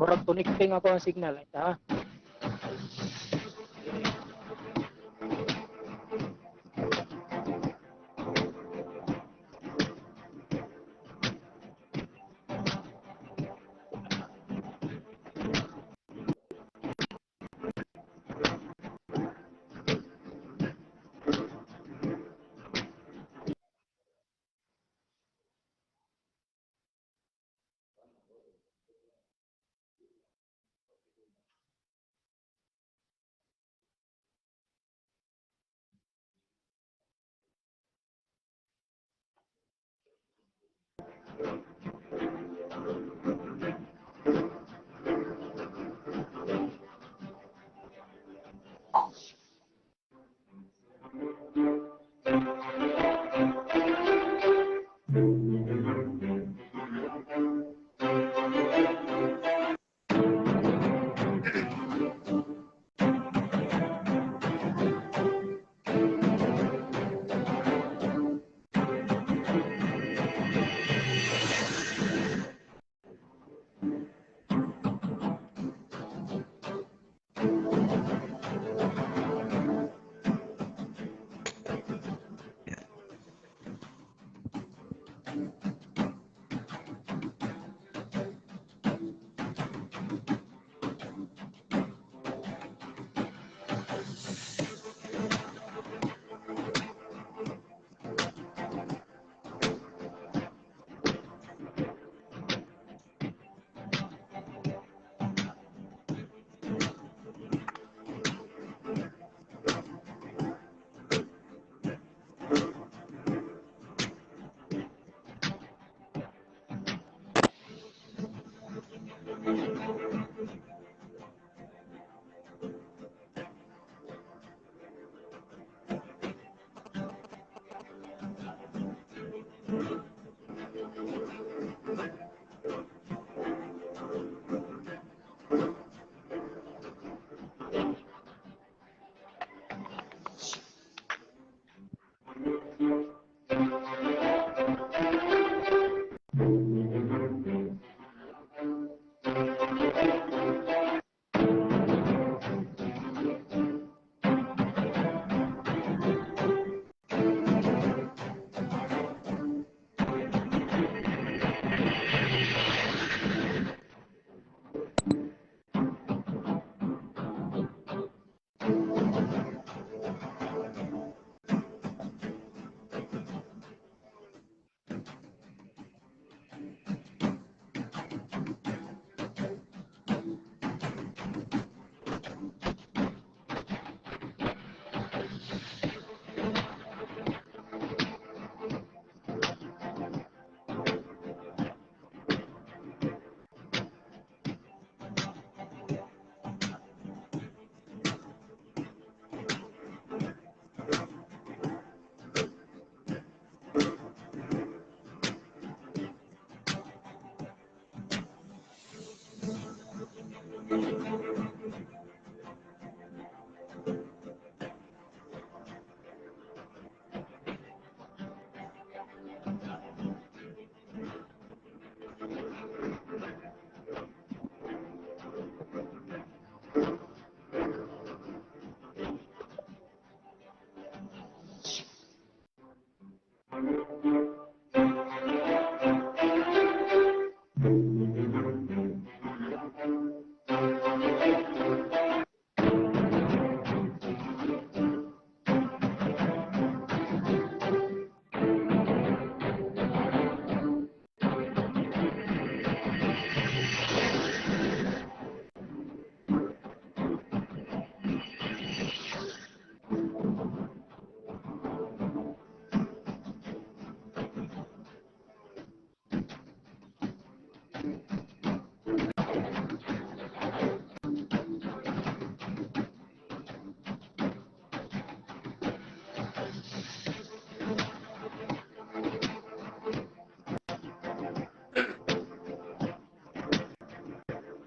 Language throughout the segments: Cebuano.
Murag connecting ako ang signal. Ay, ha?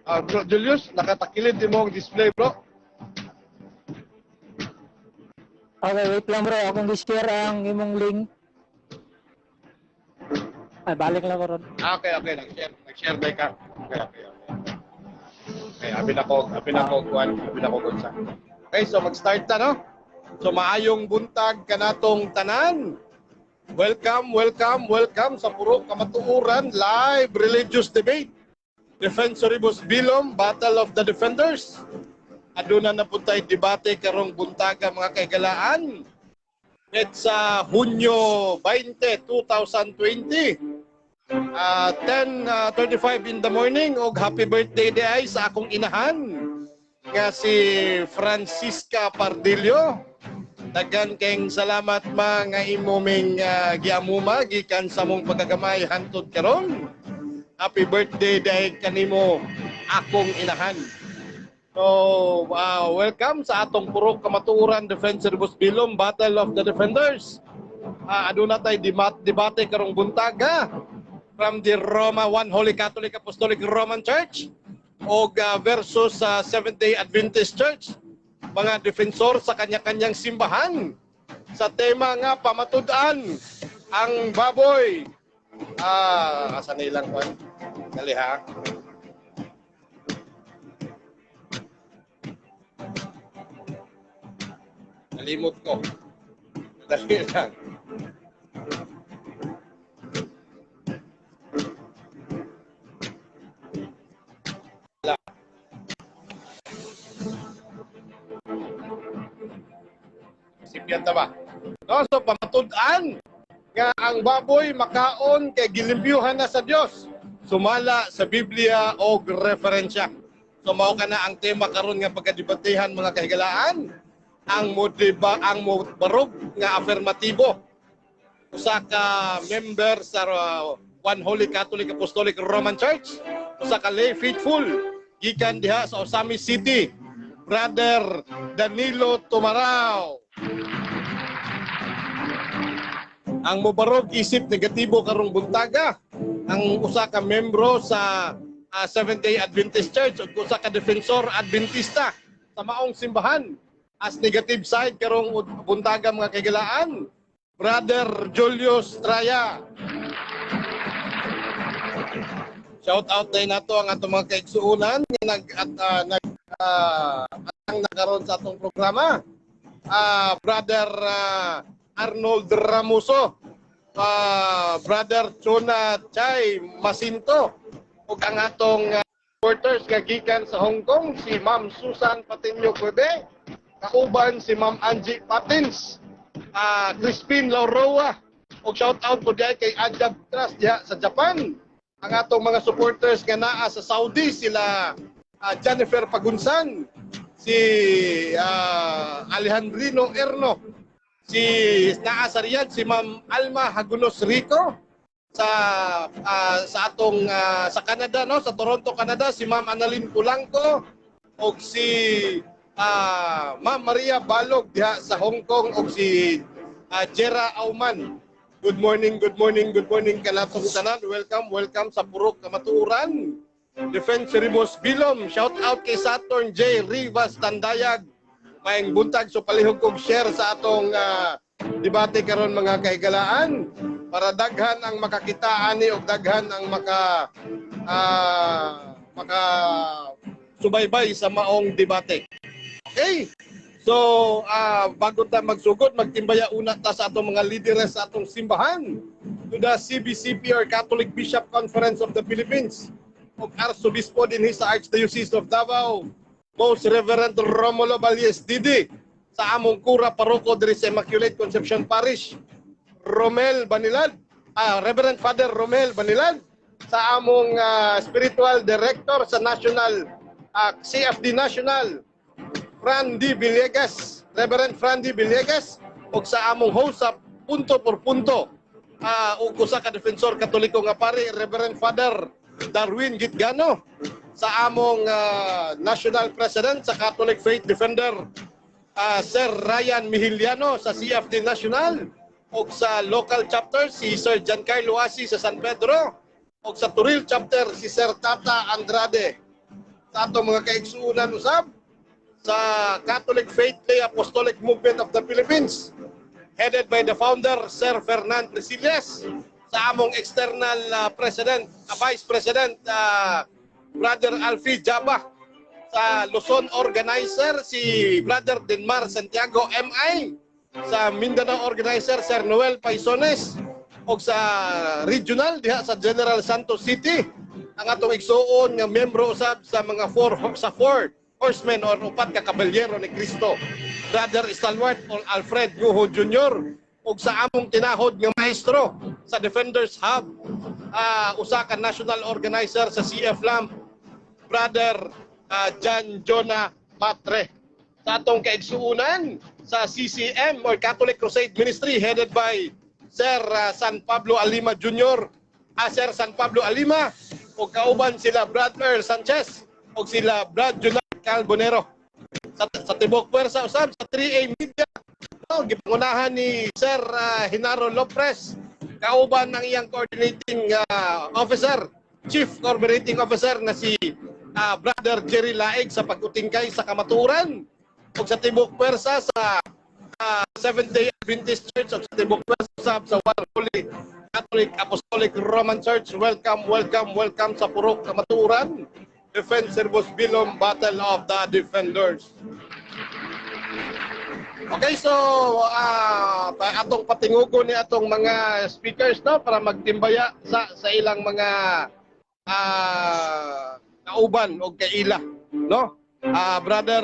Ah, bro Julius, nakatakilid din mo ang display, bro. Okay, wait lang, bro. Akong gi-share ang imong link. Ay, balik lang ko ron. Ah, okay. Nag-share, nag-share ba ka? Okay. Okay, abi na ko kuan, abi na ko unsa. Okay, so mag-start ta, no? So maayong buntag kanatong tanan. Welcome, welcome, welcome sa Purok Kamatuoran live religious debate. Defensoribus Bilum, Battle of the Defenders. Aduna na po tayo debate karong buntaga, mga kahigalaan. It's sa Hunyo 20, 2020. 10:35 in the morning, og happy birthday diay sa akong inahan nga si Francisca Pardillo. Daghan kayong salamat, ma, nga imo ming giamuma gikan sa mong pagkagamay hantod karon. Happy birthday diay kanimo, akong inahan. So, welcome sa atong Purok Kamatuoran Defensoribus Bilum, Battle of the Defenders. Aduna tay debate karong buntaga from the Roma One Holy Catholic Apostolic Roman Church og versus sa Seventh-day Adventist Church, mga defensor sa kanya-kanyang simbahan sa tema nga pamatud-an ang baboy. Asa na ilang kwan? Dali ha. Nalimot ko. Dali lang. Wala. Sipyan ta ba? No, so pamatud-an nga ang baboy makaon kay gilimpyuhan na sa Dios sumala sa Biblia o referensya. So mao kana ang tema karon nga pagkadebatehan, mga kahigalaan. Ang modiba ang mobarog nga afirmatibo, usa ka member sa One Holy Catholic Apostolic Roman Church, usa ka lay faithful gikan diha sa Ozamiz City, Brother Danilo Tumarao. Ang mobarog isip negatibo karong buntaga, ang usa ka membro sa Seventh-day Adventist Church ug usa ka defensor Adventista sa maong simbahan. As negative side karong buntaga, mga kahigalaan, Brother Julius Traya. Shout out din nato ang atong mga kaigsuonan nga nag at nag ang nakaron sa atong programa. Brother Arnold Ramuso, Brother Chona Chay Masinto, ug ang atong supporters nga gikan sa Hong Kong, si Ma'am Susan Patinio Cuebe, kauban si Ma'am Angie Patins, Crispin Lauroa, ug shout out po diay kay Ajab Trust diha sa Japan. Ang atong mga supporters nga naa sa Saudi, sila Jennifer Pagunsan, si Alejandrino Erno, si naa sa Riyadh si Ma'am Alma Hagunos Rico, sa atong sa Canada, no, sa Toronto, Canada, si Ma'am Annalyn Pulanco ug si Ma'am Maria Balog diha sa Hong Kong ug si Jera Auman. Good morning, good morning, good morning kanatong tanan. Welcome, welcome sa Purok Kamatuoran Defensoribus Bilum. Shout out kay Saturn J. Rivas Tandayag. Maayong buntag. So palihog kog share sa atong debate karon, mga kahigalaan, para daghan ang makakita ani og daghan ang maka subaybay sa maong debate. Okay? So, bago ta magsugod, magtimbaya una ta sa atong mga lideres sa atong simbahan. To the CBCP or Catholic Bishop Conference of the Philippines ug Arsobispo dinhi sa Archdiocese of Davao, Most Reverend Romulo Valles DD, sa among kura paroko diri sa Immaculate Conception Parish, Romel Banilad, Reverend Father Romel Banilad, sa among spiritual director sa National CFD National, Frandy Villegas, Reverend Frandy Villegas, ug sa among host sa Punto por Punto, ug usa ka defensor Katoliko nga pari, Reverend Father Darwin Gitgano, sa among National President sa Catholic Faith Defender, Sir Ryan Mihiliano sa CFD National, ug sa local chapter si Sir Giancarlo Asi sa San Pedro, ug sa Toril chapter si Sir Tata Andrade. Sa atong mga kaigsuonan usab sa Catholic Faith Lay Apostolic Movement of the Philippines, headed by the founder, Sir Fernan Presiles, sa among external president, vice president, Brother Alfie Jaba. Sa Luzon organizer, si Brother Denmar Santiago MI. Sa Mindanao organizer, Sir Noel Paisones. O sa regional diha sa General Santos City, ang atong igsuon nga miyembro usab sa mga four sa four horsemen or upat ka kabalyero ni Kristo, Brother Stalwart or Alfred Guho Jr. Ug sa among tinahod nga maestro sa Defenders Hub, usa ka national organizer sa CF Lamp, Brother John Jonah Matre. Sa atong kaigsuunan sa CCM or Catholic Crusade Ministry, headed by Sir San Pablo Alima Jr., Sir San Pablo Alima, ug kauban sila Brad Earl Sanchez ug sila Brad Junard Calbonero. Sa tibok puwersa usab sa 3A Media, no, gipangunahan ni Sir Hinaro Lopez, kauban ng iyang coordinating officer, Chief Coordinating Officer na si Brother Jerry Laig sa pag-utingkay sa kamatuoran. Ug sa tibok puwersa sa Seventh Day Adventist Church ug sa tibok puwersa usab sa One Holy Catholic Apostolic Roman Church. Welcome, welcome, welcome sa Purok Kamatuoran. Defense Servus Bellum, Battle of the Defenders. Okay, so atong patingugon ni atong mga speakers, no, para magtimbaya sa ilang mga kauban o kaila, no? Brother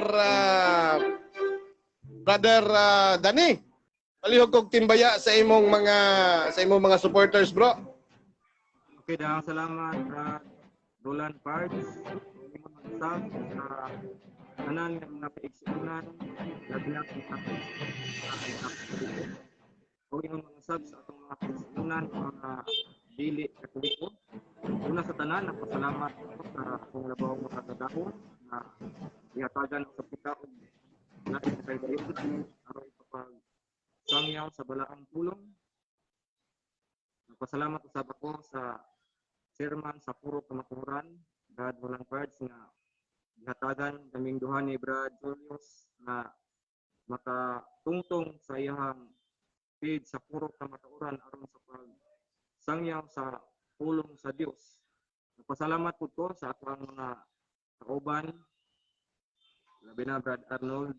Danny, palihog kog timbaya sa imong mga supporters, bro. Okay, daghang salamat, Brad Roland Pards. Imong mag-usab sa tanan nga mga kaigsuonan, labi na sa mga kaigsuonan. O imong mga usab sa atong mga kaigsuonan, mga dili Katoliko. Una sa tanan, nagpasalamat ako sa akong labaw makakadahom na ihatagan sa kita og lain sa kaydayon aron sa pag sangyaw sa balaang pulong. Nagpasalamat usab ako sa chairman sa Purok Kamatuoran, Brad Roland Pards, nga gihatagan kaming duha ni Brad Julius na makatungtong sa iyang page sa Purok Kamatuoran aron sa pag sangyaw sa pulong sa Dios. Nagpasalamat pud ko sa ato ang mga kauban, labi na Brad Arnold,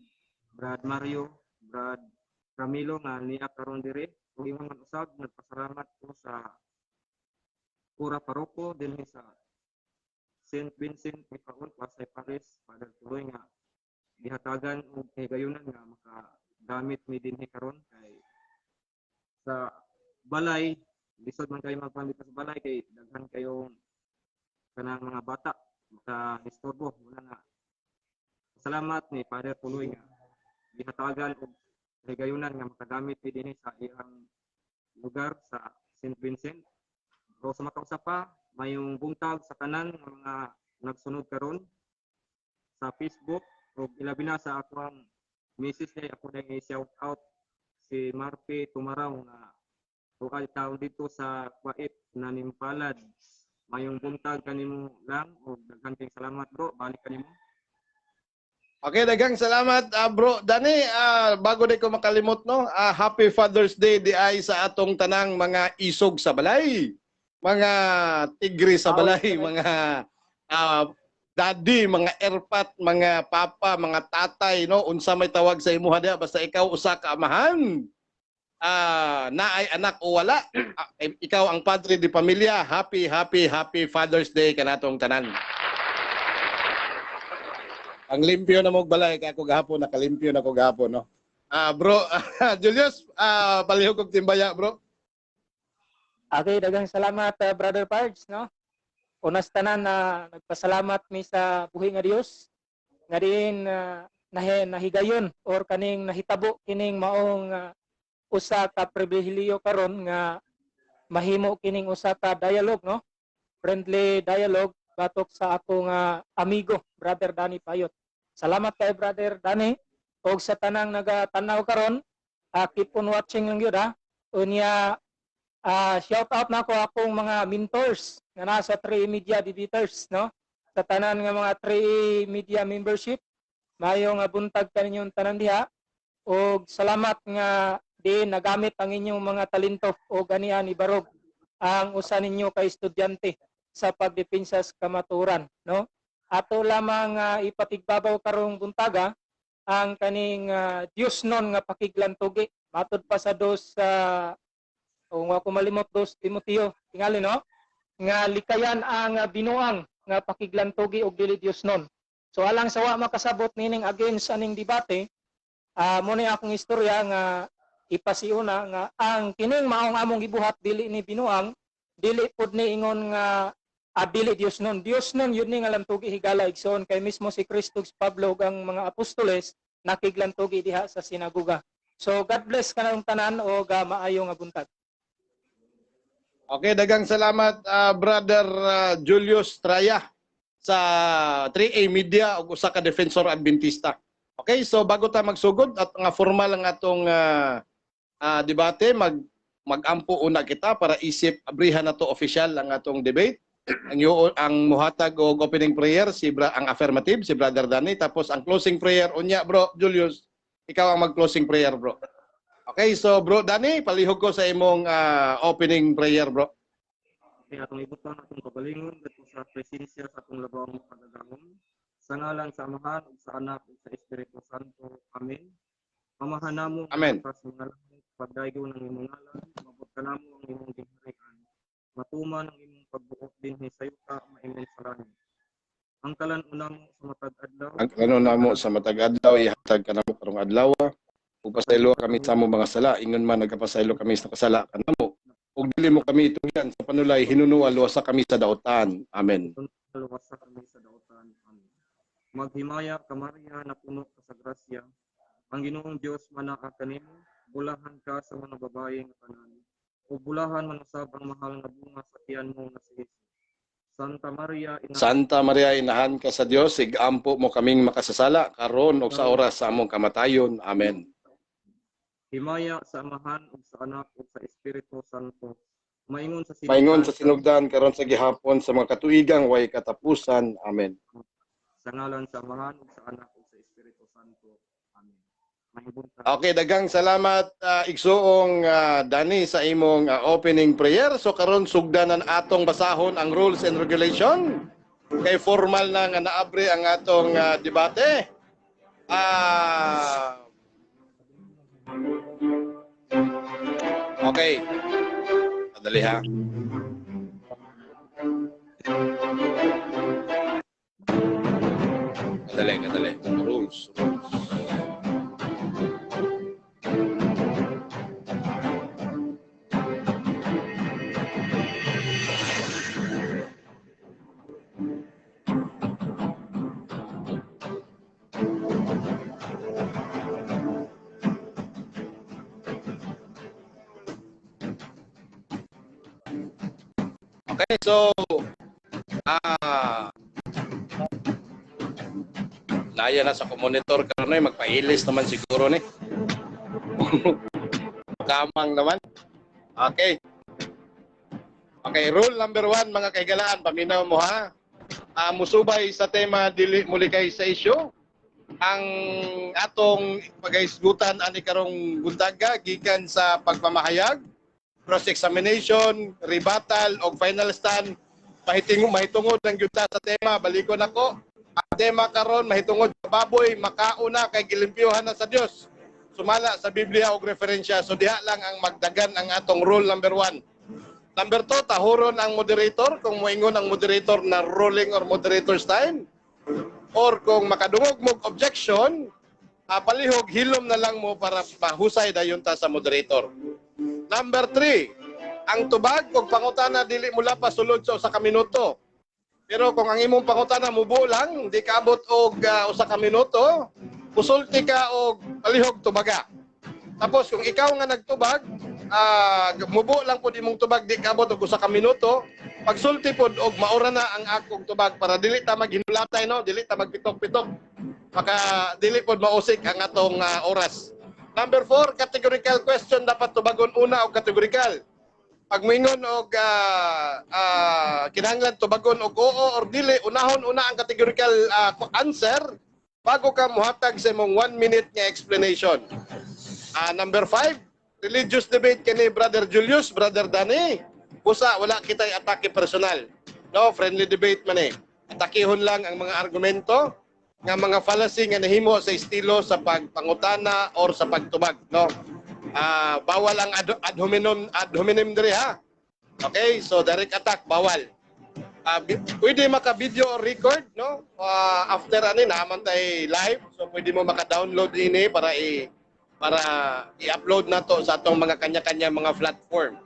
Brad Mario, Brad Ramilo nga niya karon diri. Ug ingon man usab, nagpasalamat ko sa Kura Paroko dinhi sa St. Vincent de Paul, Pasay Parish, Father Tuloy, nga gihatagan og kahigayunan nga makagamit mi dinhi karon, kay sa balay lisod man kayo magpamit sa balay kay daghan kayong kanang mga bata maka-disturbo. Muna nga salamat ni Father Tuloy nga gihatagan og kahigayunan nga makagamit mi dinhi sa iyang lugar sa St. Vincent. O sa makausa pa, mayong buntag sa tanan nga mga nagsunod karon sa Facebook ug ilabi na sa akong misis ni ako na i-shout out, si Marpe Tumaraw nga tukay taon dito sa Kuwait na nimpalad. Mayong buntag kanimo lang ug daghan kayong salamat, bro. Balik kanimo. Okay, daghang salamat, bro. Dani, bago di ko makalimot, no, happy Father's Day di ay sa atong tanang mga isog sa balay. Mga tigre sa balay, mga daddy, mga erpat, mga papa, mga tatay, no, unsa may tawag sa imuha diha, basta ikaw usa ka amahan. Naay anak o wala, ikaw ang padre di pamilya. Happy, happy, happy Father's Day kanatong tanan. Ang limpyo na mo balay kay ako gahapon, nakalimpyo na ko gahapon, no. Bro Julius, palihog og timbaya, bro. Okay, daghang salamat, Brother Pards, no? Una sa tanan na nagpasalamat mi sa buhi nga Dios nga diin nahigayon or kaning nahitabo kining maong usa ka pribilehiyo karon nga mahimo kining usa ka dialogue, no? Friendly dialogue batok sa ako nga amigo, Brother Danny Payot. Salamat kay Brother Danny og sa tanang nagatanaw karon, keep on watching lang gyud ha. Unya, shout out na ko akong mga mentors nga nasa 3 Media Debaters, no? Sa tanan nga mga 3 Media membership, maayo nga buntag kaninyong tanan diha ug salamat nga di nagamit ang inyong mga talento o ganian ibarog ang usa ninyo ka estudyante sa pagdepensa sa kamatuoran, no? Ato lamang ipatigbabaw karong buntaga ang kaning Diosnon nga pakiglantugi. Matod pa sa dos sa o nga ako malimot, 2 Timoteo tingali, no, nga likayan ang binuang nga pakiglantugi og dili Diosnon. So alang sa wa makasabot nining against aning debate, mo ni akong istorya nga ipasiuna nga ang kining maong among gibuhat dili ni binuang, dili pud ni ingon nga dili Diosnon. Diosnon yun ni nga lantugi, higala, igsoon, kay mismo si Kristo, si Pablo ug ang mga apostoles nakiglantugi diha sa sinagoga. So God bless kanang tanan o maayo nga buntag. Okay, daghang salamat, Brother Julius Traya sa 3A Media ug usa ka defensor Adventista. Okay, so bago ta magsugod at nga formal ang atong debate, magampo una kita para isip abrihan na to official ang atong debate. Ang muhatag og opening prayer si ang affirmative si Brother Danny, tapos ang closing prayer unya, Bro Julius, ikaw ang mag-closing prayer, bro. Okay, so Bro Danny, palihog ko sa imong opening prayer, bro. Kay atong ibutang atong kaugalingon ngadto sa presensya sa atong Labaw Makagagahom. Sa ngalan sa Amahan ug sa Anak ug sa Espiritu Santo. Amen. Amahan namo Amen. nga sa mga langit, pagdaygon ang imong ngalan, moabot kanamo ang imong gingharian. Matuman ang imong pagbuot dinhi sa yuta maingon sa langit. Ang kalan-on namo sa matag adlaw, Ang kalan namo sa matag adlaw ihatag kanamo karong adlaw. Ug pasaylo kami sa among mga sala ingon man nagapasaylo kami sa kasala kanamo. Ug dili mo kami itugyan sa panulay, hinunua luwasa kami sa dautan. Amen. Luwasa kami sa dautan. Amen. Maghimaya ka Maria, napuno ka sa grasya. Ang Ginoong Dios manaa kanimo, bulahan ka sa mga babaye nga tanan. Ug bulahan man usab ang mahal nga bunga sa tiyan mo nga si Jesus. Santa Maria, ina Santa Maria, inahan ka sa Dios, igampo mo kaming makasasala karon ug sa oras sa among kamatayon. Amen. Himaya sa Amahan ug sa Anak ug sa Espiritu Santo. Maingon sa Maingon sa sinugdan, karon sa gihapon, sa mga katuigang way katapusan. Amen. Sa ngalan sa Amahan ug sa Anak ug sa Espiritu Santo. Amen. Maayong buntag. Okay, daghang salamat, igsuong Danny, sa imong opening prayer. So karon sugdanan atong basahon ang rules and regulation. Kay formal na nga naabre ang atong debate. Okay. Madali ha. Kadali, kadali. Rules, rules. Okay, so naya na sa monitor karon eh, magpailis naman siguro ni. Kamang naman. Okay. Okay, rule number 1, mga kahigalaan, paminaw mo ha. Musubay sa tema, dili mulikay sa issue. Ang atong pagahisgutan ani karong buntaga gikan sa pagpamahayag, cross-examination, rebuttal og final stand, mahitungod ang gyud ta sa tema. Balikon ako. Ang tema karon mahitungod sa baboy makauna kay gilimpyuhan na sa Dios. Sumala sa Biblia og referensya. So diha lang ang magdagan ang atong rule number 1. Number 2, tahuron ang moderator kung moingon ang moderator na ruling or moderator's time. Or kung makadungog mo objection, palihog hilom na lang mo para mahusay dayon ta sa moderator. Number 3, ang tubag og pangutana dili mula pa sulod sa usa ka minuto. Pero kung ang imong pangutana mubuo lang, di kaabot og usa ka minuto, musulti ka og palihog tubaga. Tapos kung ikaw nga nagtubag, mubuo lang pud imong tubag, di kaabot og usa ka minuto, pagsulti pod og maura na ang akong tubag para dili ta maghinulatay, no, dili ta magpitok-pitok. Maka dili pod mausik ang atong oras. Number 4, categorical question dapat tubagon una og categorical. Pag moingon og kinahanglan tubagon og oo or dili, unahon una ang categorical answer bago ka muhatag sa imong 1 minute nga explanation. Number 5, religious debate kini, Brother Julius, Brother Danny. Usa wala kitay atake personal. No, friendly debate man eh. Atakihon lang ang mga argumento nga mga fallacy nga nahimo sa estilo sa pagpangutana or sa pagtubag, no? Bawal ang ad hominem diri ha. Okay, so direct attack bawal. Pwede maka-video or record, no? After ani naman tay live, so pwede mo maka-download ini para i-upload na to sa atong mga kanya-kanya mga platform.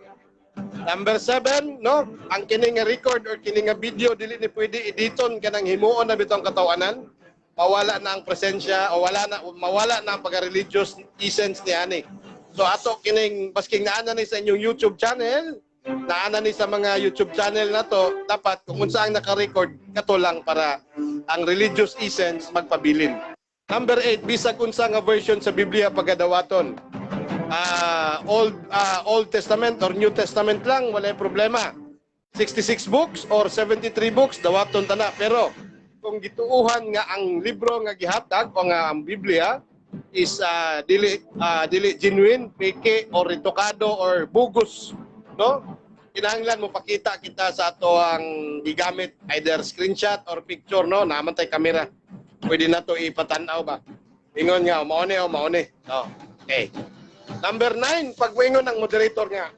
Number 7, no? Ang kini nga record or kini nga video dili ni pwede editon kanang himuon na bitong katawanan. Mawala na ang presensya o wala na, mawala na ang pagka-religious essence ni ani. So ato kining basking naa na ni sa inyong YouTube channel, naa na ni sa mga YouTube channel na to, dapat kung unsa ang naka-record kato lang para ang religious essence magpabilin. Number 8, bisag unsa nga version sa Biblia pagadawaton. Old Testament or New Testament lang, wala problema. 66 books or 73 books, dawaton tana. Pero kung gituuhan nga ang libro nga gihatag o nga ang Biblia is dili genuine, peke or retokado or bugus, no? Kinahanglan mo pakita kita sa ato ang gigamit, either screenshot or picture, no? Naman tay kamera. Pwede na to ipatan-aw ba? Ingon nga mao ni o mao ni. No. Okay. Number 9, pag moingon ang moderator nga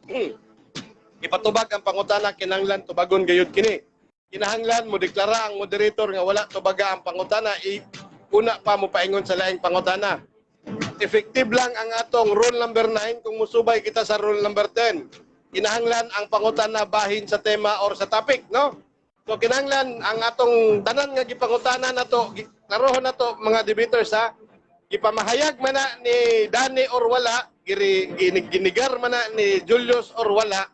ipatubag ang pangutana, kinahanglan tubagon gayud kini. Kinahanglan mo deklara ang moderator nga wala tubaga ang pangutana i una pa mo paingon sa laing pangutana. Effective lang ang atong rule number 9 kung musubay kita sa rule number 10. Kinahanglan ang pangutana bahin sa tema or sa topic, no? So kinahanglan ang atong tanan nga gipangutana nato, klarohon nato mga debaters ha, gipamahayag man na ni Danny or wala, ginigar man na ni Julius or wala,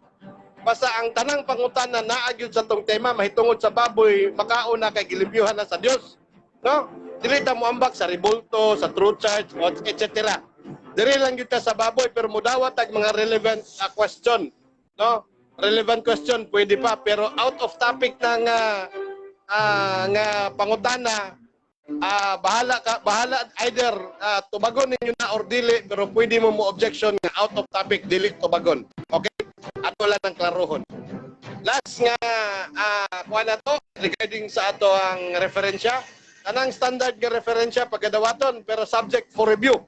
basta ang tanang pangutana naa gyud sa tong tema mahitungod sa baboy, makaon na kay gilimpyuhan na sa Dios. No? Dili ta moambak sa rebulto, sa true church, etc. Diri lang gyud ta sa baboy, pero mudawat tag mga relevant question, no? Relevant question pwede pa, pero out of topic na nga pangutana, bahala ka, bahala, either tubagon ninyo na or dili, pero pwede mo mo objection nga out of topic, dili tubagon. Okay? Ato lang ang klarohon. Last nga kuha na to regarding sa ato ang referensya. Tanang standard nga referensya pagkadawaton, pero subject for review.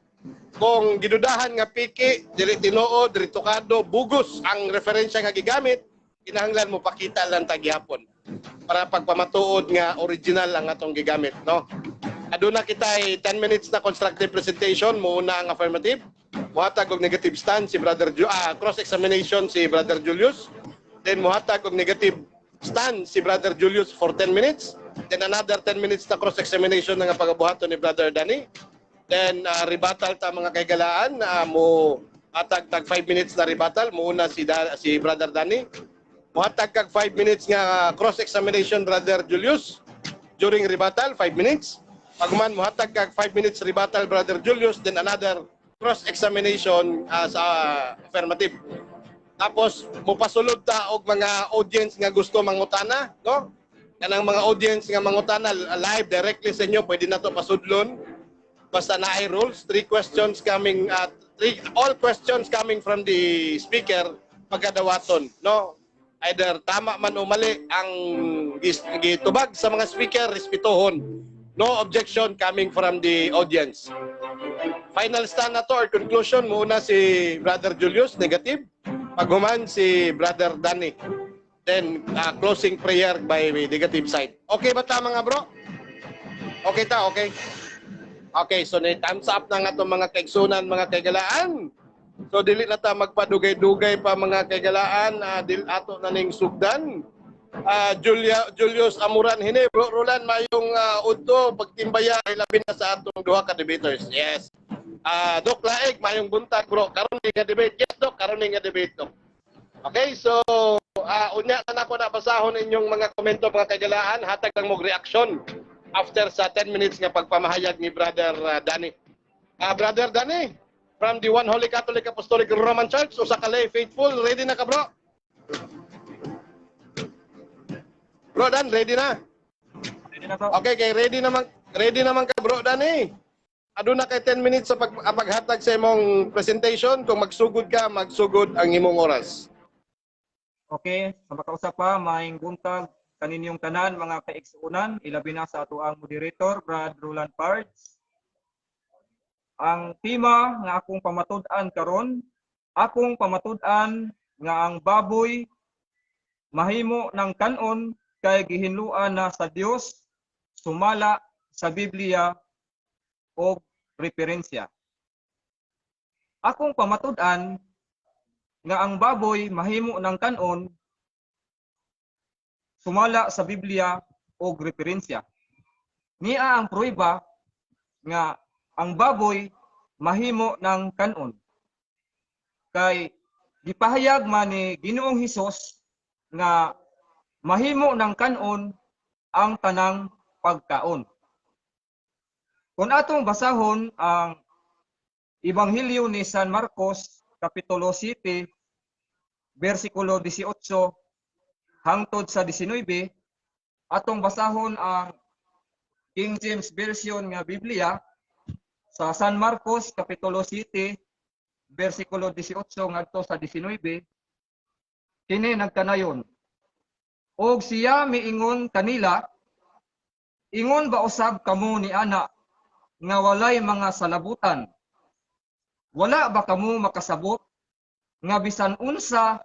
Kung gidudahan nga piki, dili tinuod, retokado, bugus ang referensya nga gigamit, kinahanglan mo pakita lang ta gihapon para pagpamatuod nga original ang atong gigamit, no? Aduna kita ay 10 minutes na constructive presentation, muuna ang affirmative, muhatag og negative stand si Brother cross examination si Brother Julius, then muhatag og negative stand si Brother Julius for 10 minutes, then another 10 minutes na cross examination nga pagabuhaton ni Brother Danny. Then rebuttal ta, mga kaigalaan, mo atag tag 5 minutes na rebuttal, muuna si Brother Danny. Muhatag kag 5 minutes nga cross examination, Brother Julius, during rebuttal, 5 minutes. Pagman muhatag kag 5 minutes rebuttal, Brother Julius, then another cross examination sa affirmative. Tapos mupasulod ta og mga audience nga gusto mangutana, no? Kanang mga audience nga mangutana live directly sa inyo, pwede na to pasudlon. Basta naay rules, three questions coming three, all questions coming from the speaker pagkadawaton, no? Either tama man o mali ang gitubag sa mga speaker, respetuhon. No objection coming from the audience. Final stand na to or conclusion, muna si Brother Julius, negative. Paghuman si Brother Danny. Then, closing prayer by negative side. Okay ba ta, mga bro? Okay ta, okay? Okay, so ni thumbs up na nga itong mga kaigsunan, mga kaigalaan. So dili na ta magpadugay-dugay pa, mga kaigalaan, dil ato na ning sugdan. Julius Amuran hini, bro Roland, mayong udto, pagtimbaya labi na sa atong duha ka debaters. Yes. Dok Laig, mayong buntag, bro. Karon ni nga debate. Yes, Dok, karon ni nga debate, Dok. Okay, so unya na nako na basahon inyong mga komento, mga kaigalaan, hatag lang mo reaction after sa 10 minutes nga pagpamahayag ni Brother Danny. Brother Danny, from the One Holy Catholic Apostolic Roman Church, usa ka lay faithful, ready na ka, bro? Bro Dan, ready na? Ready na, bro. Okay, kay ready naman ka, bro Danny. Aduna kay 10 minutes sa paghatag sa imong presentation. Kung magsugod ka, magsugod ang imong oras. Okay, sa makausap pa, maayong buntag. kaninyong tanan, mga kaigsuonan, ilabi na sa atoang moderator, Brad Roland Pards. Ang tema nga akong pamatud-an karon, akong pamatud-an nga ang baboy mahimo ng kanon kay gihinluan na sa Dios, sumala sa Biblia o referensya. Akong pamatud-an nga ang baboy mahimo ng kanon sumala sa Biblia o referensya. Niya ang pruweba nga ang baboy mahimo ng kanon. Kay gipahayag man ni Ginoong Hesus nga mahimo ng kanon ang tanang pagkaon. Kung atong basahon ang Ebanghelyo ni San Marcos Kapitulo 7 versikulo 18 hangtod sa 19, atong basahon ang King James Version nga Biblia sa San Marcos Kapitulo 7 versikulo 18 ngadto sa 19, kini nagkanayon: "Og siya miingon kanila, 'Ingon ba usab kamo ni ana nga walay mga salabutan? Wala ba kamo makasabot nga bisan unsa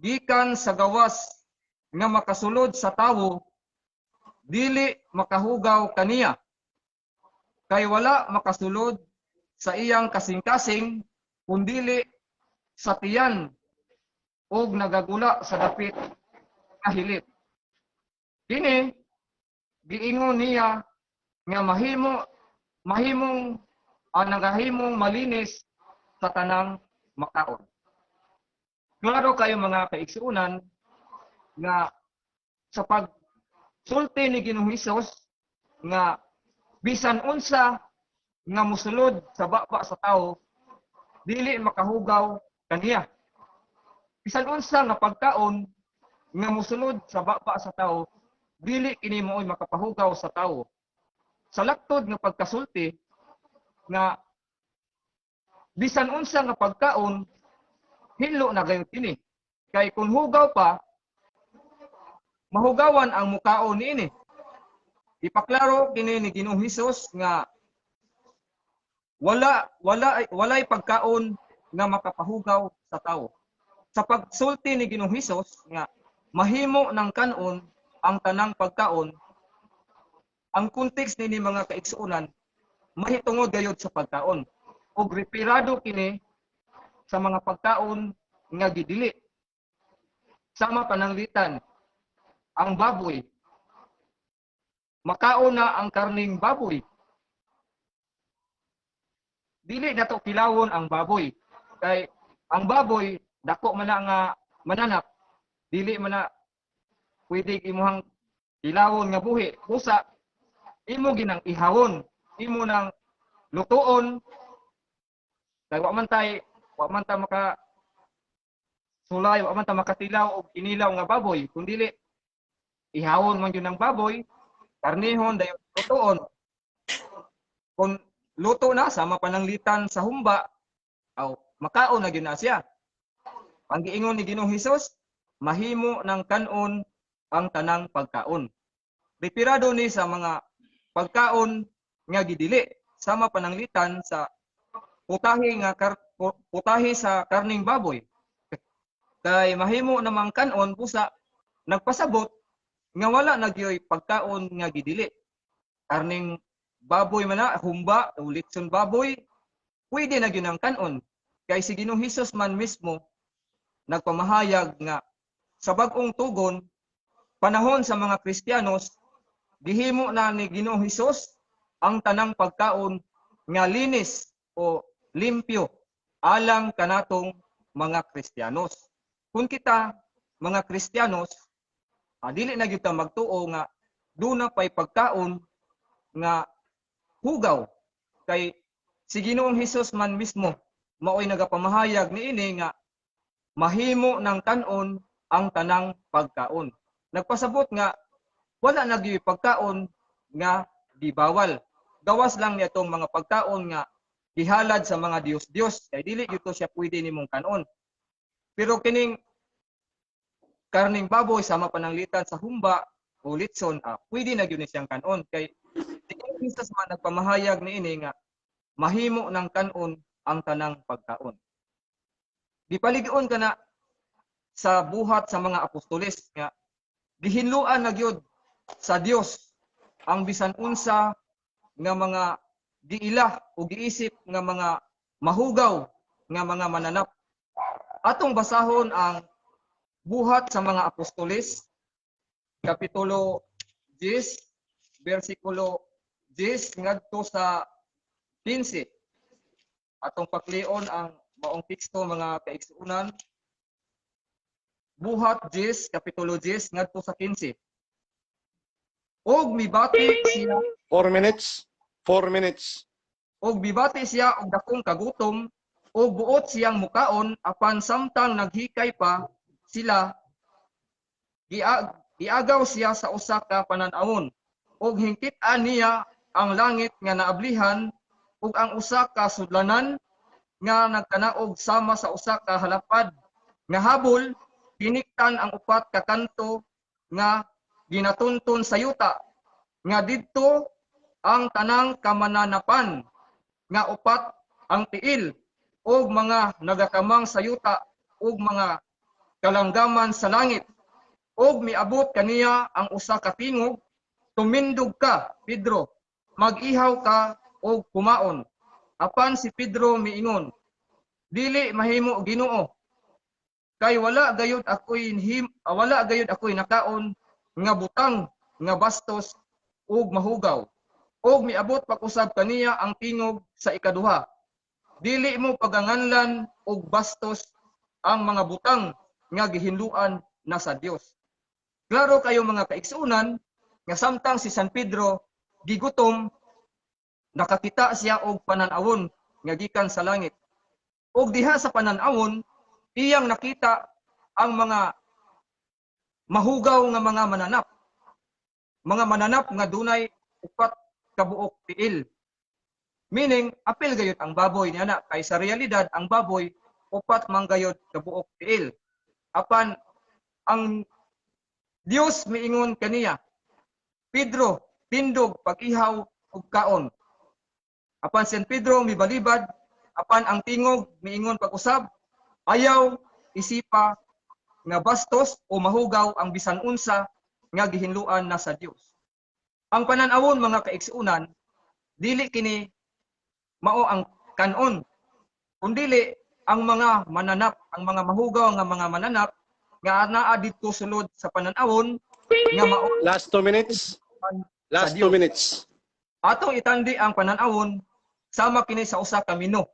gikan sa gawas nga makasulod sa tawo, dili makahugaw kaniya? Kay wala makasulod sa iyang kasing-kasing kundili sa tiyan og nagagula sa dapit nga hilit.' Kini giingon niya nga mahimong nagahimong malinis sa tanang makaon.'" Klaro kayo, mga kaigsuonan, nga sa pagsulti ni Ginoong Hesus nga bisan unsa nga musulod sa baba sa tao, dili makahugaw kaniya. Bisan unsa nga pagkaon nga musulod sa baba sa tao, dili kini mao'y makapahugaw sa tao. Sa laktod nga pagkasulti nga bisan unsa nga pagkaon, hinlo na gayud kini. Kay kung hugaw pa, mahugawan ang mukaon niini. Ipaklaro kini ni Ginoong Hesus nga wala wala walay pagkaon nga makapahugaw sa tao. Sa pagsulti ni Ginoong Hesus nga mahimo ng kanon ang tanang pagkaon, ang context nini, mga kaigsuonan, mahitungod gayud sa pagkaon. Ug referado kini sa mga pagkaon nga gidili. Sama pananglitan ang baboy. Makaon na ang karning baboy. Dili nato kilawon ang baboy. Kay ang baboy dako man na nga mananap. Dili man na pwede imuhang kilawon nga buhi. Busa imo ginang ihawon, imo nang lutuon kay wa man ta maka sulay, wa man ta makatilaw og inilaw nga baboy, kundili ihawon man gyud ang baboy, karnihon, dayon lutuon. Kung luto na, sama pananglitan sa humba, aw makaon na gyud na siya. Ang giingon ni Ginoong Hesus, mahimo ng kanon ang tanang pagkaon. Referado ni sa mga pagkaon nga gidili, sama pananglitan sa putahe sa karning baboy. Kay mahimo namang kanon, busa nagpasabot nga wala na gyoy pagkaon nga gidili. Karning baboy man na, humba o litson baboy, pwede na gyud ang kanon. Kay si Ginoong Hesus man mismo nagpamahayag nga sa bag-ong tugon, panahon sa mga Kristiyanos, gihimo na ni Ginoong Hesus ang tanang pagkaon nga linis o limpyo alang kanatong mga Kristiyanos. Kung kita mga Kristiyanos, dili na gyud ta magtuo nga duna pay pagkaon nga hugaw, kay si Ginoong Hesus man mismo maoy nagapamahayag niini nga mahimo ng kanon ang tanang pagkaon. Nagpasabot nga wala na gyud pagkaon nga gibawal. Gawas lang niya itong mga pagkaon nga gihalad sa mga Diyos-Diyos, kay dili gyud to siya pwede nimong kanon. Pero kining karning baboy, sama pananglitan sa humba, o litson, pwede na gyud ni siyang kanon kay si Jesus man nagpamahayag niini nga mahimo ng kanon ang tanang pagkaon. Gipalig-on kana sa Buhat sa mga Apostoles nga gihinluan na gyud sa Dios ang bisan unsa nga mga giila o giisip nga mga mahugaw nga mga mananap. Atong basahon ang Buhat sa mga Apostoles kapitulo 10 bersikulo 10 ngadto sa 15. Atong paklion ang maong teksto, mga kaigsuonan. Buhat 10, kapitulo 10 ngadto sa 15. Og mibati siya 4 minutes. 4 minutes. Og mibati siya og dakong kagutom og buot siyang mukaon, apan samtang naghikay pa sila, giagaw siya sa usa ka panan-awon og hingkit-an niya ang langit nga naablihan ug ang usa ka sudlanan nga nagkanaog sama sa usa ka halapad nga habol, giniktan ang upat ka kanto nga ginatunton sa yuta, nga didto ang tanang kamananapan nga upat ang tiil ug mga nagakamang sa yuta ug mga kalanggaman sa langit. Ug miabot kaniya ang usa ka tingog, "Tumindog ka, Pedro, mag-ihaw ka ug kumaon." Apan si Pedro miingon, "Dili mahimo, Ginoo, kay wala gayud ako'y nakaon nga butang nga bastos ug mahugaw." Ug miabot pag-usab kaniya ang tingog sa ikaduha, "Dili mo paganganlan og bastos ang mga butang nga gihinluan na sa Dios." Klaro kayo, mga kaigsuonan, nga samtang si San Pedro gigutom, nakakita siya og panan-awon nga gikan sa langit. Og diha sa panan-awon, iyang nakita ang mga mahugaw nga mga mananap. Mga mananap nga dunay upat ka buok tiil. Meaning, apil gayud ang baboy niya na kay sa realidad ang baboy upat man gayud ka buok tiil. Apan ang Dios miingon kaniya, "Pedro, tindog, pag-ihaw ug kaon." Apan San Pedro mibalibad, apan ang tingog miingon pag-usab, "Ayaw isipa nga bastos o mahugaw ang bisan unsa nga gihinluan na sa Dios." Ang panan-awon, mga kaigsuonan, dili kini mao ang kanon, kundili ang mga mananap, ang mga mahugaw nga mga mananap nga naa didto sulod sa panan-awon nga mao Last 2 minutes. Last sa two Dios. minutes. Atong itandi ang panan-awon sama kini sa usa ka menu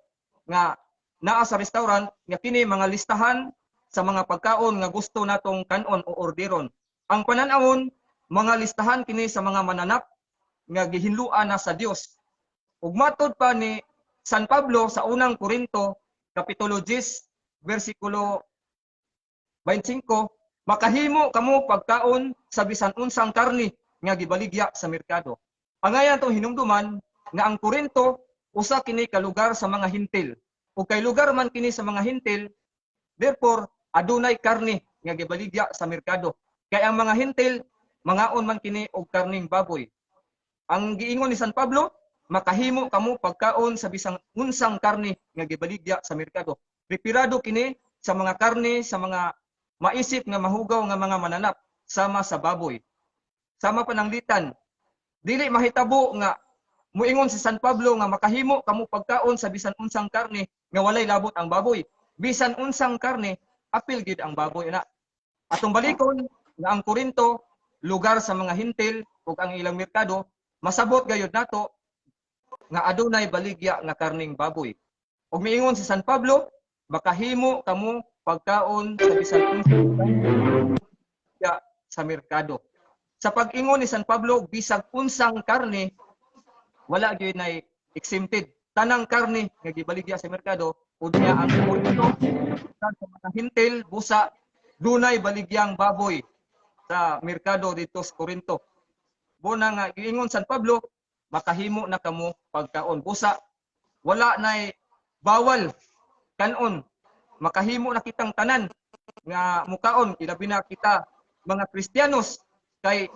nga naa sa restaurant, nga kini mga listahan sa mga pagkaon nga gusto natong kanon o orderon. Ang panan-awon, mga listahan kini sa mga mananap nga gihinluan na sa Dios. Ug matod pa ni San Pablo sa Unang Korinto kapitulo 10 bersikulo 25, "Makahimo kamo pagkaon sa bisan unsang karni nga gibaligya sa merkado." Angayan tong hinumduman nga ang Korinto usa kini ka lugar sa mga Hintil. Ug kay lugar man kini sa mga Hintil, therefore adunay karni nga gibaligya sa merkado. Kay ang mga Hintil mangaon man kini og karning baboy. Ang giingon ni San Pablo, "Makahimo kamo pagkaon sa bisang unsang karni nga gibaligya sa merkado." Referado kini sa mga karni sa mga maisip nga mahugaw nga mga mananap sama sa baboy. Sama pananglitan, dili mahitabo nga muingon si San Pablo nga makahimo kamo pagkaon sa bisan unsang karne nga walay labot ang baboy. Bisan unsang karne, apil gid ang baboy na. Atong balikon nga ang Korinto lugar sa mga Hintil ug ang ilang merkado, masabot gayud nato nga adunay baligya nga karning baboy. Ug miingon si San Pablo, "Makahimo kamo pagkaon sa bisan unsang karne sa merkado." Sa pag-ingon ni San Pablo, bisag unsang karne, wala gyud nay exempted. Tanang karne nga gibaligya sa merkado, unya ang Korinto sa mga Hintil, busa dunay baligyang baboy sa merkado dito sa Korinto. Busa nga giingon San Pablo, "Makahimo na kamo pagkaon." Busa wala nay bawal kanon. Makahimo na kitang tanan nga mukaon, ilabi na kita mga Kristiyanos kay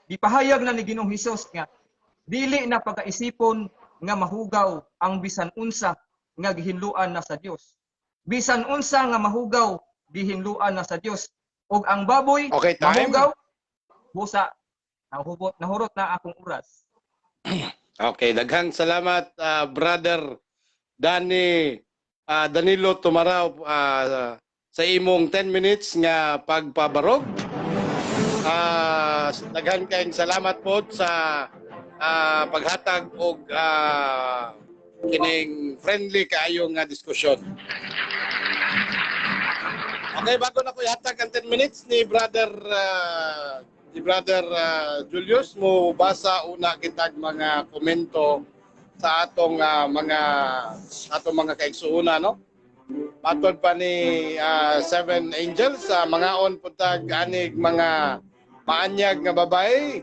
Gipahayag na ni Ginoong Hesus nga dili na pagaisipon nga mahugaw ang bisan unsa nga gihinluan na sa Dios. Bisan unsa nga mahugaw, gihinluan na sa Dios. Ug ang baboy Okay, time. Mahugaw, busa nahubot, nahurot na akong oras. Okay, daghang salamat, Brother Danny Danilo Tumaraw, sa imong 10 minutes nga pagpabarog. Daghan kayong salamat po sa paghatag og kining friendly kaayo nga diskusyon. Okay, bago na ko ihatag ang 10 minutes ni Brother Julius, mo basa una kitag mga komento sa atong mga kaigsuuna, no? Matod pa ni Seven Angels sa mga on putag anig mga maanyag nga babae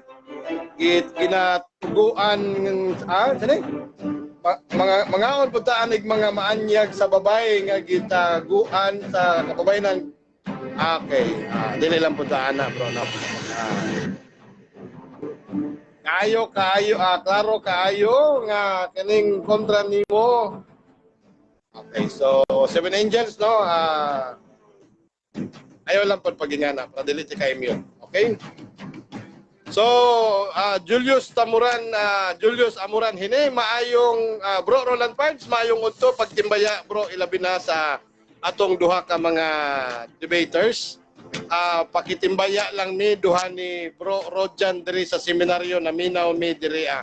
git ginatuguan sani mga on punta anig mga maanyag sa babae nga gitaguan sa kababayenan. Okay, dili lang punta ana, bro, no. Kaayo kaayo, klaro kaayo nga kining kontra nimo. Okay, so Seven Angels, no, ayaw lang pod pagingana para dili ti kay mute. Okay, so Julius Tamuran, Julius Amuran hini, maayong bro Roland Pards, maayong udto. Pagtimbaya, bro, ilabi na sa atong duha ka mga debaters. Pakitimbaya lang mi duha ni bro Rojan diri sa seminaryo, naminaw mi diri ah.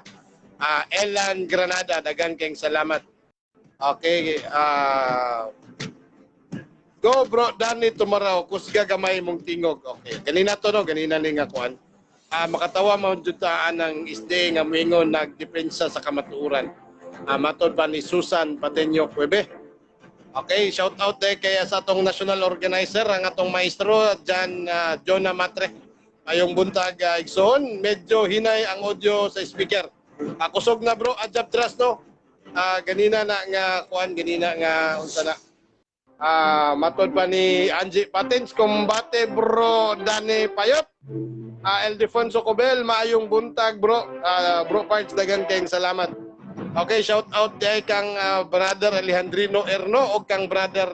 Elan Granada, daghan kayong salamat. Okay, go, bro Danny Tumaraw, kusga gamay mong tingog. Okay, ganina to, no, ganina ni nga kuan. Makatawa man jud ta anang isde nga moingon nagdepensa sa kamatuoran. Matod pa ni Susan Patenyo Cueve. Okay, shout out eh kaya sa atong national organizer, ang atong maestro Jan Jonah Matre. Ayong buntag, igsoon, medyo hinay ang audio sa speaker. Kusog na, bro, ajab trust, no. Ganina na nga kuan, ganina nga unsa na. Matod pa ni Angie Patens, kumbate, bro Danny Payot. Eldefonso Cobel, maayong buntag, bro. Bro Parts, dagan kayong salamat. Okay, shout out kay kang brother Alejandrino Erno o kang brother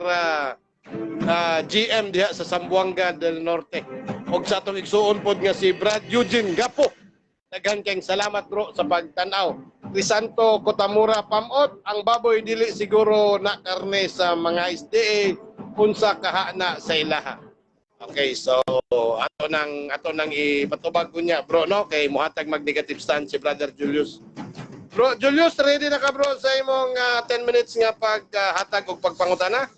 GM diha sa Zamboanga del Norte. Og sa atong igsuon pod nga si Brad Eugene Gapo. Daghan kayong salamat, bro, sa pagtan-aw. Crisanto Kotamura Pamot, ang baboy dili siguro na karne sa mga SDA, unsa kaha na sa ilaha. Okay, so ato nang ipatubag ko niya, bro, no, kay muhatag mag negative stand si Brother Julius. Bro Julius, ready na ka, bro, sa imong 10 minutes nga paghatag og pagpangutana?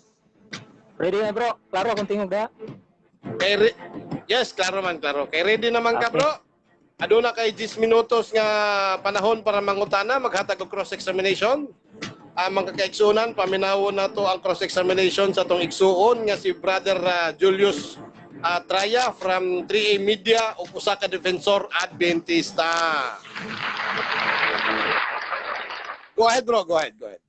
Ready na, bro. Klaro akong tingog da. Yes, klaro man, klaro. Kay ready naman ka, bro. Aduna kay 10 minutos nga panahon para mangutana, maghatag og cross-examination. Mga kaigsuonan, paminawon nato ang cross-examination sa atong igsuon nga si Brother Julius Traya from 3A Media ug usa ka defensor Adventista. Go ahead, bro, go ahead, go ahead.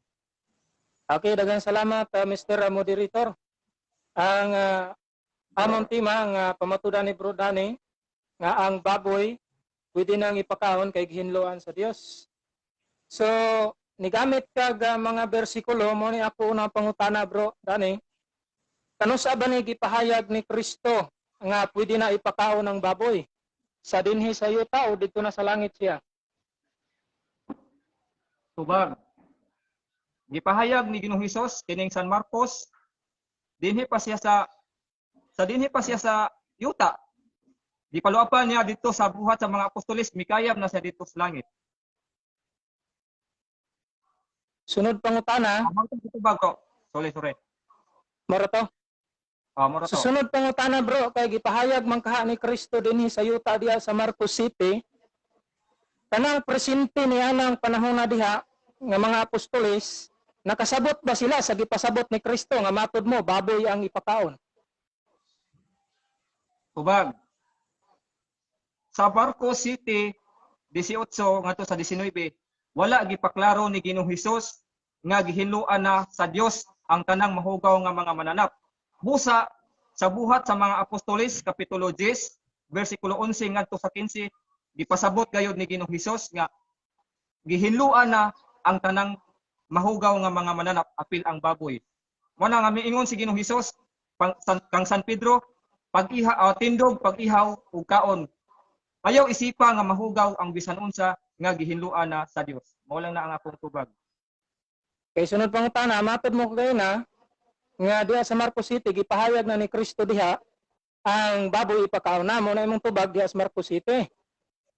Okay, daghang salamat, Mr. Moderator. Ang among tema nga pamatudan ni Bro Danny nga ang baboy pwede nang ipakaon kay gihinloan sa Dios. So, nigamit kag mga bersikulo mo ni ako unang pangutana, bro Danny. Kanusa ba ni gipahayag ni Kristo nga pwede na ipakaon ang baboy? Sa dinhi sa yuta o dito na sa langit siya? Tubag. Gipahayag ni Ginoong Hesus kining San Marcos dinhi pa siya sa yuta. Gipaluapan niya dito sa Buhat sa mga Apostoles, mikayab na siya dito sa langit. Sunod pangutana, Mao to tubag ko. Sorry, sorry. Moro to. Ah, moro to. Susunod pangutana, bro, kay gipahayag man kaha ni Kristo dinhi sa yuta diha sa Marcos City. Kanang presente ni anang panahon na diha nga mga apostoles, nakasabot ba sila sa gipasabot ni Kristo nga matod mo baboy ang ipakaon? Tubag. Sa Marcos City 18 ngadto sa 19, wala gipaklaro ni Ginoong Hesus nga gihinluan na sa Dios ang tanang mahugaw nga mga mananap. Busa sa Buhat sa mga Apostoles kapitulo 10 bersikulo 11 ngadto sa 15, Gipasabot gayud ni Ginoong Hesus nga gihinluan na ang tanang mahugaw nga mga mananap apil ang baboy. Mo na nga miingon si Ginoong Hesus kang San Pedro, pag-iha tindog, pag-ihaw ug kaon. Ayaw isipa nga mahugaw ang bisan unsa nga gihinluan na sa Dios. Mao lang na ang akong tubag. Kay sunod pangutana, matod mo kay na nga diha sa Marcos City gipahayag na ni Kristo diha ang baboy ipakaon na. Mo na imong tubag diha sa Marcos City.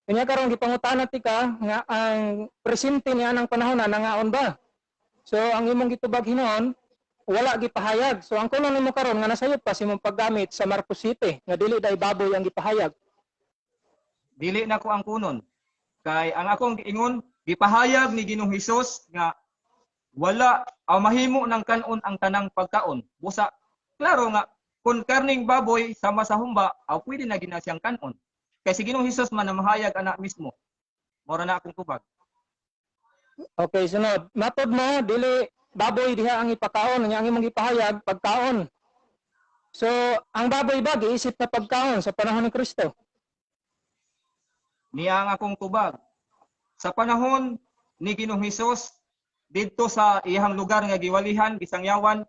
Kanya karon gipangutana tika nga ang presente niya ng panahon na nangaon ba? So ang imong gitubag hinuon wala gipahayag. So ang kuno nimo karon nga nasayop pa sa imong paggamit sa Marcos City nga dili day baboy ang gipahayag. Dili na ko ang kunon. Kay ang akong giingon, gipahayag ni Ginoong Hesus nga wala aw mahimo ng kanon ang tanang pagkaon. Busa klaro nga kung karning baboy sama sa humba, aw pwede na gina siyang kanon. Kay si Ginoong Hesus man na mahayag ana mismo. Mora na akong tubag. Okay, sunod. Matod mo dili baboy diha ang ipakaon nya ang imong gipahayag pagkaon. So ang baboy ba giisip na pagkaon sa panahon ni Kristo? Niya ang akong tubag. Sa panahon ni Ginoong Hesus didto sa iyang lugar nga giwalihan, gisangyawan,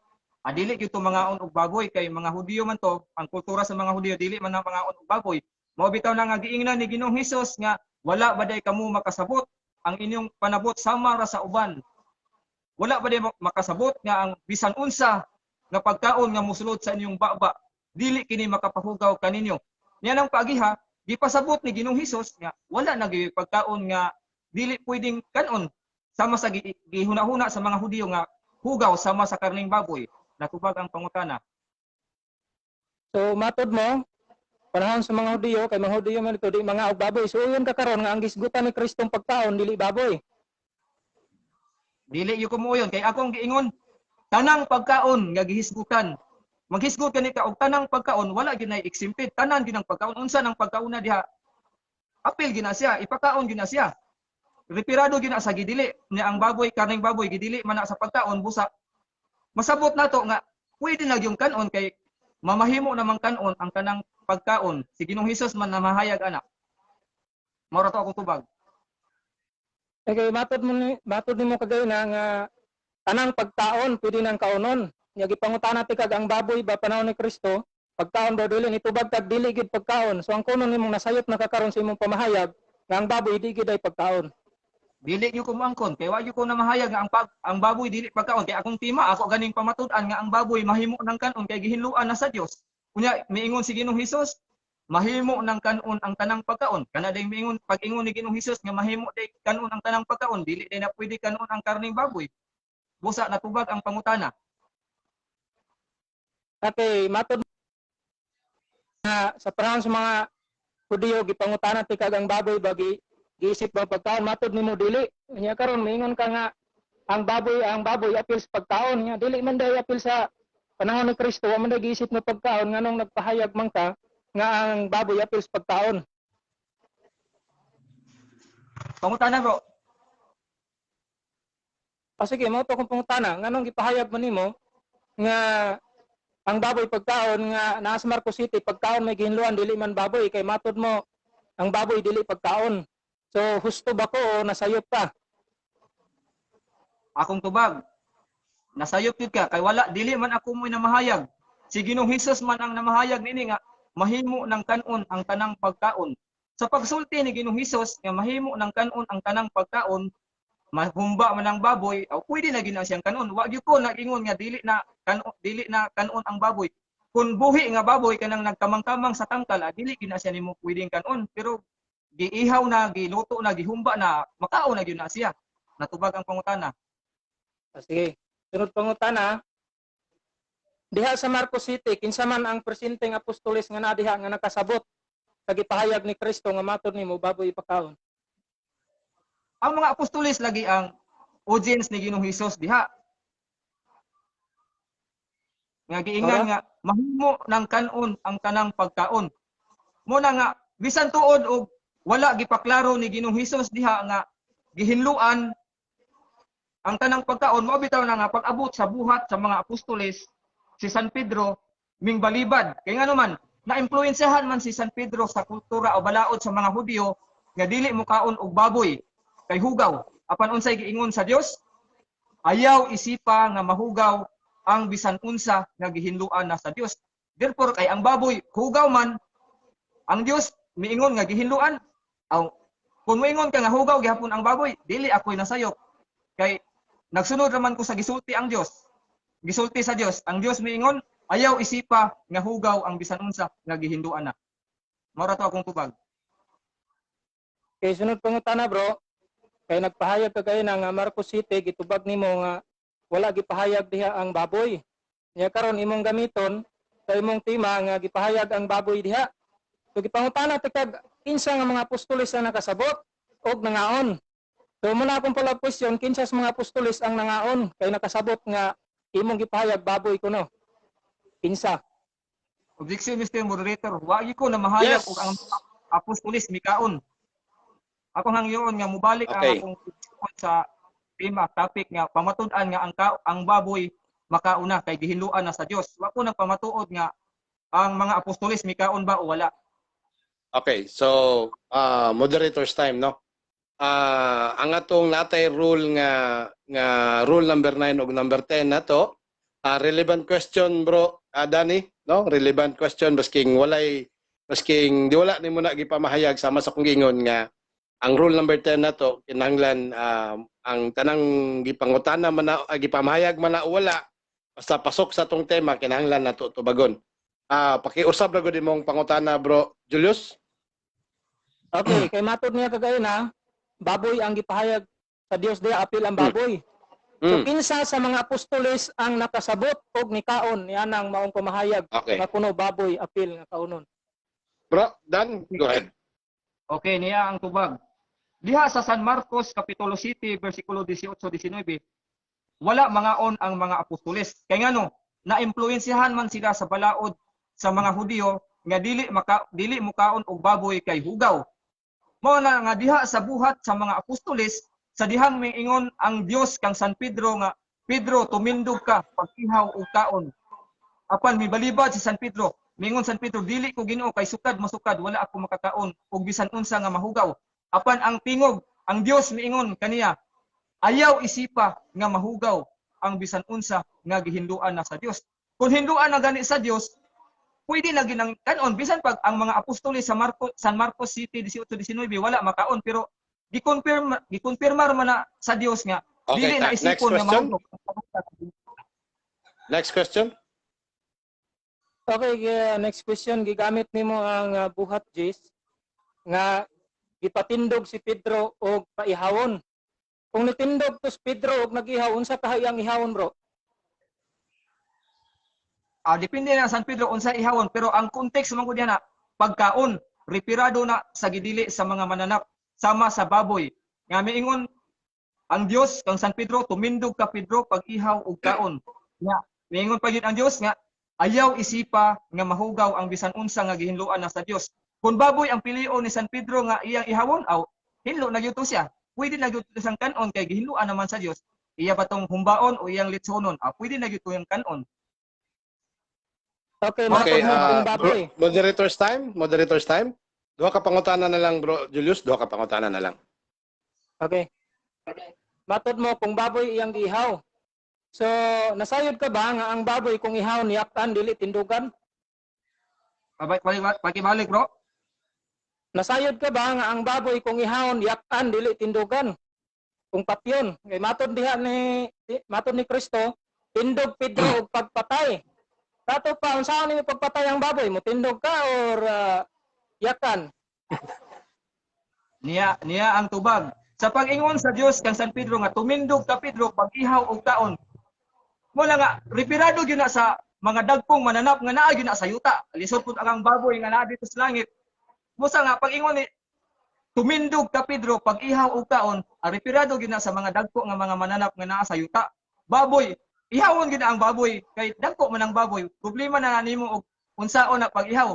dili gyud to mangaon og baboy kay mga Hudiyo man to, ang kultura sa mga Hudiyo dili man na mangaon og baboy. Mao bitaw na nga giingnan ni Ginoong Hesus nga wala ba day kamo makasabot, ang inyong panabot sama ra sa uban. Wala ba day makasabot nga ang bisan unsa nga pagkaon nga mosulod sa inyong baba, dili kini makapahugaw kaninyo. Niya nang paagiha, gipasabot ni Ginoong Hesus nga wala na gyud pagkaon nga dili pwedeng kanon sama sa gihuna-huna sa mga Hudiyo nga hugaw sama sa karning baboy. Natubag ang pangutana. So matod mo panahon sa mga Hudiyo, kay mga Hudiyo man ito di mga og baboy. So uyon ka karon nga ang gisgutan ni Kristong pagkaon dili baboy. Dili gyud ko muuyon kay akong giingon tanang pagkaon nga gihisgutan. Maghisgot kani ka og tanang pagkaon, wala gyud nay exempted. Tanan gyud ang pagkaon. Unsa nang pagkaon na diha? Apil gyud na siya, ipakaon gyud na siya. Referado gyud na sa gidili niya ang baboy, karning baboy gidili man na sa pagkaon, busa masabot nato nga pwede na gyud kanon kay mamahimo namang kanon ang kanang pagkaon. Si Ginoong Hesus man na mahayag ana. Mao ra to akong tubag. Okay, matod nimo kagay na nga tanang pagkaon pwede nang kaonon. Nya gipangutana ti kag ang baboy ba panahon ni Kristo pagkaon ba dili, nitubag kag dili gid pagkaon. So ang kuno nimong nasayop na kakaron sa imong pamahayag nga ang baboy di gid ay pagkaon. Dili gyud ko moangkon kay wa gyud ko na mahayag nga ang baboy dili pagkaon, kay akong tima ako ganing pamatud-an nga ang baboy mahimo ng kanon kay gihinluan na sa Dios. Unya miingon si Ginoong Hesus mahimo ng kanon ang tanang pagkaon. Kana day miingon, pag-ingon ni Ginoong Hesus nga mahimo day kanon ang tanang pagkaon, dili day na pwede kanon ang karning baboy. Busa natubag ang pangutana. Okay, matod nga sa panahon sa mga Hudiyo gipangutana ti kag ang baboy ba giisip ba pagkaon, matod nimo dili. Nya karon miingon ka nga ang baboy apil sa pagkaon, nga dili man day apil sa panahon ni Kristo, wa man day giisip nga pagkaon, nganong nagpahayag man ka nga ang baboy apil sa pagkaon? Pangutana, bro. Ah, sige, mao to akong pangutana, nganong gipahayag mo nimo nga ang baboy pagkaon nga naa sa Marcos City pagkaon may gihinluan dili man baboy, kay matod mo ang baboy dili pagkaon? So husto ba ko o nasayop ka? Akong tubag. Nasayop gyud ka kay wala dili man ako mo'y namahayag. Si Ginoong Hesus man ang namahayag niini nga mahimo ng kanon ang tanang pagkaon. Sa pagsulti ni Ginoong Hesus nga mahimo ng kanon ang tanang pagkaon, mahumba man ang baboy, aw pwede na gyud na siyang kanon. Wa gyud ko nagingon nga dili na kanon ang baboy. Kung buhi nga baboy kanang nagkamang-kamang sa tangkal, dili gyud na siya nimo pwedeng kanon. Pero giihaw na, giluto na, gihumba na, makaon na gyud na siya. Natubag ang pangutana. Ah, sige. Sunod pangutana. Diha sa Marcos City, kinsa man ang presenteng apostoles nga naa diha nga nakasabot sa gipahayag ni Kristo nga matod nimo baboy ipakaon? Ang mga apostoles lagi ang audience ni Ginoong Hesus diha. Nga giingan Ora? nga mahimo ng kanon ang tanang pagkaon. Mo na nga bisan tuod og wala gipaklaro ni Ginoong Hesus diha nga gihinluan ang tanang pagkaon, mao bitaw na nga pag-abot sa buhat sa mga apostoles si San Pedro ming balibad. Kay ngano man, na-impluwensyahan man si San Pedro sa kultura o balaod sa mga Hudiyo. nga dili mokaon og baboy kay hugaw. Apan unsay giingon sa Dios? Ayaw isipa nga mahugaw ang bisan unsa nga gihinluan na sa Dios. Therefore, kay ang baboy hugaw man, ang Dios miingon nga gihinluan. Aw, kung moingon ka nga hugaw gihapon ang baboy, dili ako'y nasayop. Kay nagsunod raman ko sa gisulti ang Dios. Gisulti sa Dios, ang Dios miingon, ayaw isipa nga hugaw ang bisan unsa nga gihinluan na. Mao ra to akong tubag. Kay sunod pangutana, bro, kay nagpahayag ka kayo na nga Marcos City gitubag nimo nga wala gipahayag diha ang baboy. Nya karon imong gamiton sa imong tema nga gipahayag ang baboy diha. So gipangutana tikag kinsa nga mga apostoles ang nakasabot og nangaon. So muna akong pala question, kinsa sa mga apostoles ang nangaon kay nakasabot nga imong gipahayag baboy kuno? Kinsa? Objection, Mr. Moderator. Wa gyud ko na mahayag og ang apostoles mikaon. Ako hangyoon nga mubalik ang akong sa tema, topic nga pamatud-an nga ang baboy makauna kay gihinluan na sa Dios. Wa ko nagpamatuod nga ang mga apostoles mikaon ba o wala. Okay, so moderator's time, no? Ang atong natay rule nga nga rule number 9 ug number 10 na to, relevant question, bro, Danny, no? Relevant question basking walay, basking di wala nimo na gipamahayag, sama sa kong giingon nga ang rule number 10 na to, kinahanglan ang tanang gipangutana man na, gipamahayag man na o wala, basta pasok sa atong tema, kinahanglan nato tubagon. Pakiusab ra gud imong pangutana, bro Julius. Okay, kay matod niya kagay na baboy ang gipahayag sa Dios diha, apil ang baboy. So kinsa sa mga apostoles ang nakasabot og nikaon nianang maong pamahayag nga kuno baboy apil nga kaunon? Bro, Dan, go ahead. Okay, niya ang tubag. Diha sa San Marcos Kapitulo 7 versikulo 18-19, wala mangaon ang mga apostoles. Kay ngano, naimpluwensyahan man sila sa balaod sa mga Hudiyo nga dili mukaon og baboy kay hugaw. Mao na nga diha sa Buhat sa mga Apostoles, sa dihang miingon ang Dios kang San Pedro nga, "Pedro, tumindog ka, pag-ihaw og kaon." Apan mibalibad si San Pedro. Mingon San Pedro, "Dili ko, Ginoo, kay sukad masukad wala ako makakaon og bisan unsa nga mahugaw." Apan ang tingog, ang Dios miingon kaniya, "Ayaw isipa nga mahugaw ang bisan unsa nga gihinduan na sa Dios." Kung hinduan na gani sa Dios, pwede na ginang kanon bisan pag ang mga apostoles sa San Marcos City 18-19 wala makaon, pero gikonfirmar man na sa Dios nga dili na Next isipon nga question. Mahugaw. Next question. Okay, next question, gigamit nimo ang Buhat 10 nga gipatindog si Pedro og paihawon. Kung nitindog to si Pedro og nagihaw, unsa kahay ang ihawon, bro? Depende na San Pedro unsa ihawon, pero ang context man gud na pagkaon, referado na sa gidili sa mga mananap sama sa baboy nga miingon ang Dios kang San Pedro, "Tumindog ka, Pedro, pag-ihaw og kaon." Nga miingon pa gyud ang Dios nga ayaw isipa nga mahugaw ang bisan unsa nga gihinluan na sa Dios. Kung baboy ang pilion ni San Pedro nga iyang ihawon, aw hinlo na gyud to siya, pwede na gyud to siyang kanon kay gihinluan naman sa Dios. Iya ba tong humbaon o iyang litsonon, ah, pwede na gyud to yung kanon. Okay, Okay, matod mo kung baboy. Bro, moderator's time, moderator's time. Duha ka pangutana na lang, bro Julius, duha ka pangutana na lang. Okay. Matod mo kung baboy iyang gihaw. So, nasayod ka ba nga ang baboy kung ihaw niyaktan, dili tindugan? Pabalik, balik, pakibalik, bro. Nasayod ka ba nga ang baboy kung ihawon yakan, dili tindugan? Kung patyon, kay matod ni Kristo, "Tindog, Pedro, og pagpatay." Kato pa, unsaon nimo pagpatay ang baboy? Mutindog ka or yakan? Niya niya ang tubag. Sa pag-ingon sa Dios kang San Pedro nga "Tumindog ka, Pedro, pag-ihaw og kaon." Mo na nga referado gyud na sa mga dagkong mananap nga naa gyud na sa yuta. Lisod pud ang baboy nga naa dito sa langit. Musa nga pag-ingon ni "Tumindog ka, Pedro, pag-ihaw og kaon," ang referado gyud na sa mga dagko nga mga mananap nga naa sa yuta. Baboy, ihawon gyud na ang baboy kay dagko man ang baboy. Problema na nimo og unsaon na pag-ihaw.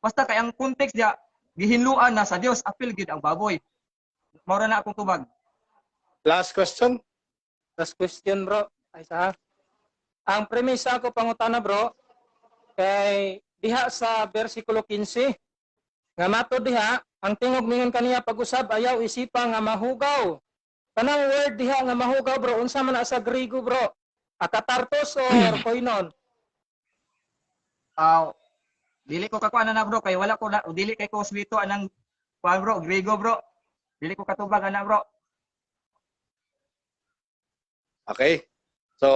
Basta kay ang context diya gihinluan na sa Dios, apil gyud ang baboy. Mao ra na akong tubag. Last question. Last question, bro. Ay sa. Ang premise ako pangutana, bro, kay diha sa versikulo 15 nga matod diha Ang tingog mingon kaniya, "Pag-usab ayaw isipa nga mahugaw." Kanang word diha nga mahugaw, bro, unsa man na sa Griego, bro? Akatartos or koinon? Ah, dili ko kakuan na bro, kay wala ko na, dili kay ko swito anang kuan bro, Griego, bro. Dili ko katubag ana, bro. Okay. So,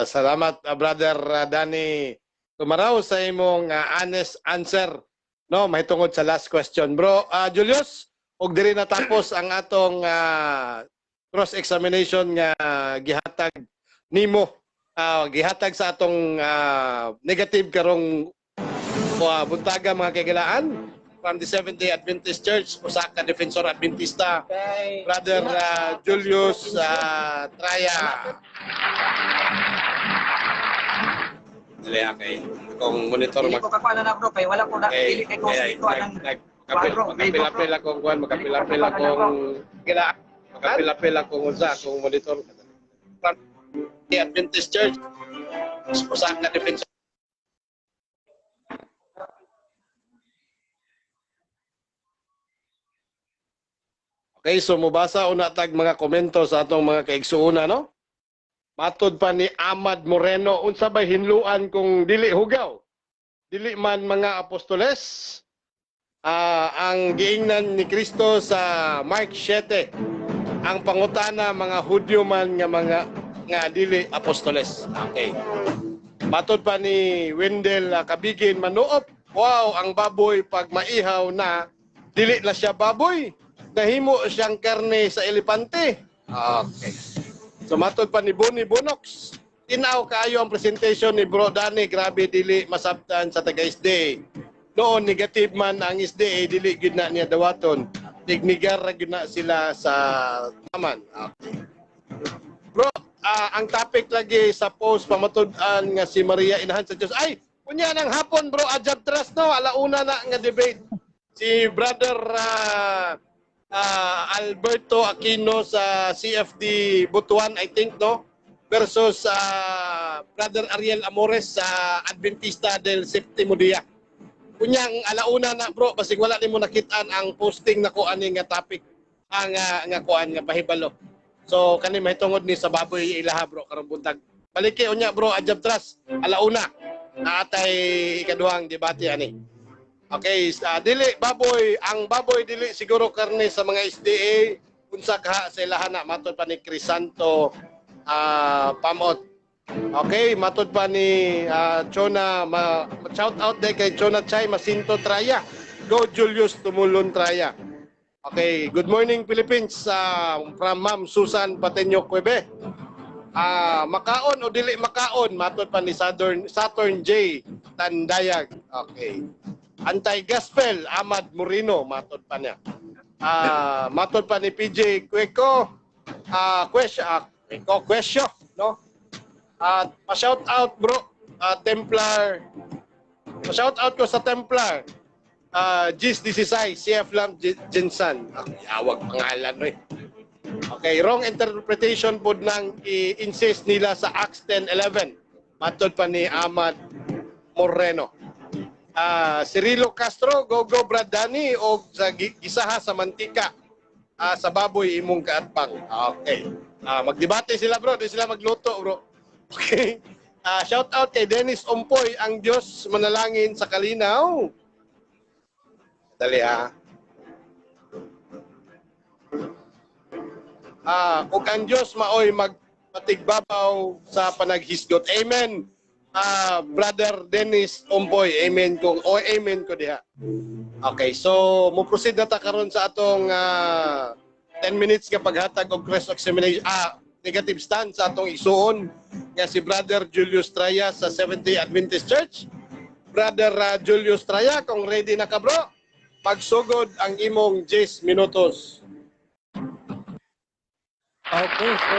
salamat, Brother Danny Tumaraw, sa imong honest answer, no, mahitungod sa last question. Bro Julius, og diri natapos ang atong cross examination nga gihatag nimo, gihatag sa atong negative karong buntaga, mga kahigalaan, from the Seventh Day Adventist Church, usa ka defensor Adventista, Kay Brother Julius Traya. Dili, okay. Akong monitor Dili mag ko kakuan na bro, kay wala ko na, dili kay ko swito anang kuan bro, Griego, bro. Makapil-apil akong kuan, makapil-apil akong gila, makapil-apil akong unsa akong monitor. From the Adventist Church, usa ka defensor. Okay, so mubasa una tag mga komento sa atong mga kaigsuuna, no? Matod pa ni Ahmad Moreno, unsa bay hinluan kung dili hugaw? Dili man mga apostoles? Ang giingnan ni Kristo sa Mark 7, ang pangutana mga Hudyo man nga mga nga dili apostoles. Okay. Matod pa ni Wendell Kabigin Manuop, wow, ang baboy pag maihaw na, dili na siya baboy. Nahimo siyang karne sa elepante. Okay. So matod pa ni Bonnie Bonox, tinaw kaayo ang presentation ni Bro Danny, grabe, dili masabtan sa taga SDA. Noon negative man ang SDA, dili gyud na niya dawaton. Tignigar ra gyud na sila sa taman. Okay. Bro, ang topic lagi sa post pamatud-an nga si Maria inahan sa Dios. Ay, unya ng hapon, bro, Ajab Trust, no, alauna na nga debate. Si Brother Alberto Aquino sa CFD Butuan, I think, no, versus Brother Ariel Amores sa Adventista del Septimo Dia. Unyang alauna na, bro, basig wala nimo nakitaan ang posting nako ani nga topic ang nga kuan nga pahibalo. So kani mahitungod ni sa baboy ilaha, bro, karong buntag. Paliki unya, bro Ajab Trust, alauna naatay ikaduhang debate ani. Okay, dili baboy, ang baboy dili siguro karne sa mga SDA, unsa ka sa ilaha na, matod pa ni Crisanto Pamot. Okay, matod pa ni Chona, shout out day kay Chona Chay Masinto Traya. Go Julius Tumulon Traya. Okay, good morning Philippines, from Ma'am Susan Patenyo Cuebe. Makaon o dili makaon, matod pa ni Saturn J Tandayag. Okay. Anti-gospel Ahmad Moreno, matod pa niya. Matod pa ni PJ Cueco, question, Cueco, question, no? At pa-shout out, bro, Templar. Pa-shout out ko sa Templar. Gis DCSI, CF Lam Jensan. Okay, awag pangalan no eh. Okay, wrong interpretation pod nang i-insist nila sa Acts 10:11. Matod pa ni Ahmad Moreno. Cirilo Castro, go go Brad Danny og sa gisaha sa mantika sa baboy imong kaatbang. Okay. Magdebate sila, bro, di sila magluto, bro. Okay. Shout out kay Dennis Ompoy, ang Diyos manalangin sa kalinaw. Dali ha. Ug ang Diyos maoy magpatigbabaw sa panaghisgot. Amen. Brother Dennis Ompoy, amen kung o amen ko diha. Okay, so mo proceed na ta karon sa atong 10 minutes nga paghatag og cross examination, negative stand sa atong isuon nga si Brother Julius Traya sa Seventh-day Adventist Church. Brother Julius Traya, kung ready na ka, bro, pagsugod ang imong 10 minutos. Okay, so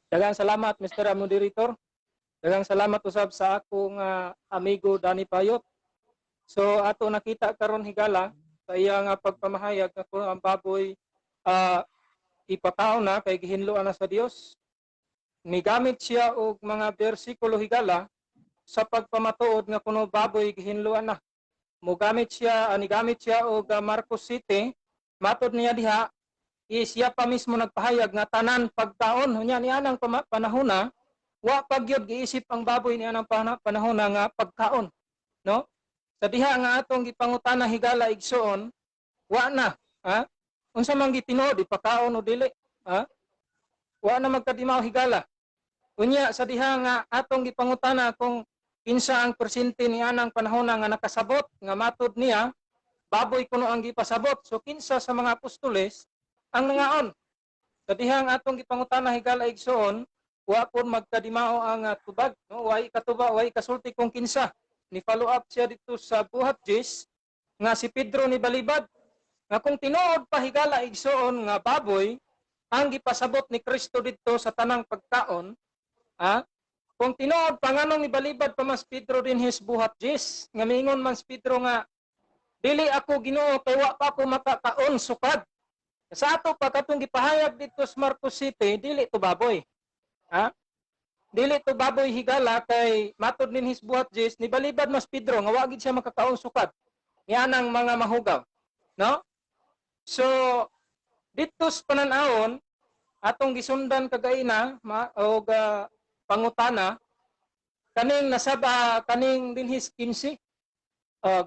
daghang salamat, Mr. Moderator. Daghang salamat usab sa akong amigo Danny Payot. So ato nakita karon higala sa iya nga pagpamahayag nga kung ang baboy ipakaon na kay gihinloan na sa Dios. Nigamit siya og mga bersikulo higala sa pagpamatuod nga kuno baboy gihinloan na. Mogamit siya, nigamit siya og Marcos City. Matod niya diha is siya pa mismo nagpahayag nga tanan pagkaon. Unya niya nang panahona, wa pa gyud giisip ang baboy niya ng panahona nga pagkaon, no? Sa diha nga atong gipangutana, higala igsuon, wa na, ha? Unsa man gitinuod, ipakaon o dili, ha? Wa na magkadimaw, higala. Unya sa diha nga atong gipangutana kung kinsa ang presente ni anang panahona nga nakasabot nga matod niya baboy kuno ang gipasabot, so kinsa sa mga apostoles ang nangaon? Sa dihang atong gipangutana, higala igsuon, wa pud magkadimao ang tubag, no? Way katuba, way kasulti kung kinsa. Ni follow up siya dito sa Buhat 10 nga si Pedro ni balibad nga kung tinuod pa, higala igsuon, nga baboy ang gipasabot ni Kristo didto sa tanang pagkaon, ha? Kung tinuod pa, nganong nibalibad pa mas Pedro dinhi sa Buhat 10 nga miingon man si Pedro nga, "Dili ako, Ginoo, kay wa pa ako makakaon sukad"? Sa ato pa, katong gipahayag didto sa Marcos City, dili to baboy, ha? Dili to baboy, higala, kay matod dinhi sa Buhat 10, nibalibad mas Pedro nga wa gid siya makakaon sukad nianang mga mahugaw, no? So didto sa panan-awon atong gisundan kagaina og pangutana kaning nasaba kaning dinhi sa 15,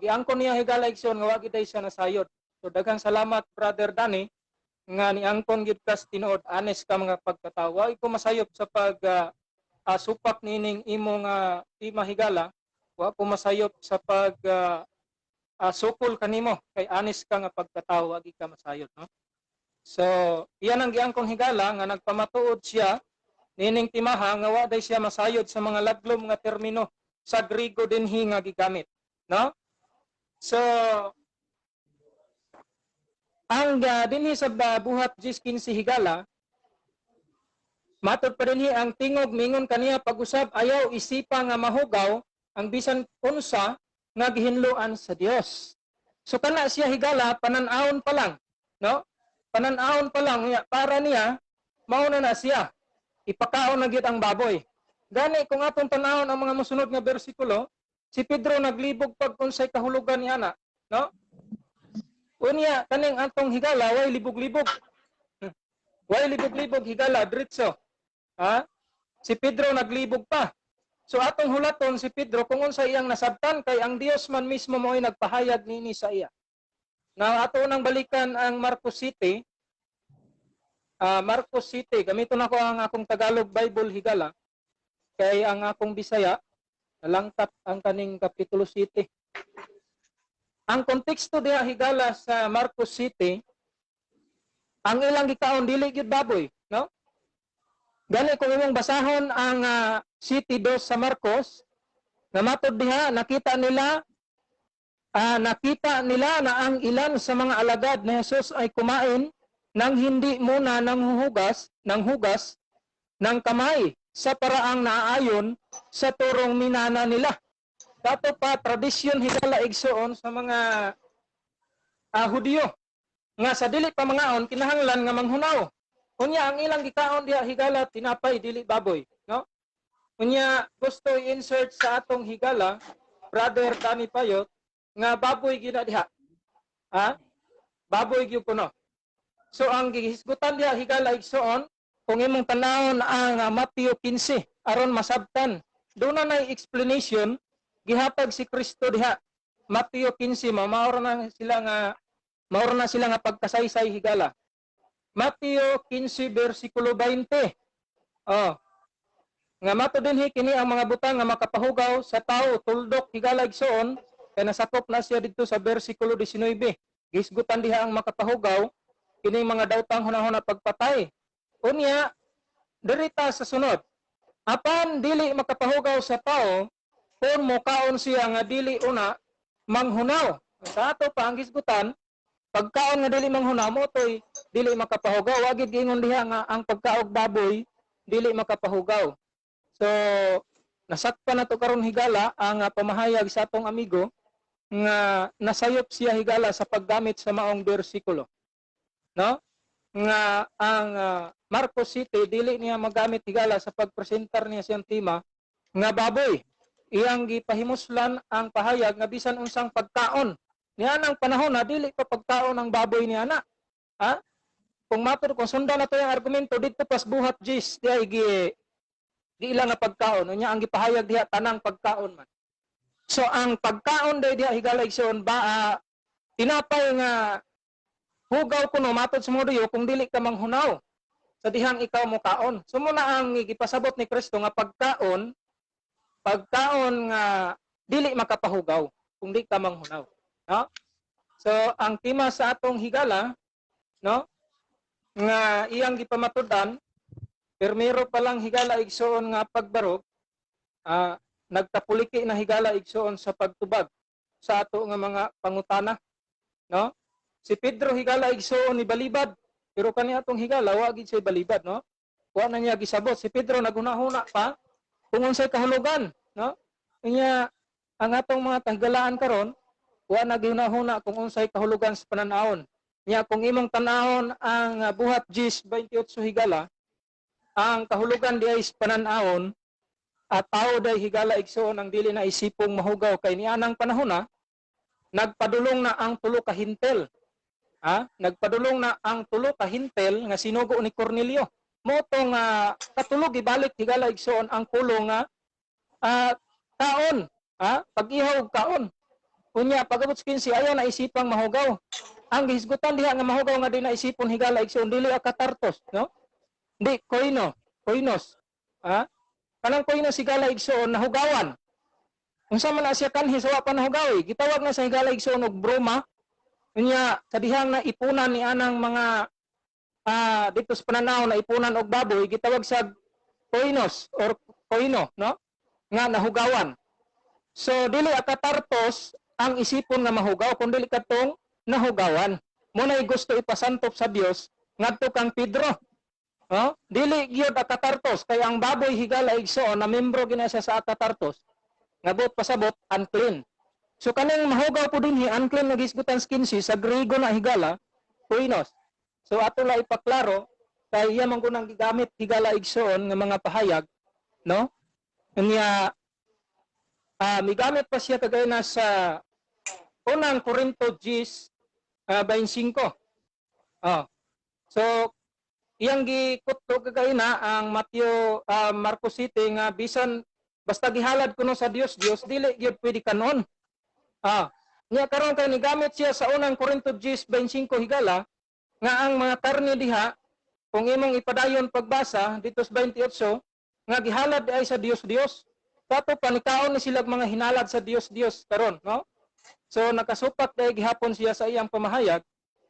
giangkon niya, higala igsoon, nga wa gid ay siya nasayod. So daghang salamat, Brother Danny, nga niangkon gid kas tinuod, honest ka mga pagkatawo. Wa ko masayop sa pag supak nining imong tema, higala. Wa ko masayop sa pag sukol kanimo kay honest ka nga pagkatawo, wa gid ka masayod, no? So iyan ang giangkon, higala, nga nagpamatuod siya nining timaha nga wa day siya masayod sa mga ladlom nga termino sa Grigo dinhi nga gigamit, no? So ang dinhi sa Buhat 10:15, higala, matod pa dinhi ang tingog mingon kaniya pag-usab, "Ayaw isipa nga mahugaw ang bisan unsa nga gihinloan sa Dios." So kana siya, higala, panan-awon pa lang, no? Panan-awon pa lang niya, para niya mao na na siya. Ipakaon na gyud ang baboy. Gani kung atong tan-awon ang mga mosunod nga bersikulo, si Pedro naglibog pag unsay kahulugan niya na, no? Unya kaning atong higala way libog-libog. Way libog-libog, higala, diretso. Ha? Si Pedro naglibog pa. So atong hulaton si Pedro kung unsa iyang nasabtan kay ang Dios man mismo mo'y nagpahayag nini sa iya. Now ato nang balikan ang Marcos City. Marcos City, gamiton nako ang akong Tagalog Bible, higala, kay ang akong Bisaya nalangkat ang kaning Kapitulo City. Ang konteksto diha, higala, sa Marcos City, ang ilang gikaon dili gyud baboy, no? Gani kung imong basahon ang City 2 sa Marcos, nga matod diha nakita nila na ang ilan sa mga alagad ni Jesus ay kumain nang hindi muna nang hugas ng kamay sa paraang naaayon sa turong minana nila. Dato pa tradisyon, higala igsuon, sa mga Hudiyo nga sa dili pa mangaon kinahanglan nga manghunaw. Unya ang ilang gikaon diha, higala, tinapay, dili baboy, no? Unya gusto i-insert sa atong higala, Brother Danny Payot, nga baboy gina diha. Ha? Baboy gyud kuno. So ang gihisgutan diha, higala igsuon, kung imong tanawon ang Mateo 15 aron masabtan, doon na nay explanation gihatag si Kristo diha. Mateo 15, maura na sila nga pagkasaysay, higala. Mateo 15 versikulo 20. Oh. Nga mato dinhi, kini ang mga butang nga makapahugaw sa tao, tuldok, higala igsoon, kay nasakop na siya didto sa versikulo 19. Gisgutan diha ang makapahugaw kining mga dawtang hunahuna pagpatay. Unya dirita sa sunod. Apan dili makapahugaw sa tao kung mokaon siya nga dili una manghunaw. Sa ato pa ang gisgutan, pagkaon nga dili manghunaw mo toy dili makapahugaw. Wa gid giingon diha nga ang pagkaog baboy dili makapahugaw. So nasakpan na to karon, higala, ang pamahayag sa atong amigo nga nasayop siya, higala, sa paggamit sa maong bersikulo. No? Nga ang Marcos City dili niya magamit, higala, sa pagpresentar niya siyang tema nga baboy. Iyang gipahimuslan ang pahayag nga bisan unsang pagkaon. Niya ang panahon na dili pa pagkaon ang baboy niya na. Ha? Kung matud, kung sundan na to yung argumento dito pas Buhat 10 diay gi giila nga pagkaon, unya ang gipahayag diha tanang pagkaon man. So ang pagkaon day diha, higala igsoon, ba tinapay nga hugaw kuno matod sa mga kung dili ka manghunaw sa dihang ikaw mo kaon. So muna ang gipasabot ni Kristo nga pagkaon, pagkaon nga dili makapahugaw kung di ka manghunaw, no? So ang tema sa atong higala, no, nga iyang gipamatud-an permero pa lang, higala igsoon, nga pagbarog, nagtapuliki na, higala igsoon, sa pagtubag sa ato nga mga pangutana, no? Si Pedro, higala igsoon, ni balibad, pero kani atong higala wa gid siya balibad, no? Wa na niya gisabot. Si Pedro naghunahuna pa kung unsay kahulugan, no? Unya ang atong mga kahigalaan karon wa naghunahuna kung unsay kahulugan sa panan-awon. Nya kung imong tan-awon ang Buhat 10:28, higala, ang kahulugan di ay sa panan-awon at tao day, higala igsoon, ang dili na isipong mahugaw kay nianang panahon na nagpadulong na ang tulo ka hintel. Ha? Nagpadulong na ang tulo ka hintel nga sinugo ni Cornelio. Mo tong katulog ibalik, higala igsoon, ang kulo nga kaon, ha? Pag-ihaw og kaon. Unya pagabot sa 15 ayaw na isipang mahugaw. Ang gihisgutan diha nga mahugaw nga di na isipon, higala igsoon, dili akatartos, no? Di koino, koinos. Ha? Kanang koinos, higala igsoon, nahugawan. Unsa man na siya kanhi sa wa pa nahugaw, eh. Gitawag na sa, higala igsoon, og broma. Unya sa dihang na ipunan ni anang mga dito sa pananaw na ipunan og baboy, gitawag sa koinos or koino, no? Nga nahugawan. So dili akatartos ang isipon nga mahugaw kun dili katong nahugawan. Mo nay gusto ipasantop sa Dios ngadto kang Pedro. No? Dili gyud akatartos kay ang baboy, higala igsoon, na membro gina siya sa akatartos. Nga buot pasabot unclean. So kaning mahugaw po dinhi, unclean nga gisgutan sa 15 sa Griego na, higala, koinos. So ato la ipaklaro kay iya man kunang gigamit, higala igsoon, nga mga pahayag, no? Unya migamit pa siya kagaya na sa Unang Korinto 10 25. Oh. So iyang gikutlo kagaya na ang Mateo, Marcos City nga bisan basta gihalad kuno sa Dios Dios dili gyud pwede kanon. Nya karon kay nigamit siya sa Unang Korinto 10:25, higala, nga ang mga karne diha, kung imong ipadayon pagbasa dito sa 28, nga gihalad ay sa Dios Dios. Kato panikaon ni sila mga hinalad sa Dios Dios karon, no? So nakasupak dahil gihapon siya sa iyang pamahayag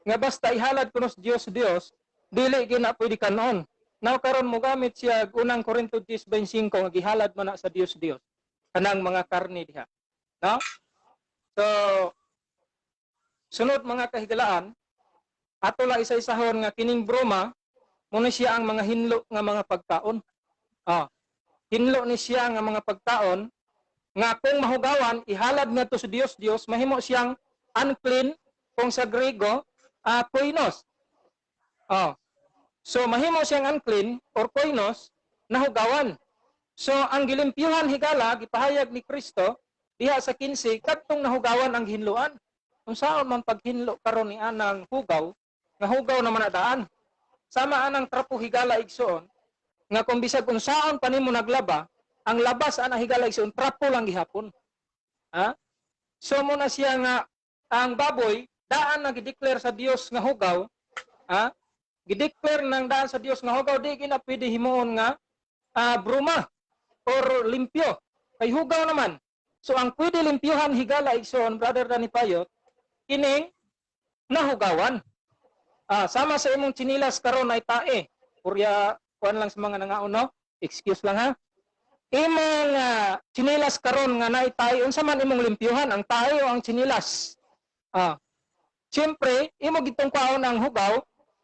nga basta ihalad kuno sa Dios Dios dili gina pwede kanon. Now karon mo gamit siya og Unang Korinto 10:25 nga gihalad man na sa Dios Dios kanang mga karne diha. No? So sunod, mga kahigalaan, ato lang isa-isahon nga kining broma muna siya ang mga hinlo nga mga pagkaon. Ah, hinlo ni siya nga mga pagkaon nga kung mahugawan ihalad nga to sa Dios Dios mahimo siyang unclean, kung sa Grego koinos. Oh. So mahimo siyang unclean or koinos, nahugawan. So ang gilimpyuhan, higala, gipahayag ni Kristo diha sa 15, kadtong nahugawan ang hinluan. Kung saon man paghinlo karon ni anang hugaw, nga hugaw naman na daan. Sama anang trapo, higala igsoon, nga kung bisag unsaon pa nimo naglaba, ang labas ana, higala igsoon, trapo lang gihapon. Ha? So mo na siya nga ang baboy daan na gideclare sa Dios nga hugaw, ha? Gideclare nang daan sa Dios nga hugaw, di gina pwede himuon nga bruma or limpyo. Kay hugaw naman. So ang pwede limpyuhan, higala igsoon, Brother Danny Payot, kining nahugawan. Sama sa imong tsinilas karon ay tae. Purya kuan lang sa mga nangaon, no? Excuse lang ha. Imong tsinilas karon nga naay tae, unsa man imong limpyuhan, ang tae o ang tsinilas? Siyempre, imo gitong kwaon ang hugaw,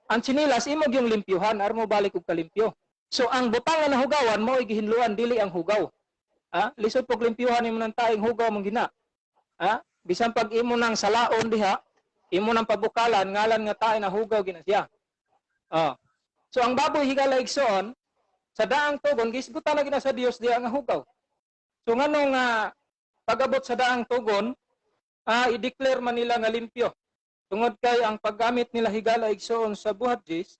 ang tsinilas imo gyung limpyuhan aron mo balik og kalimpyo. So ang butang nga nahugawan mo gihinluan, dili ang hugaw. Lisod pog limpyuhan nimo ng taeng hugaw mong gina. Bisan pag imo nang salaon diha, imo nang pabukalan, ngalan nga tae na hugaw gina siya. So ang baboy, higala igsoon, sa daang tugon gisgutan na gina sa Dios diha nga hugaw. So ngano nga pag-abot sa daang tugon, i-declare man nila nga limpyo? Tungod kay ang paggamit nila, higala igsoon, sa Buhat 10,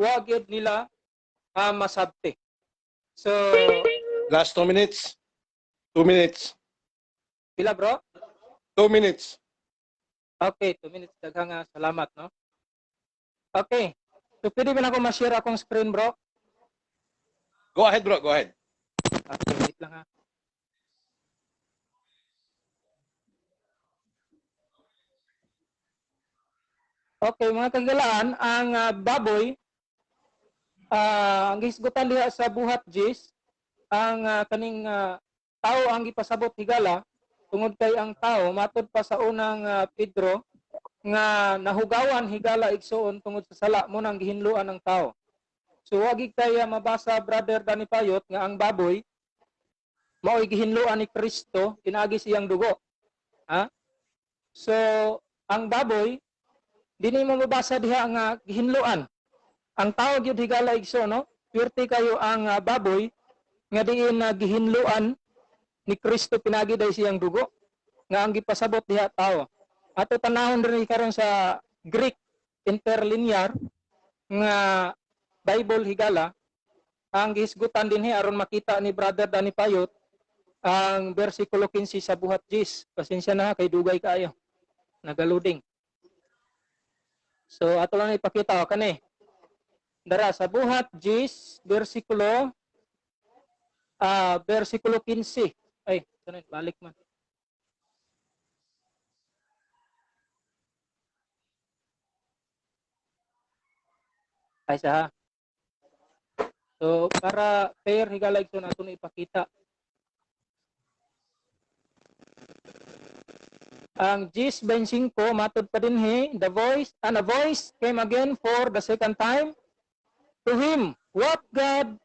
wa gyud nila masabti. So Last 2 minutes. 2 minutes. Pila, bro? 2 minutes. Okay, 2 minutes. Daghang salamat, no? Okay. So pwede ba na ako ma-share akong screen, bro? Go ahead, bro. Go ahead. Okay, wait lang ha. Okay, mga kahigalaan, ang baboy, ang gihisgutan diha sa Buhat 10, ang kaning tao ang gipasabot, higala, tungod kay ang tao, matod pa sa Unang Pedro, nga nahugawan, higala igsoon, tungod sa sala mo nang gihinluan ng tao. So wagi kaya mabasa, Brother Danny Payot, nga ang baboy mao'y gihinluan ni Kristo pinaagi siyang dugo. Ha? So ang baboy, dili mo mabasa diha nga gihinluan. Ang tao gyud, higala igsoon, no? Pwerte kayo ang baboy nga diin na gihinluan ni Kristo pinagi dahil siyang dugo, nga ang gipasabot diha tao. Ato tanahon rin karon sa Greek Interlinear nga Bible, higala, ang gihisgutan dinhi aron makita ni Brother Danny Payot ang versikulo 15 sa Buhat 10. Pasensya na ha, kay dugay kaayo. Nagaloading. So ato lang ipakita o kani. Dara sa Buhat 10 versikulo 15. Ay, ano yun? Balik man. Ay sa. So para fair, higala igsoon, ato na ipakita. Ang 10:25, matod pa dinhi, the voice and a voice came again for the second time to him, "What God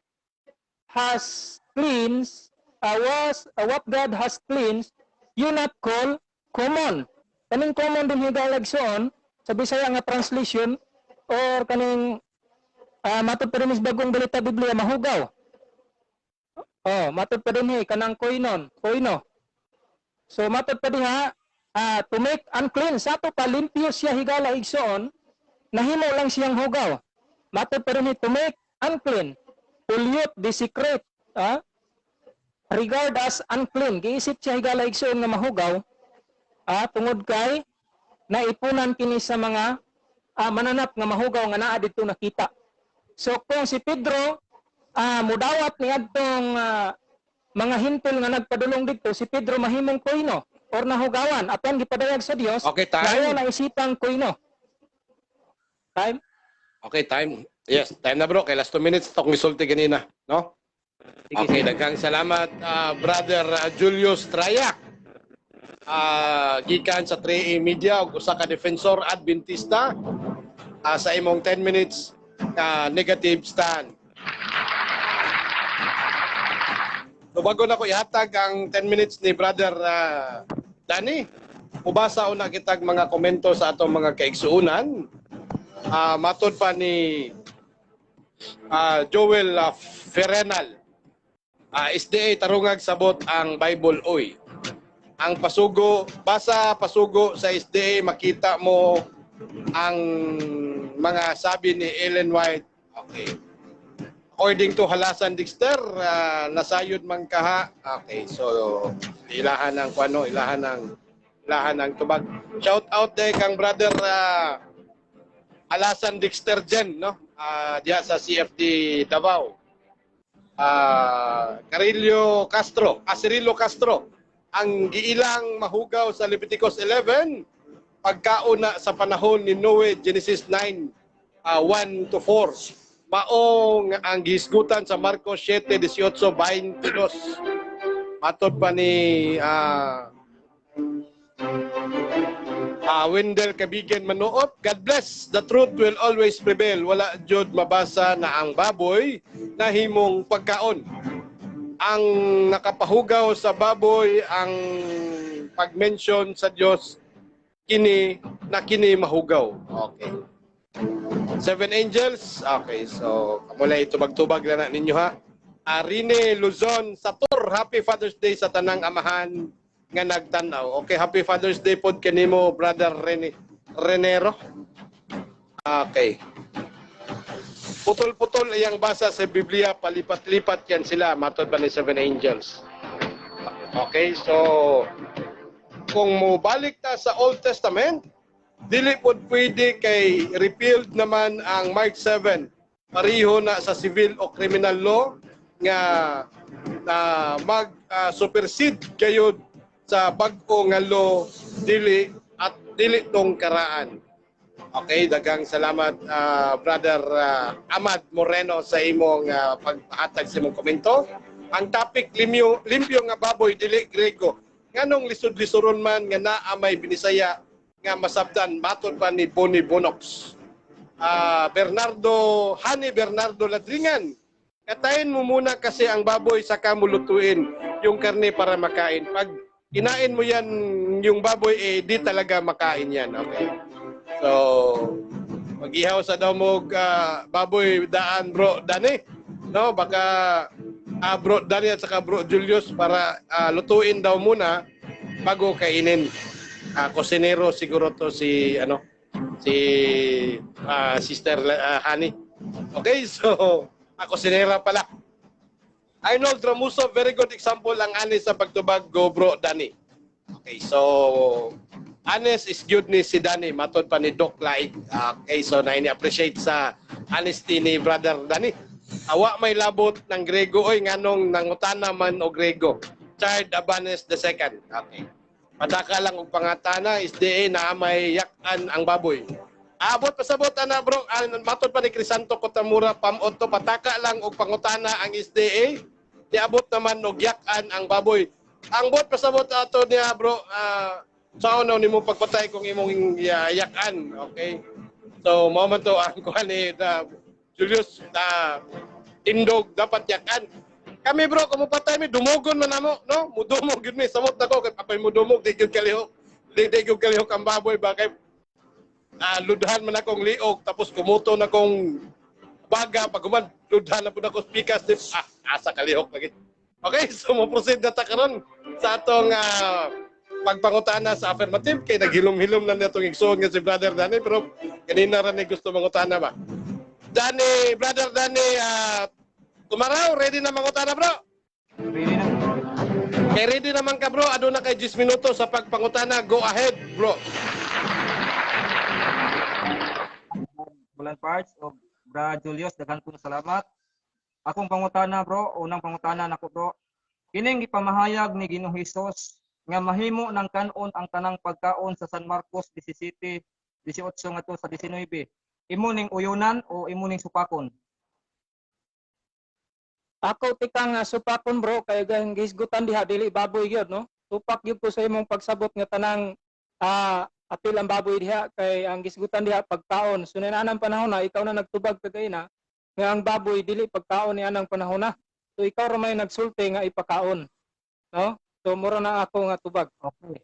has cleansed, what God has cleansed, you not call common." Kaning common din, higala igsoon, sa Bisaya nga translation or kaning matod pa din is Bagong Balita Biblia, mahugaw. Oh, matod pa dinhi kanang koinon, koino. So matod pa diha, to make unclean, sa ato pa limpyo siya, higala igsoon, nahimo lang siyang hugaw. Matod pa dinhi, to make unclean, pollute, desecrate, regard as unclean. Giisip siya, higala igsoon, nga mahugaw, tungod kay naipunan kini sa mga mananap nga mahugaw nga naa didto nakita. So kung si Pedro mudawat ni adtong mga hintil nga nagpadulong didto, si Pedro mahimong koino or nahugawan apan gipadayag sa Dios Okay, na time. Na isipang koino. Time? Okay, time. Yes, time na, bro. Kay last 2 minutes ito kung isulti ganina, no? Sige, Okay, sige. Daghang salamat, Brother Julius Trayak. Gikan sa 3A Media ug usa ka defensor Adventista sa imong 10 minutes negative stand. So bago na ko ihatag ang 10 minutes ni Brother Danny, mubasa una kitag mga komento sa atong mga kaigsuunan. Matod pa ni Joel Ferrenal. SDA tarungag sabot ang Bible oy. Ang pasugo, basa pasugo sa SDA, makita mo ang mga sabi ni Ellen White. Okay. According to Halasan Dexter, nasayod man kaha. Okay, so ilahan ng kuano, ilahan ng tubag. Shout out day kang Brother Halasan Dexter Jen, no? Diya sa CFD Davao. Carillo Castro, Cirilo Castro, ang giilang mahugaw sa Leviticus 11, pagkauna sa panahon ni Noe, Genesis 9, 1 to 4. Maong ang gihisgutan sa Marcos 7, 18, 22. Matod pa ni Wendell Kabigen Manuop, "God bless, the truth will always prevail." Wala jud mabasa na ang baboy na himong pagkaon. Ang nakapahugaw sa baboy ang pag-mention sa Dios kini na kini mahugaw. Okay. Seven Angels. Okay, so kamula tubag-tubag na na ninyo ha. Arine Luzon Satur. Happy Father's Day sa tanang amahan nga nagtan-aw. Okay, happy Father's Day pod kanimo, Brother Rene Renero. Okay. Putol-putol iyang basa sa Biblia, palipat-lipat yan sila, matod pa ni Seven Angels. Okay, so kung mobalik ta sa Old Testament, dili pod pwede kay repealed naman ang Mark 7. Pareho na sa civil o criminal law nga na mag supersede gayud sa bag-o nga law, dili at dili tong karaan. Okay, daghang salamat, Brother Ahmad Moreno, sa imong paghatag sa imong komento. Ang topic limpyo, limpyo nga baboy, dili Grego. Nganong lisod-lisoron man nga naa may Binisaya nga masabtan, matod pa ni Bonnie Bonox. Bernardo Hani Bernardo Ladringan. Katayin mo muna kasi ang baboy, saka mo lutuin yung karne para makain. Pag kinain mo yan yung baboy, eh di talaga makain yan. Okay. So, mag-ihaw sa daw mo baboy daan, Bro Dani. No, baka Bro Dani at saka Bro Julius, para lutuin daw muna bago kainin. Kusinero siguro to si ano si Sister Honey. Okay, so ako kusinera pala. Arnold Ramuso, very good example ang honest sa pagtubag. Go, Bro Danny. Okay, so honest is good ni si Danny, matod pa ni Doc Laig. Okay, so na appreciate sa honesty ni Brother Danny. Awa may labot ng Grego oy, nganong nangutana man og Grego. Chard Abanes the second. Okay. Padaka lang og pangatana SDA na may yakan ang baboy. Abot pasabot ana, bro, matod pa ni Crisanto Kotamura pamot to, pataka lang og pangutana ang SDA. Niabot naman og yakan ang baboy. Ang bot pasabot ato niya, bro, sa ano nimo pagpatay kung imong yakan, okay? So mao man to ang kuan ni Julius na tindog, dapat yakan. Kami, bro, kung mupatay mi, dumugon man namo, no? Mudumog gyud mi, samot nako kay apay mudumog, di gyud kalihok. Di gyud kalihok ang baboy ba kay ludhan man akong liog, tapos kumuto na kong baga, pag human ludhan na pud ako pikas, di, asa kalihok lagi. Okay, so mo proceed na ta karon sa atong pagpangutana sa affirmative kay naghilom-hilom na natong igsoon nga si Brother Danny, pero kanina ra ni gusto mangutana ba. Danny, Brother Danny, Tumaraw, ready na mangutana, bro? Ready na. Kay ready naman ka, bro, aduna kay 10 minuto sa pagpangutana. Go ahead, bro. Bulan Parts o Bra Julius, daghan po salamat. Akong pangutana, bro, unang pangutana nako, bro. Kining gipamahayag ni Ginoong Hesus nga mahimo ng kanon ang tanang pagkaon sa San Marcos 17, 18 ngadto sa 19. Imo ning uyunan o imo ning supakon? Ako tika nga supakon, bro, kay gang gisgutan diha dili baboy gyud, no. Supak gyud ko sa imong pagsabot nga tanang apil ang baboy diha kay ang gisgutan diha pagkaon. So anang panahon na ikaw na nagtubag kagay na nga ang baboy dili pagkaon ni anang panahon na. So ikaw ra may nagsulti nga ipakaon. No? So mura na ako nga tubag. Okay.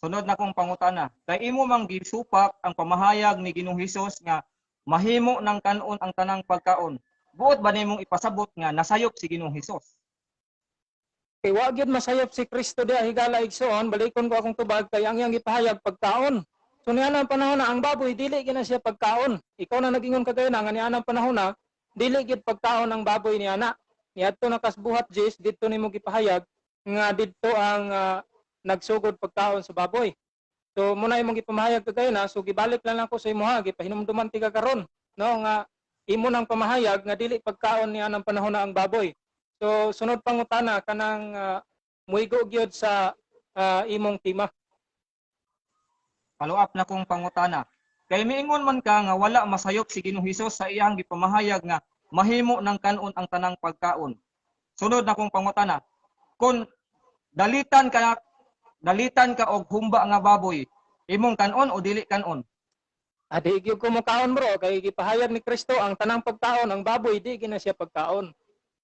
Sunod na kong pangutana. Kay imo mang gisupak ang pamahayag ni Ginoong Hesus nga mahimo ng kanon ang tanang pagkaon. Buot ba nimong ipasabot nga nasayop si Ginoong Hesus? Kay wa gyud masayop si Kristo diha, higala igsoon, balikon ko akong tubag kay ang iyang gipahayag pagkaon. So niana ang panahon na ang baboy dili gyud na siya pagkaon. Ikaw na nagingon kagay na nga niana ang panahon na dili gyud pagkaon ang baboy niana. Niadto na kasbuhat Jis, didto nimo gipahayag nga didto ang nagsugod pagkaon sa baboy. So muna imong gipamahayag kagay na, so gibalik lang ako sa imo ha, gipahinumduman ti ka karon, no, nga imo nang pamahayag nga dili pagkaon niya ang panahon na ang baboy. So sunod pangutana, kanang muigo gyud sa imong tima. Follow up na kong pangutana. Kay miingon man ka nga wala masayop si Ginoong Hesus sa iyang gipamahayag nga mahimo ng kanon ang tanang pagkaon. Sunod na kong pangutana. Kung dalitan ka og humba nga baboy, imong kanon o dili kanon? Adi gyud ko mokaon, bro, kay gipahayag ni Kristo ang tanang pagkaon, ang baboy di gina siya pagkaon.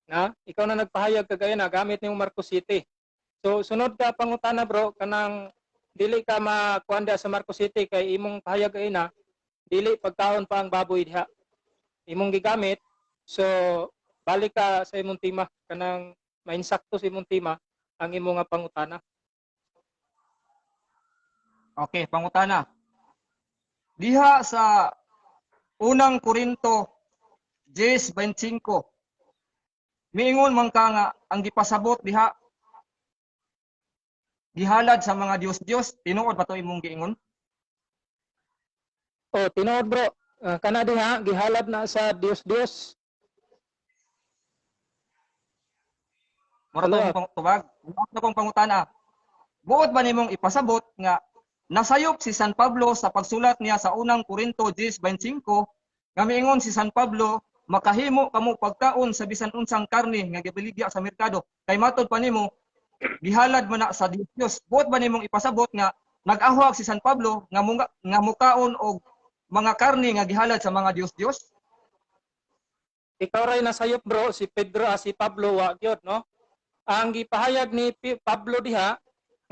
Na ikaw na nagpahayag kagaya na gamit nimo Marcos City. So sunod ka pangutana, bro, kanang dili ka makuan diha sa Marcos City kay imong pahayag ay na dili pagkaon pa ang baboy diha. Imong gigamit, so balik ka sa imong tema kanang Mainsakto sa imong tema ang imo nga pangutana. Okay, pangutana. Diha sa Unang Korinto 10:25, miingon man ka nga ang gipasabot diha gihalad sa mga Dios-Dios. Tinuod ba to imong giingon? Oh, tinuod, bro. Kana diha gihalad na sa Dios Dios. Mura to imong tubag. Mura kong pangutana. Buot ba nimong ipasabot nga nasayop si San Pablo sa pagsulat niya sa Unang Korinto 10:25 nga miingon si San Pablo, "Makahimo kamo pagkaon sa bisan unsang karne nga gibaligya sa merkado kay matod pa nimo gihalad man na sa Dios Dios"? Buot ba nimong ipasabot nga nag-ahwag si San Pablo nga mukaon og mga karne nga gihalad sa mga Dios Dios? Ikaw ray nasayop, bro, si Pedro, si Pablo wa gyud, no? Ang gipahayag ni Pablo diha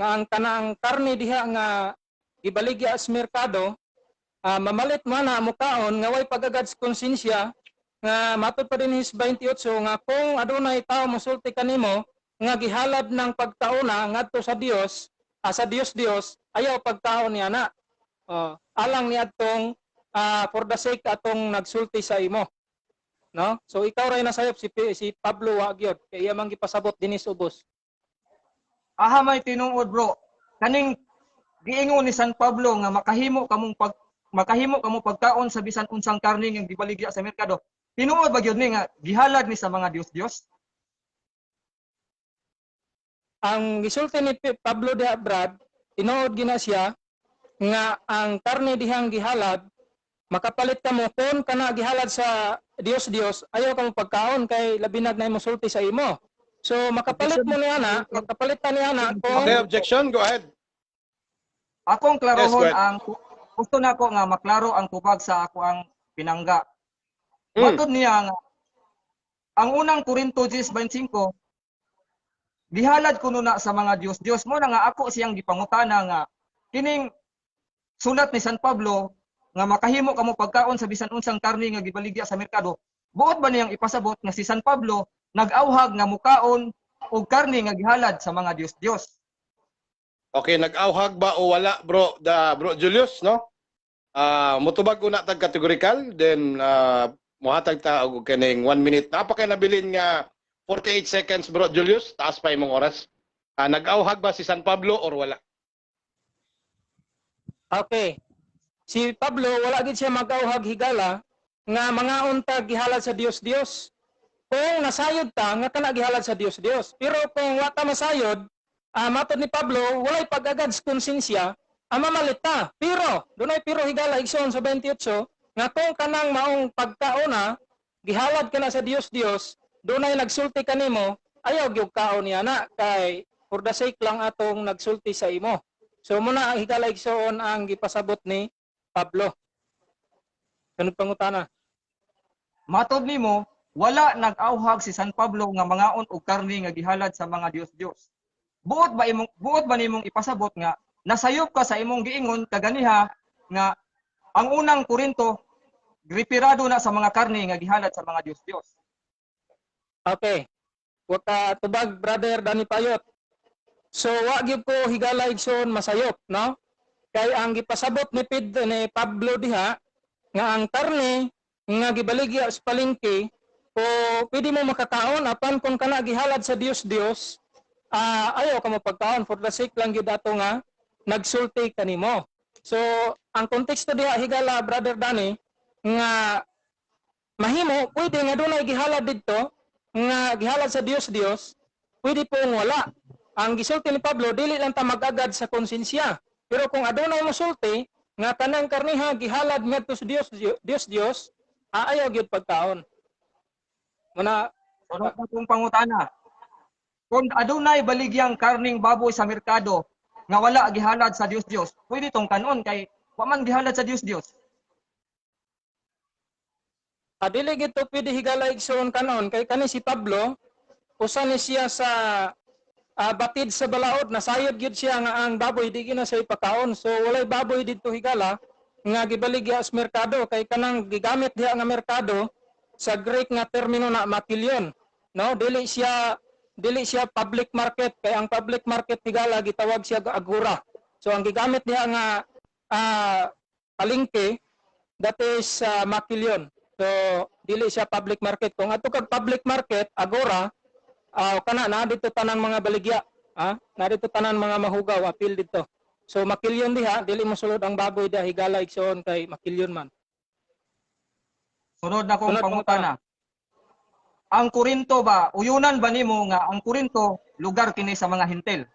nga ang kanang karne diha nga gibaligya sa merkado, mamalit man na mukaon nga way pagagad sa konsensya, nga matod pa din his 28 nga kung adunay tao mosulti kanimo nga gihalad ng pagkauna ngadto sa Dios, sa Dios Dios, ayaw pagkaon niya na. Oh, alang ni adtong for the sake atong nagsulti sa imo. No? So ikaw ray nasayop, si Pablo wa gyud kay iya man gipasabot dinhi sa ubos. Aha, may tinuod, bro. Kaning giingon ni San Pablo nga makahimo kamo pagkaon sa bisan unsang karne nga gibaligya sa merkado. Tinuod ba gyud ni nga gihalad ni sa mga Dios-Dios? Ang gisulti ni Pablo diha, Brad, tinuod gina siya nga ang karne dihang gihalad, makapalit kamo kung kana gihalad sa Dios Dios, ayaw kamo pagkaon kay labinag na imo sulti sa imo. So makapalit mo niya na, makapalit ta niya na kung Okay, objection. Go ahead. Akong Yes, go klarohon ahead. Ang gusto nako nga maklaro ang tubag sa ako ang pinangga. Matod niya nga ang Unang Korinto 10:25 gihalad kuno na sa mga Dios-Dios. Mo na nga ako siyang gipangutana nga kining sulat ni San Pablo nga makahimo kamo pagkaon sa bisan unsang karne nga gibaligya sa merkado, buot ba niyang ipasabot nga si San Pablo nag-awhag nga mukaon og karne nga gihalad sa mga Dios-Dios? Okay, nag-awhag ba o wala, bro, da bro Julius, no? Mutubag una tag categorical, then muhatag ta og kining 1 minute. Naa pa kay nabilin nga 48 seconds, bro Julius, taas pa imong oras. Nag-awhag ba si San Pablo or wala? Okay. Si Pablo wala gid siya mag-awhag, higala, nga mga unta gihalad sa Dios Dios. Kung nasayod ta nga kana gihalad sa Dios Dios. Pero kung wa ta masayod, matod ni Pablo, walay pag-agad sa konsensya, mamalit ta. Pero dunay pero, higala, igsoon, sa 28 nga kung kanang maong pagkaona gihalad kana sa Dios Dios, dunay nagsulti kanimo, ayaw gyud kaon niya na kay for the sake lang atong nagsulti sa imo. So muna ang, higala igsoon, ang gipasabot ni Pablo. Sunod pangutana. Matod nimo, wala nag-awhag si San Pablo nga mangaon og karne nga gihalad sa mga Dios-Dios. Buot ba nimong ipasabot nga nasayop ka sa imong giingon kaganiha nga ang Unang Korinto referado na sa mga karne nga gihalad sa mga Dios-Dios? Okay. Wa ka tubag, brother Danny Payot. So wa gyud ko, higala igsoon, masayop, no? Kay ang gipasabot ni Pablo diha nga ang karne nga gibaligya sa palengke o pwede mo makakaon, apan kung kana gihalad sa Dios Dios, ayaw ka mo pagkaon for the sake lang gyud ato nga nagsulti kanimo. So ang konteksto diha, higala, brother Danny, nga mahimo pwede nga dunay gihalad didto nga gihalad sa Dios Dios, pwede pong wala. Ang gisulti ni Pablo, dili lang ta mag-agad sa konsensya. Pero kung adunay mosulti nga kanang karniha gihalad ngadto sa Dios Dios Dios, ayaw gyud pagkaon. Muna. Sunod na kong pangutana. Kung adunay baligyang karning baboy sa merkado nga wala gihalad sa Dios Dios, pwede tong kanon kay wa man gihalad sa Dios Dios? Dili gid to pwede, higala igsoon, kanon kay kani si Pablo usa ni siya sa batid sa balaod. Nasayod gyud siya nga ang baboy di gyud na siya ipakaon. So walay baboy didto, higala, nga gibaligya sa merkado kay kanang gigamit diha nga merkado, sa Greek nga termino na makilion, no? Dili siya Dili siya public market kay ang public market, higala, gitawag siya agora. So ang gigamit niya nga palengke, that is Makilyon. So dili siya public market. Kung ato kag public market, agora, kana na dito tanan mga baligya, na dito tanan mga mahugaw apil dito. So Makilyon diha, dili mo sulod ang baboy diha, higala, igsoon, kay Makilyon man. Sunod na kong Sunod. pangutana. Ang Korinto ba, uyunan ba nimo nga ang Korinto lugar kini sa mga Hintil?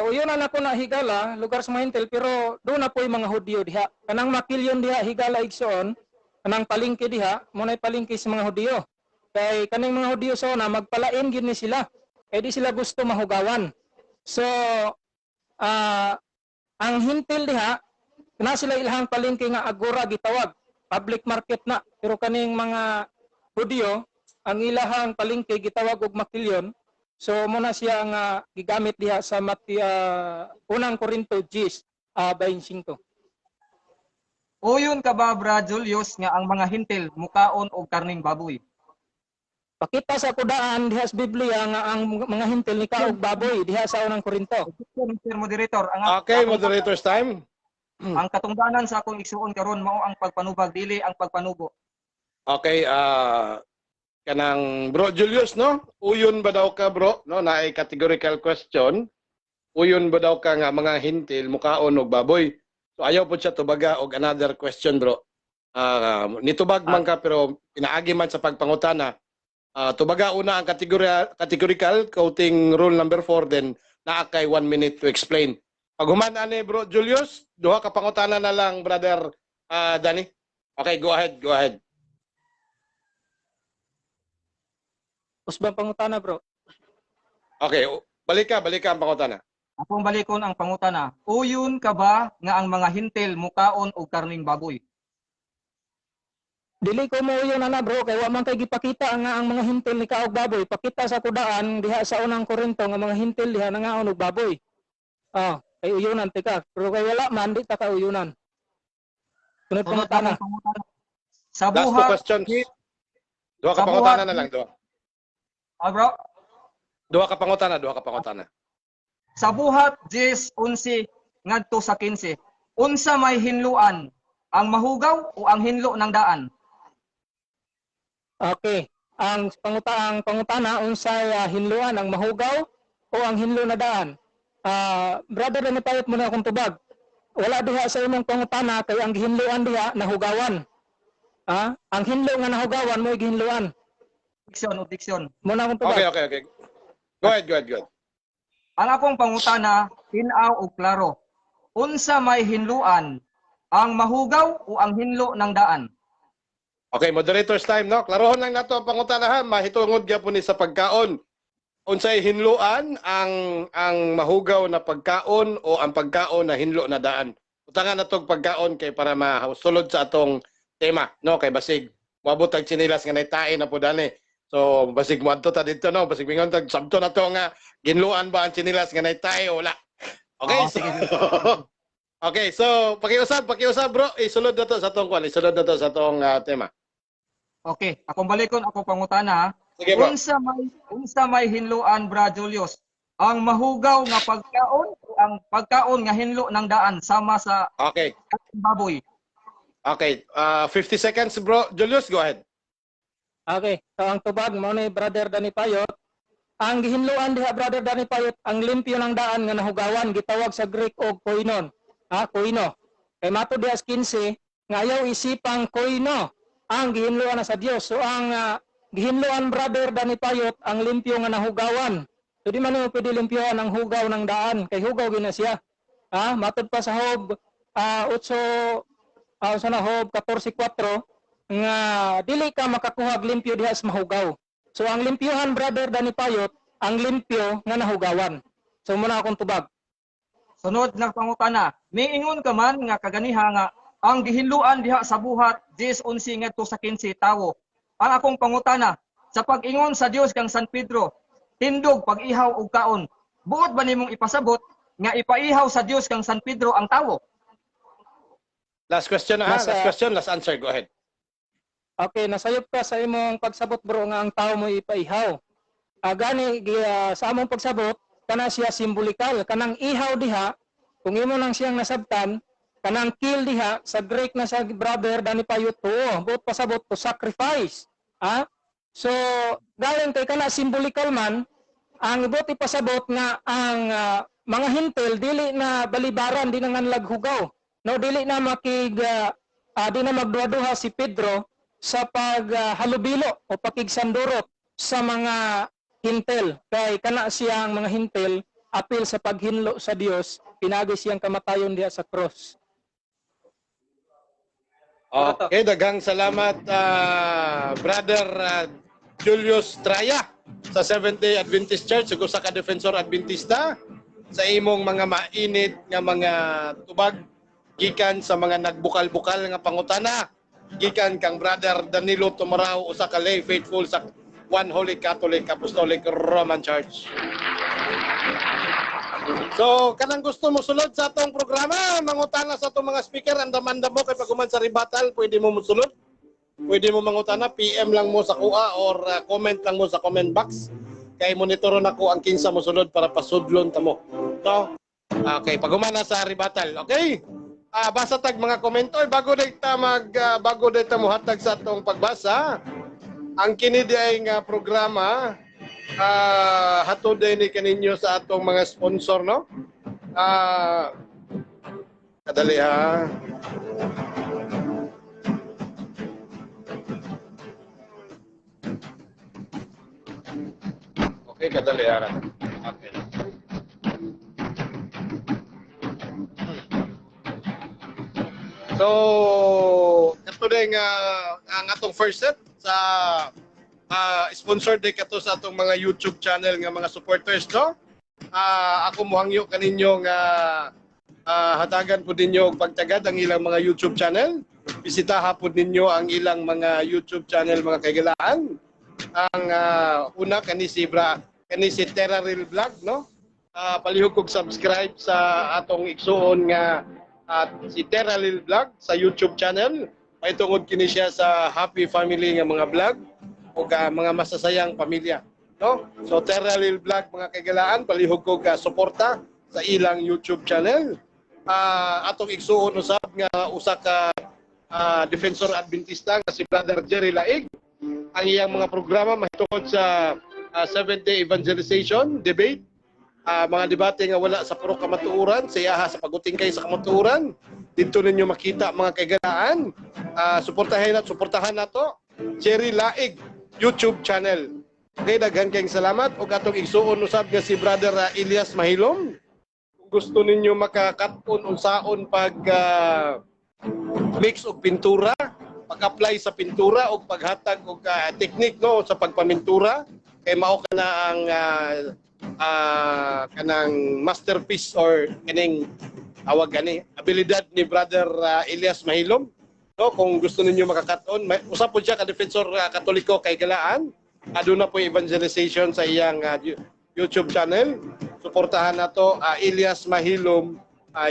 Uyunan ako na, higala, lugar sa mga Hintil, pero doon na po'y mga Hudyo diha. Kanang Makilyon diha, higala, igsoon, kanang palengke diha, mo na'y palengke sa mga Hudyo. Kay kaning mga Hudyo sa una, magpalain gyud ni sila. Kay di sila gusto mahugawan. So, ang Hintil diha, na sila ilahang palengke nga agora gitawag, public market na. Pero kaning mga Hudyo, ang ilahang palengke gitawag og Makilyon. So mo na siya nga gigamit diha sa Unang Korinto 10 25. Uyon ka ba, Bra Julius, nga ang mga Hintil mukaon og karning baboy? Pakita sa kudaan diha sa Biblia nga ang mga Hintil ni kaog baboy diha sa Unang Korinto. Mr. Moderator, ang Okay, moderator's time. Ang katungdanan sa akong igsuon karon mao ang pagpanubag, dili ang pagpanubo. Okay, kanang Bro Julius, no? Uyon ba daw ka, bro? No, naay categorical question. Uyon ba daw ka nga mga Hintil mukaon og baboy? So ayaw po siya tubaga og another question, bro. Nitubag man ka pero pinaagi man sa pagpangutana. Tubaga una ang kategorya, categorical, quoting rule number 4, then naa kay 1 minute to explain. Pag human ani Bro Julius, duha ka pangutana na lang, Brother Danny. Okay, go ahead, go ahead. Usbang pangutana, bro. Okay, balik ka ang pangutana. Akong balikon ang pangutana. Uyon ka ba nga ang mga Hintil mukaon og karning baboy? Dili ko mo uyon ana, bro, kay wa man kay gipakita nga ang mga Hintil ni kaog baboy. Pakita sa kudaan diha sa Unang Korinto nga mga Hintil diha nangaon og baboy. Kay uyunan tika. Pero kay wala man, di ta ka uyunan. Sunod Sunod na pangutana. akong pangutana. Sa Last two buhat, questions. Duha ka Sa pangutana buhat- na lang, duha. Bro, Duha ka pangutana, duha ka pangutana. Sa Buhat 10:11 ngadto sa 15. Unsa may hinluan? Ang mahugaw o ang hinlo ng daan? Okay. Ang pangutana, unsay hinluan, ang mahugaw o ang hinlo na daan? Brother Danny Payot, muna akong tubag. Wala diha sa imong pangutana kay ang gihinluan diha nahugawan. Ang hinlo nga nahugawan mo gihinluan. Diksyon o diksyon. Muna akong tubag. Okay. Go ahead, go ahead, go ahead. Ang akong pangutana, tin-aw og klaro. Unsa may hinluan? Ang mahugaw o ang hinlo ng daan? Okay, moderator's time, no? Klarohon lang nato ang pangutana ha, mahitungod gyapon ni sa pagkaon. Unsay hinluan, ang mahugaw na pagkaon o ang pagkaon na hinlo na daan? Utangan na tog pagkaon kay para masulod sa atong tema, no? Kay basig moabot tag tsinilas nga naitae na pud ani. So basig moadto ta dito, no? Basig mingon tag sabto na to nga ginluan ba ang tsinilas nga naitae o wala. Okay, Oo, so, sige. Okay, so pakiusab, pakiusab, bro, isulod na to sa atong kwan, isulod na to sa atong tema. Okay, akong balikon ako pangutana ha. Sige, bro. Unsa may hinluan, Bra Julius? Ang mahugaw nga pagkaon o ang pagkaon nga hinlo ng daan sama sa baboy? Okay, 50 seconds, bro. Julius, go ahead. Okay. So ang tubag mo ni Brother Danny Payot, ang gihinluan diha, Brother Danny Payot, ang limpyo ng daan nga nahugawan, gitawag sa Greek og koinon. Ha, koino. Kay mato diha sa 15 nga ayaw isipang koino ang gihinluan na sa Dios. So ang gihinluan, Brother Danny Payot, ang limpyo nga nahugawan. So di man mo pwede limpyohan ang hugaw ng daan kay hugaw gina siya. Ha, matod pa sa Job 8 sa na Job 14:4 nga dili ka makakuha og limpyo diha sa mahugaw. So ang limpyohan, Brother Danny Payot, ang limpyo nga nahugawan. So muna akong tubag. Sunod na pangutana, miingon ka man nga kaganiha nga ang gihinluan diha sa Buhat 10:11 ngadto sa 15 tawo. Ang akong pangutana, sa pag-ingon sa Dios kang San Pedro, tindog pag-ihaw og kaon. Buot ba nimong ipasabot nga ipaihaw sa Dios kang San Pedro ang tawo? Last question na ha. Last question, last answer. Go ahead. Okay, nasayop ka sa imong pagsabot, bro, nga ang tao mo ipaihaw. Gani sa among pagsabot, kana siya simbolikal, kanang ihaw diha, kung imo nang siyang nasabtan, kanang kill diha sa Greek na sa brother Dani payo tuo, buot pasabot to sacrifice. Ah? So, galing kay kana simbolikal man, ang ibot ipasabot nga ang mga Hentil dili na balibaran, di na nganlag hugaw. No, dili na makig di na magduha-duha si Pedro sa paghalubilo o pakigsandurot sa mga Hentil, kay kana siyang mga Hentil apil sa paghinlo sa Dios pinagi siyang kamatayon diha sa cross. Okay, daghang salamat, Brother Julius Traya sa Seventh-day Adventist Church ug usa ka Defensor Adventista sa imong mga mainit nga mga tubag gikan sa mga nagbukal-bukal nga pangutana gikan kang Brother Danilo Tumarao, usa ka lay faithful sa One Holy Catholic Apostolic Roman Church. So, kanang gusto mo sulod sa atong programa, mangutana sa atong mga speaker, andam-andam mo kay paghuman sa rebuttal, pwede mo mosulod. Pwede mo mangutana, PM lang mo sa kuha or comment lang mo sa comment box. Kay monitoro na ko ang kinsa mo sulod para pasudlon ta mo. No? Okay, paghuman na sa rebuttal. Okay? Basa tag mga komento. Oy, bago day ta mohatag sa atong pagbasa. Ang kini di ay nga programa hatod din ni kaninyo sa atong mga sponsor, no? Kadali ha. Okay, kadali ha. Okay. So, kato din ang atong first set sa sponsored din kato sa atong mga YouTube channel nga mga supporters, no? Ako mohangyo kaninyo nga hatagan po ninyo og pagtagad ang ilang mga YouTube channel. Bisitaha po ninyo ang ilang mga YouTube channel, mga kaigalaan. Ang una kani si Terra Real Vlog, no? Palihog kog subscribe sa atong igsuon nga at si Terra Real Vlog sa YouTube channel. Paitungod kini siya sa happy family nga mga vlog o mga masasayang pamilya, no? So Terra Real Vlog, mga kaigalaan, palihog kog suporta sa ilang YouTube channel. Atong igsuon usab nga usa ka Defensor Adventista nga si Brother Jerry Laig. Ang iyang mga programa mahitungod sa Seventh Day Evangelization debate, mga debate nga wala sa puro kamatuoran, sa iyaha sa pagutingkay sa kamatuoran. Dito ninyo makita, mga kaigalaan. Suportahan at suportahan nato Jerry Laig YouTube channel. Okay, daghan kayong salamat ug atong igsuon usab nga si Brother Elias Mahilom. Kung gusto ninyo makakaton unsaon pag mix og pintura, pag-apply sa pintura og paghatag og technique, no, sa pagpamintura kay mao ka na ang kanang masterpiece or kining tawag gani abilidad ni Brother Elias Mahilom, no? Kung gusto ninyo makakaton, usa po siya ka Defensor Katoliko kay galaan. Aduna po evangelization sa iyang YouTube channel. Suportahan nato Elias Mahilom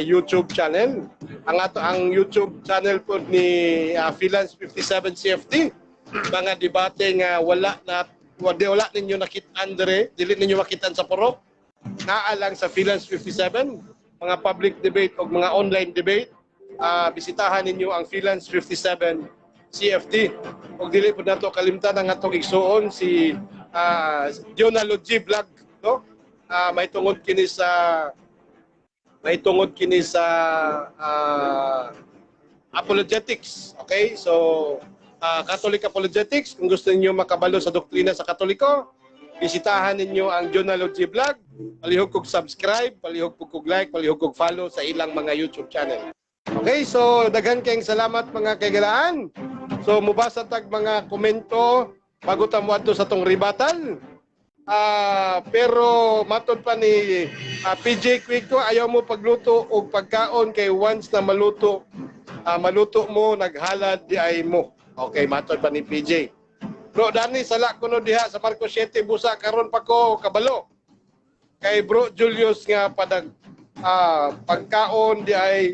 YouTube channel. Ang ato ang YouTube channel po ni Freelance 57 CFT, mga debate nga wala na wala ninyo nakit-an dire, dili ninyo makitan sa purok, naa lang sa Freelance 57, mga public debate o mga online debate. Bisitahan ninyo ang Freelance 57 CFT. Ug dili po nato kalimtan ang atong igsuon si Dionalogy Vlog, no? May tungod kini sa apologetics. Okay? So Catholic apologetics, kung gusto niyo makabalo sa doktrina sa Katoliko, bisitahan ninyo ang Dionalogy Vlog. Palihog kog subscribe, palihog kog like, palihog kog follow sa ilang mga YouTube channel. Okay, so daghan kayong salamat, mga kaigalaan. So mubasa tag mga komento bago ta moadto sa tong rebuttal. Pero matod pa ni PJ Quico, ayaw mo pagluto og pagkaon kay once na maluto mo, naghalad di ay mo. Okay, matod pa ni PJ. Bro Danny, sala kuno diha sa Marcos 7 busa karon pa ko kabalo. Kay Bro Julius nga padag pagkaon di ay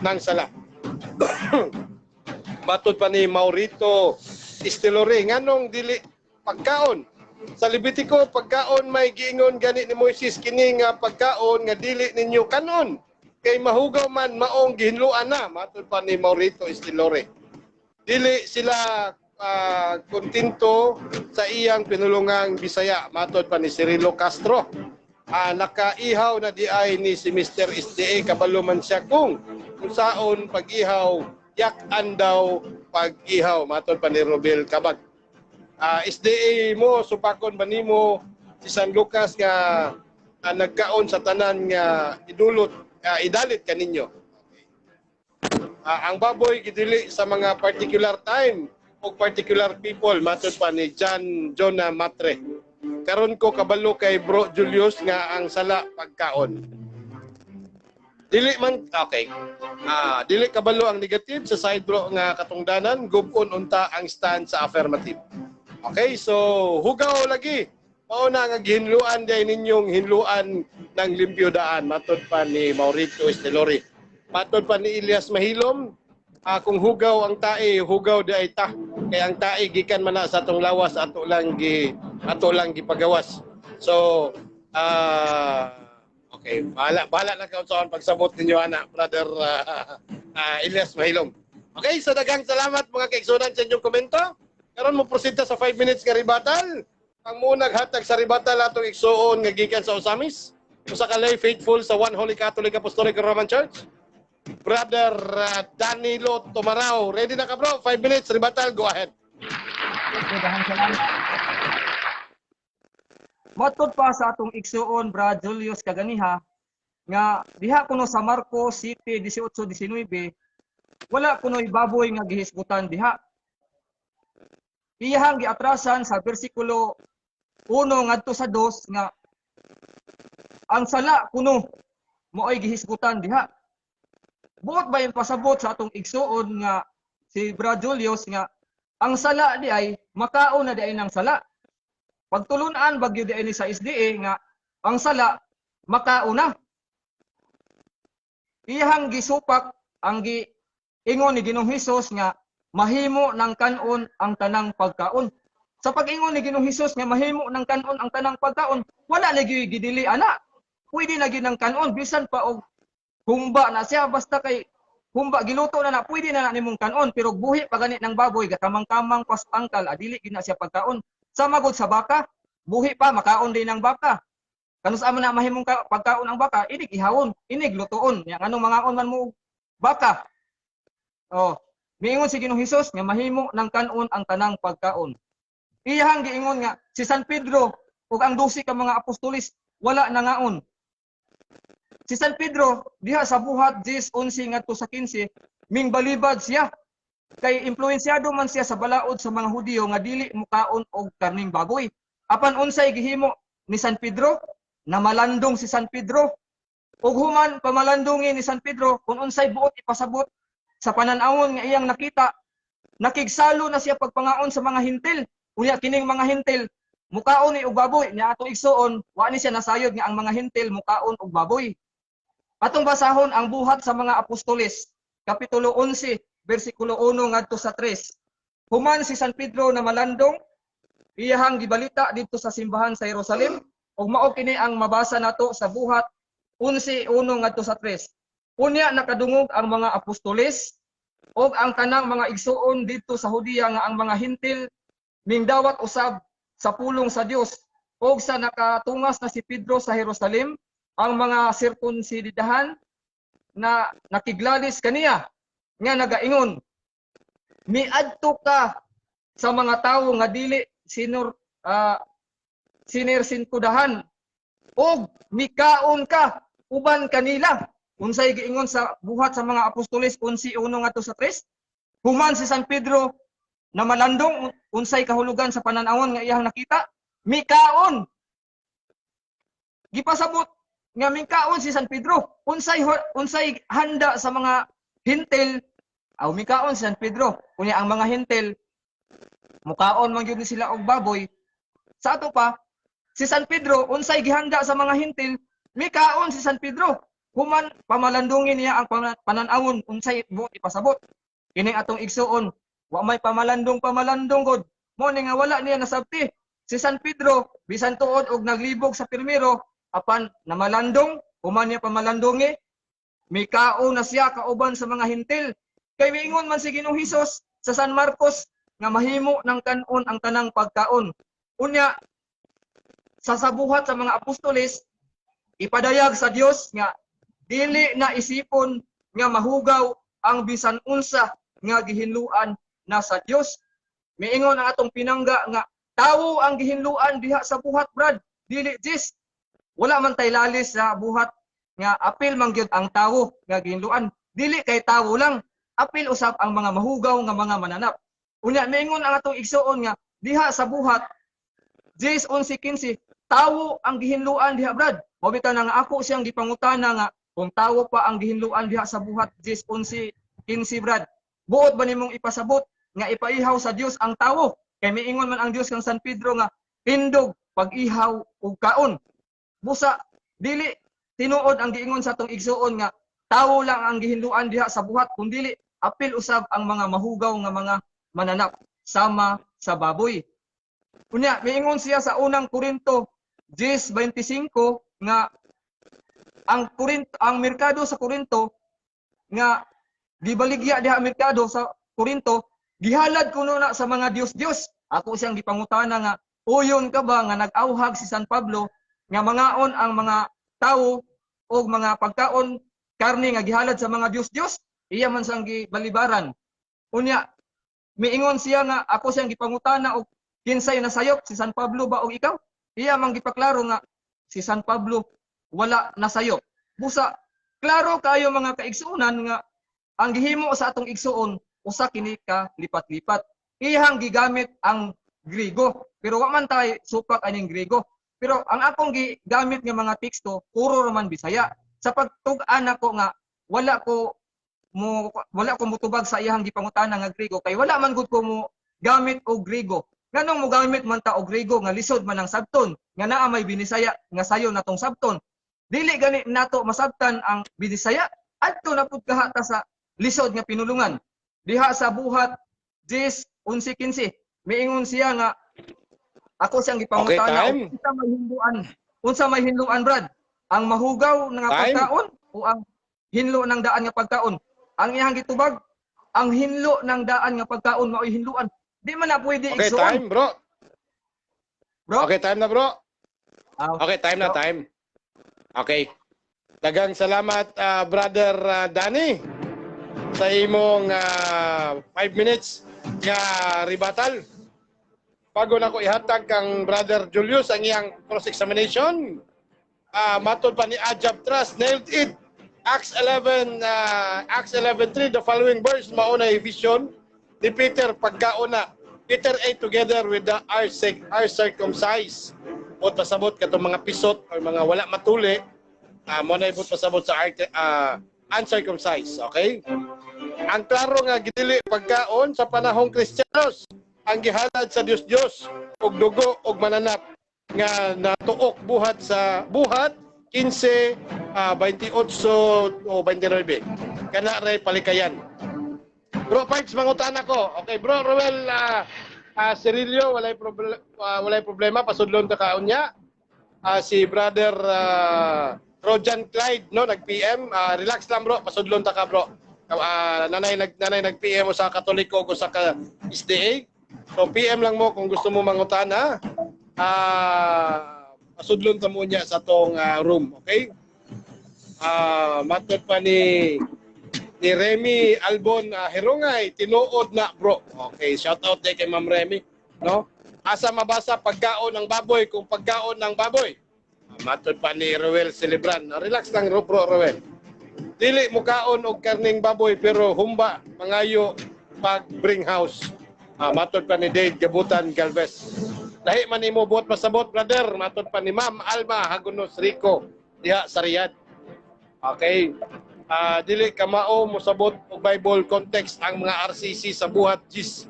nang sala. Matod pa ni Maurito Estelore, nganong dili pagkaon? Sa Levitico, pagkaon may giingon gani ni Moises kini nga pagkaon nga dili ninyo kanon kay mahugaw man maong gihinluan na, matod pa ni Maurito Estelore. Dili sila kontento sa iyang pinulungang Bisaya, matod pa ni Cirilo Castro. Nakaihaw na di ay ni si Mr. SDA, kabalo man siya kung saon pag-ihaw, yak-an daw pag-ihaw, matod pa ni Robel Kabag. SDA mo, supakon ba nimo si San Lucas nga nagkaon sa tanan nga idulot, idalit kaninyo? Ang baboy gidili sa mga particular time o particular people, matod pa ni John Jonah Matre. Karon ko kabalo kay Bro Julius nga ang sala pagkaon. Dili man okay. Dili kabalo ang negative sa side, bro, nga katungdanan, gubon unta ang stand sa affirmative. Okay, so hugaw lagi. Mao na nga gihinluan day ninyong hinluan ng limpyo daan, matod pa ni Mauricio Estelori. Matod pa ni Elias Mahilom, kung hugaw ang tae, hugaw di ay ta. Kay ang tae gikan man na sa atong lawas, ato lang gipagawas. So, okay, bahala bahala na ka unsaon pagsabot ninyo ana, Brother Elias Mahilom. Okay, so daghang salamat, mga kaigsunan, sa inyong komento. Karon mo proceed ta sa 5 minutes nga rebuttal. Ang munag hatag sa rebuttal, atong igsuon nga gikan sa Ozamis, usa ka lay faithful sa One Holy Catholic Apostolic Roman Church. Brother Danilo Tumarao. Ready na ka, bro? 5 minutes rebuttal, go ahead. Okay, daghang salamat. Matod pa sa atong igsuon Brad Julius kaganiha nga diha kuno sa Marcos 7:18-19, wala kuno'y baboy nga gihisgutan diha. Iyahang giatrasan sa bersikulo 1 ngadto sa 2 nga ang sala kuno mo'y gihisgutan diha. Buot ba yung pasabot sa atong igsuon nga si Brad Julius nga ang sala di ay makaon na di ay ng sala? Pagtulunan bagyo di ay ni sa SDA nga ang sala makaon na. Iyahang gisupak ang giingon ni Ginoong Hesus nga mahimo ng kanon ang tanang pagkaon. Sa pag-ingon ni Ginoong Hesus nga mahimo ng kanon ang tanang pagkaon, wala na gyud gidili ana. Pwede na gyud ng kanon bisan pa og humba na siya, basta kay humba giluto na na, pwede na na nimong kanon. Pero buhi pa gani ng baboy, gakamang-kamang pas tangkal, adili gyud na siya pagkaon. Sa magod sa baka, buhi pa makaon din ang baka. Kanus man na mahimong pagkaon ang baka, inig ihawon, inig lutuon. Nya nganong mangaon man mo baka? Oh, miingon si Ginoong Hesus nga mahimo ng kanon ang tanang pagkaon. Iyahang giingon nga si San Pedro ug ang 12 ka mga apostolis wala nangaon. Si San Pedro diha sa Buhat 10:11 ngadto sa 15, mingbalibad siya kay impluensyado man siya sa balaod sa mga Hudiyo nga dili mukaon og karning baboy. Apan unsay gihimo ni San Pedro? Namalandong si San Pedro. Ug human pamalandongin ni San Pedro, kung unsay buot ipasabot sa panan-awon nga iyang nakita, nakigsalo na siya pagpangaon sa mga Hintil. Unya kining mga Hintil mukaon ni og baboy. Nya atong igsuon, wa ni siya nasayod nga ang mga Hintil mukaon og baboy. Atong basahon ang Buhat sa mga Apostoles, Kapitulo 11, bersikulo 1 ngadto sa 3. Human si San Pedro na malandong, iyahang gibalita didto sa simbahan sa Jerusalem, ug mao kini ang mabasa nato sa Buhat 11:1 ngadto sa 3. Unya nakadungog ang mga apostoles ug ang tanang mga igsuon didto sa Hudiya nga ang mga Hintil mingdawat usab sa pulong sa Dios, ug sa nakatungas na si Pedro sa Jerusalem, ang mga sirkunsidahan na nakiglalis kaniya nga nagaingon, "Miadto ka sa mga tawo nga dili sinur sinersinkudahan ug mikaon ka uban kanila." Unsay giingon sa Buhat sa mga Apostoles 11:1 ngadto sa 3? Human si San Pedro na malandong, unsay kahulugan sa panan-awon nga iyang nakita? Mikaon. Gipasabot nga mikaon si San Pedro. Unsay handa sa mga Hintil? Aw, mikaon si San Pedro. Unya ang mga Hintil mukaon man gyud ni sila og baboy. Sa ato pa, si San Pedro, unsay gihanda sa mga Hintil? Mikaon si San Pedro. Human pamalandungin niya ang panan-awon, unsay buot ipasabot? Kini atong igsuon Wa may pamalandong pamalandong god. Mo ni nga wala niya nasabti. Si San Pedro bisan tuod og naglibog sa pirmiro apan namalandong, human niya pamalandongi, mikao na siya kauban sa mga Hentil. Kay miingon man si Ginoong Hesus sa San Marcos nga mahimo ng kanon ang tanang pagkaon. Unya sa Buhat sa Mga Apostoles, ipadayag sa Dios nga dili na isipon nga mahugaw ang bisan unsa nga gihinluan na sa Dios. Miingon ang atong pinangga nga tawo ang gihinluan diha sa Buhat, Brad, dili Jis. Wala man tay lalis sa Buhat nga apil man gyud ang tawo nga gihinluan. Dili kay tawo lang, apil usab ang mga mahugaw nga mga mananap. Unya miingon ang atong igsuon nga diha sa Buhat 10:11-15, tawo ang gihinluan diha, Brad. Mao bitaw na nga ako siyang gipangutana nga kung tawo pa ang gihinluan diha sa Buhat 10:11-15, Brad. Buot ba nimong ipasabot nga ipaihaw sa Dios ang tawo? Kay miingon man ang Dios kang San Pedro nga tindog pag-ihaw ug kaon. Busa dili tinuod ang giingon sa atong igsuon nga tawo lang ang gihinluan diha sa Buhat, kundili apil usab ang mga mahugaw nga mga mananap sama sa baboy. Unya, miingon siya sa Unang Korinto 10:25 nga ang Korinto, ang merkado sa Korinto nga gibaligya diha ang merkado sa Korinto, gihalad kuno na sa mga dios-dios. Ako siyang gipangutana nga uyon ka ba nga nag-awhag si San Pablo nga mangaon ang mga tawo og mga pagkaon karne nga gihalad sa mga dios-dios? Iya man sang gibalibaran. Unya miingon siya nga ako siyang gipangutana og kinsay nasayop, si San Pablo ba o ikaw? Iya man gipaklaro nga si San Pablo wala nasayop. Busa klaro kayo, mga kaigsuonan, nga ang gihimo sa atong igsuon usa kini ka lipat-lipat. Iyang gigamit ang Grigo, pero wa man tay supak aning Grigo. Pero ang akong gigamit nga mga teksto puro raman Bisaya. Sa pagtug-an nako nga wala ko mutubag sa iyang gipangutana nga Grigo kay wala man gud ko mo gamit og Grigo. Nganong mogamit man ta og Grigo nga lisod man ang sabton, nga naa may Binisaya nga sayo natong sabton? Dili gani nato masabtan ang Binisaya, adto na pud kaha ta sa lisod nga pinulungan. Diha sa Buhat 10:11-15, miingon siya nga ako siyang gipangutana Okay, time. Unsa may hinluan, Brad, ang mahugaw nga Time. Pagkaon o ang hinlo ng daan nga pagkaon? Ang iyang gitubag, ang hinlo ng daan nga pagkaon mao'y hinluan. Di man na pwede, Okay, igsuon. Time, bro. Bro. Okay, time na, bro. Ah, Okay, time na, bro. time. Okay. Daghang salamat, Brother Danny, sa imong 5 minutes nga rebuttal. Bago na ko ihatag kang Brother Julius ang iyang cross-examination, matod pa ni Ajab Trust, nailed it. Acts 11, Acts 11:3, the following verse, mauna vision ni Peter pagkauna. Peter ate together with the uncircumcised. O pasabot katong mga pisot or mga wala matuli, mo na ibot pasabot sa uncircumcised, okay? Ang klaro nga gidili pagkaon sa panahong Kristiyanos ang gihalad sa Dios Dios og dugo og mananap nga natuok buhat sa Buhat 15, 28 o 29. Kana ray palikayan. Bro Parks, mangutan ako. Okay, Bro Ruel Cirillo, walay problema, pasudlon ta kaon niya. Si Brother Rojan Clyde, no, nag-PM. Relax lang, bro, pasudlon ta ka, bro. Nanay nag-PM mo sa Katoliko o sa ka SDA. So PM lang mo kung gusto mo mangutana. Pasudlon ta mo niya sa tong room, okay? Matod pa ni Remy Albon Herungay, tinuod na, bro. Okay, shout out day kay Ma'am Remy, no? Asa mabasa pagkaon ng baboy kung pagkaon ng baboy? Matod pa ni Ruel Celebran. Relax lang, bro, bro Ruel. Dili mo kaon og karning baboy pero humba mangayo pag bring house. Matod pa ni Dave Gabutan Galvez. Lahi man imo buot pasabot, brother, matod pa ni Ma'am Alma Hagunos Rico diha sa Riyadh. Okay. Dili kamao mosabot og Bible context ang mga RCC sa Buhat 10.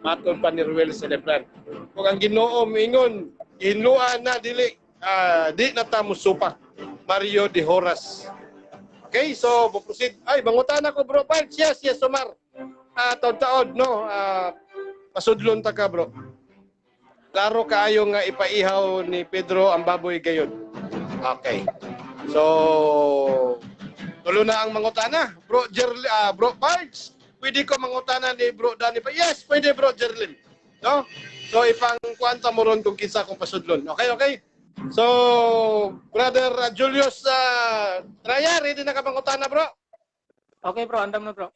Matod pa ni Ruel Celebran. Kung ang Ginoo miingon, hinluan na dili di na ta musupak. Mario de Horas. Okay, so proceed. Ay, mangutan ako, Bro Parks. Yes, Omar. Taod-taod, no? Pasudlon ta ka, bro. Klaro kaayo nga ipaihaw ni Pedro ang baboy gayud. Okay. So, tulo na ang mangutana. Bro Jerly, Bro Pards, pwede ko mangutana ni Bro Danny pa? Yes, pwede, Bro Jerlin. No? So ipang kwanta mo ron kung kinsa kong pasudlon. Okay. So, Brother Julius Traya, ready na ka mangutana, bro? Okay, bro, andam na, bro.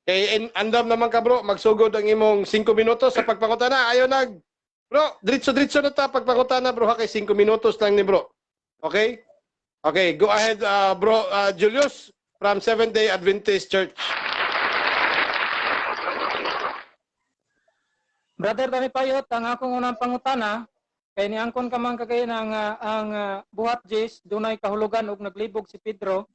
Kay andam naman ka, bro, magsugod ang imong 5 minutos sa pagpangutana. Ayo nag Bro, diretso-diretso na ta pagpangutana, bro, ha, kay 5 minutos lang ni bro. Okay? Okay, go ahead, bro Julius from Seventh Day Adventist Church. Brother Danny Payot, ang akong unang pangutana, kay niangkon ka man kagay ang buhat Jis, dunay kahulugan ug naglibog si Pedro,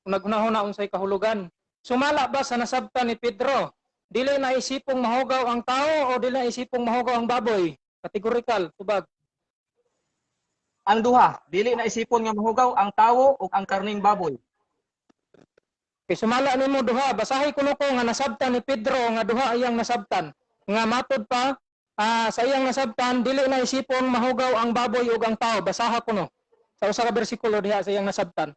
ug naghunahuna unsay kahulugan. Sumala ba sa nasabtan ni Pedro? Dili na isipong mahugaw ang tao o dili na isipong mahugaw ang baboy? Kategorikal, tubag. Ang duha, dili na isipon nga mahugaw ang tawo ug ang karning baboy. Kay sumala nimo duha, basahi kuno ko nga nasabtan ni Pedro nga duha iyang nasabtan. Nga matod pa sa iyang nasabtan dili na isipon mahugaw ang baboy ug ang tao. Basaha kuno sa usa ka bersikulo diha sa iyang nasabtan.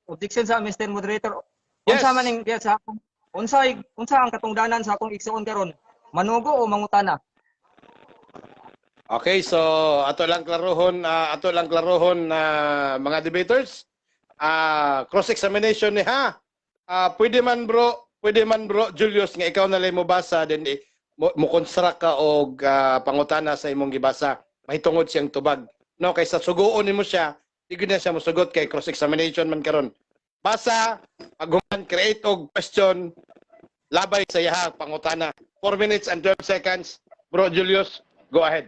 Objection sa Mr. Moderator. Yes. Unsa man ning diya sa akong unsa unsa ang katungdanan sa akong igsuon karon? Manugo o mangutana? Okay, so ato lang klarohon na mga debaters. Cross examination ni ha. Pwede man, bro Julius, nga ikaw na lang mo basa, then mo construct ka og pangutana sa imong gibasa mahitungod siyang tubag. No, kaysa suguon nimo siya, di gyud na siya mosugot kay cross examination man karon. Basa, paghuman create og question labay sa iyaha pangutana. 4 minutes and 12 seconds. Bro Julius, go ahead.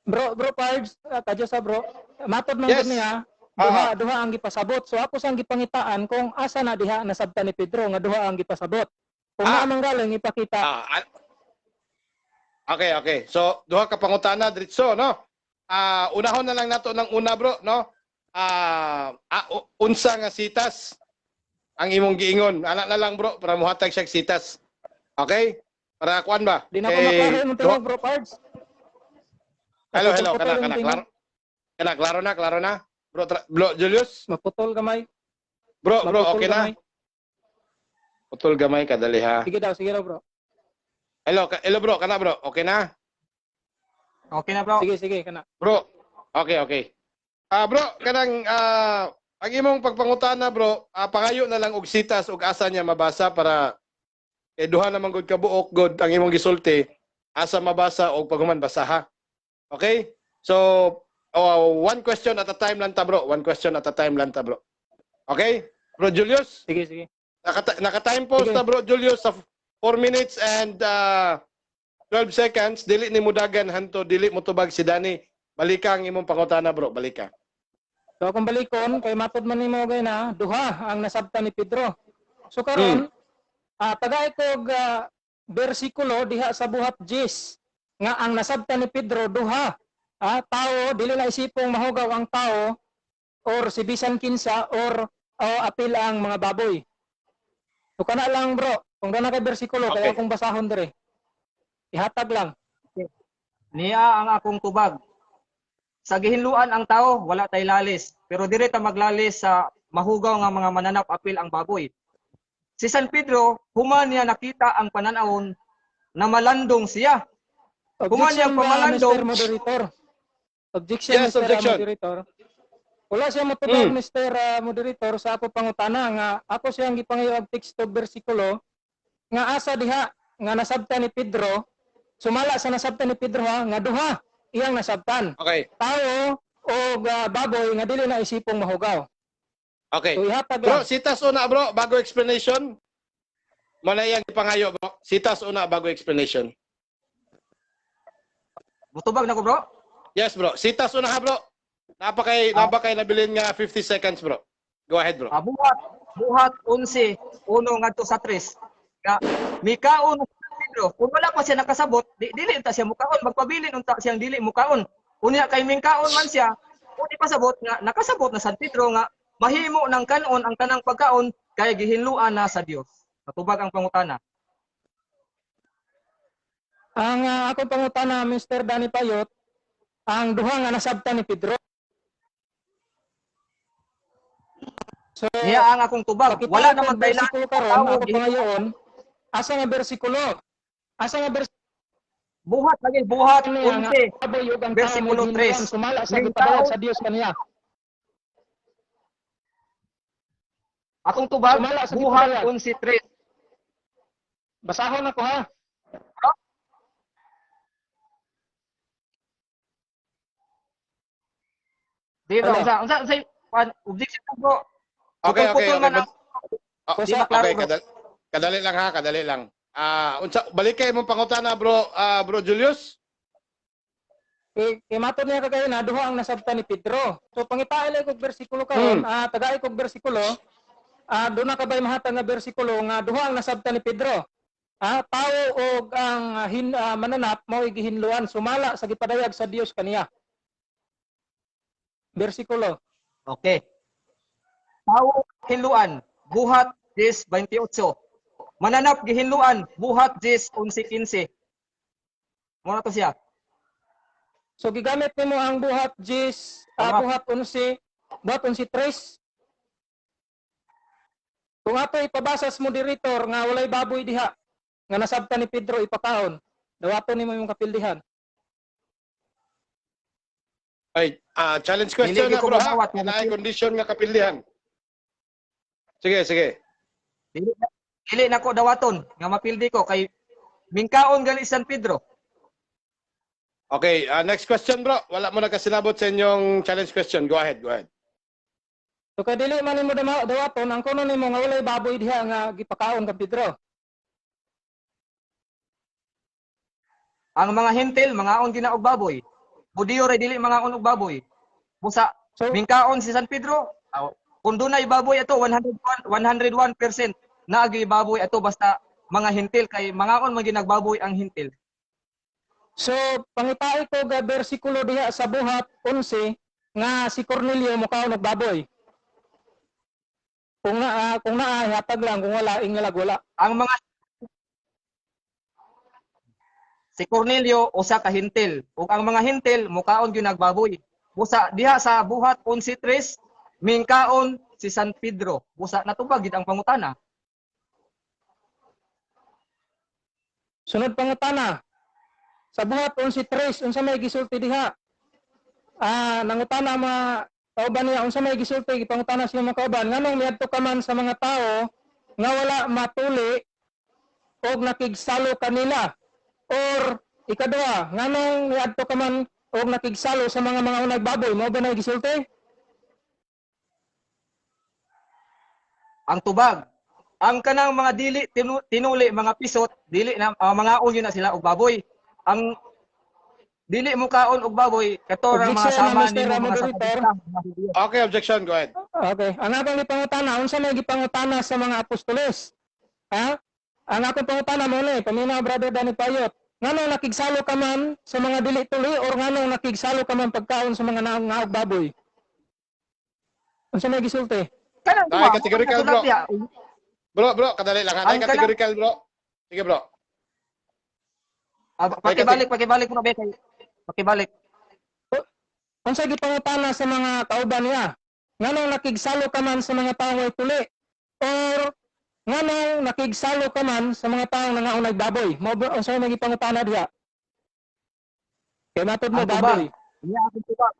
Bro Pards, kadyo sa bro. Matod man gud niya, duha duha ang gipasabot. So ako sang gipangitaan kung asa na diha nasabtan ni Pedro nga duha ang gipasabot. Kung naa man galing ipakita. Okay. So, duha ka pangutana diretso, no? Unahon na lang nato ng una, bro, no? Unsa nga sitas ang imong giingon? Ana na lang, bro, para muhatag siya sitas. Okay? Para kuan ba? Di na ko maklaro imong tingog, bro Pards. Hello, hello, Maputol kana imong kana tingog. Klaro. Kana klaro na, klaro na. Bro Julius, Maputol gamay. bro, Maputol okay na? gamay. Putol gamay ka dali ha. Sige daw, bro. Hello, hello bro, kana bro, okay na? Okay na, bro. Sige, sige, kana. Bro, okay. Bro, kanang ang imong pagpangutana, bro, pangayo na lang og sitas og asa niya mabasa para eh duha naman gud ka buok god ang imong gisulti, asa mabasa og paghuman basaha. Okay? So, oh, one question at a time lang ta, bro. One question at a time lang ta, bro. Okay? Bro Julius, Sige, sige. naka-time pause Sige. ta, bro Julius, sa 4 minutes and 12 seconds. Dili ni mudagan hanto, dili mo tubag si Danny. Balika ang imong pangutana, bro, balika. So akong balikon kay matod man nimo gay na duha ang nasabtan ni Pedro. So karon tagay ko og bersikulo diha sa buhat Jis nga ang nasabtan ni Pedro duha, tao, dili na isipong mahugaw ang tao or si bisan kinsa or o apil ang mga baboy. So kana lang, bro, kung na kay bersikulo kay akong basahon dire. Ihatag lang. Niya ang akong tubag. Sa gihinluan ang tao, wala tay lalis. Pero dire ta maglalis sa mahugaw nga mga mananap apil ang baboy. Si San Pedro, human niya nakita ang pananawon na malandong siya. Human niya Objection ba, pamalandong. Mr. Moderator? Objection, Yes, Mr. objection. Moderator. Wala siya motubag, Mr. Moderator, sa ako pangutana nga ako siyang gipangayo og teksto bersikulo nga asa diha nga nasabtan ni Pedro, sumala sa nasabtan ni Pedro ha, nga duha iyang nasabtan. Tao o baboy nga dili na isipong mahugaw. So ihatag Bro, lang. sitas una, bro, bago explanation. Mo na iyang ipangayo, bro. Sitas una bago explanation. Mutubag na ko, bro. Yes, bro. Sitas una ha, bro. Napakay nabilin nga 50 seconds, bro. Go ahead, bro. Buhat 11, 1 ngadto sa 3. Nga mikaon si Pedro, kung wala pa siya nakasabot, dili unta siya mukaon, magpabilin unta siyang dili mukaon. Unya kay mingkaon man siya, kung ipasabot nga nakasabot na San Pedro nga mahimo ng kanon ang tanang pagkaon kay gihinluan na sa Dios. Natubag ang pangutana. Ang akong pangutana, Mr. Danny Payot, ang duha nga nasabtan ni Pedro. So, Niya ang akong tubag. pakita Wala ko naman ang tayo bersikulo karon, tao, ako pangayoon. Asa nga bersikulo? Asa nga bersikulo Buhat lagi, buhat niya nga 11. baboy ug ang tao Bersikulo may hinluan, 3. sumala sa May gipadayag tao- sa Dios kaniya. Akong tubag, Sumala sa buhat gipadayag. 11:3. Basahon ako ha. Di ba? Ano? Unsa objection bro. Okay. Putol-putol man ang Ah, Di maklaro, okay, bro. kadali lang ha, kadali lang. Unsa balik kay imong pangutana, bro, bro Julius? Kay matod niya kagayon na duha ang nasabtan ni Pedro. So pangitain lang kog bersikulo karon, tagay kog bersikulo. Doon na kabay mahatag nga bersikulo nga duha ang nasabtan ni Pedro. Tao og ang mananap mao gihinluan sumala sa gipadayag sa Dios kaniya. Bersikulo. Okay. Tao hinluan, buhat 10:28. Mananap gihinluan, buhat 10:11-15. Mo na to siya. So gigamit nimo ang buhat 10, Tama. buhat 11, buhat 11:3. Kung ato ipabasas mo moderator nga walay baboy diha nga nasabtan ni Pedro ipakaon, dawaton nimo imong kapildihan. Ay, challenge question Dili na ko bro ha. madawat. Naay condition nga kapildihan. Sige, sige. Dili na ko dawaton nga mapildi ko kay mingkaon gali San Pedro. Okay, next question, bro. Wala mo nagkasinabot sa inyong challenge question. Go ahead, go ahead. So kay dili man nimo dawaton ang kuno nimo nga walay baboy diha nga gipakaon kang Pedro. Ang mga hentil mangaon gina og baboy. Budiyo ray dili mangaon og baboy. Busa So mingkaon si San Pedro. Aw, kung dunay baboy ato 101 101% naagi baboy ato basta mga hentil kay mangaon man ginagbaboy ang hentil. So pangitae ko ga bersikulo diha sa buhat 11 nga si Cornelio mukaon og baboy. Kung naa hatag lang, kung wala ingalag wala. Ang mga si Cornelio usa ka hentil ug ang mga hentil mukaon gyud nagbaboy. Busa diha sa buhat 11:3 mingkaon si San Pedro. Busa natubag gid ang pangutana. Sunod pangutana. Sa buhat 11:3 unsa may gisulti diha? Nangutana ang mga kauban niya unsa may gisulti, gipangutana siya mga kauban nganong miadto ka man sa mga tao nga wala matuli og nakigsalo kanila, or ikaduha nganong miadto ka man og nakigsalo sa mga unag baboy, mao ba na gisulti? Ang tubag, ang kanang mga dili tinuli mga pisot dili na mangaon yun na sila og baboy. Ang dili mo kaon og baboy kato ra mga Objection, sama Mr. nimo mga Moderator. sapadista, mga Hudiyo. Okay, objection. Go ahead. Okay. Ang akong gipangutana, unsa may gipangutana sa mga apostoles? Ha? Ang akong pangutana mo ni, paminaw Brother Danny Payot. Nganong nakigsalo ka man sa mga dili tuli or nganong nakigsalo ka man pagkaon sa mga naong baboy? Unsa may gisulti? Kanang Ay, duha, categorical, mo na bro. diha. Bro, bro, kadali lang ha. Ang Naay categorical, bro. Sige, bro. Pakibalik, pakibalik mo na be kay pakibalik. Unsa gipangutana sa mga kauban niya? Nganong nakigsalo ka man sa mga taong way tuli or nganong nakigsalo ka man sa mga taong nangaunay baboy? Mao ba unsa may gipangutana diha? Kay matod mo Ang tubag. baboy. Niya akong tubag.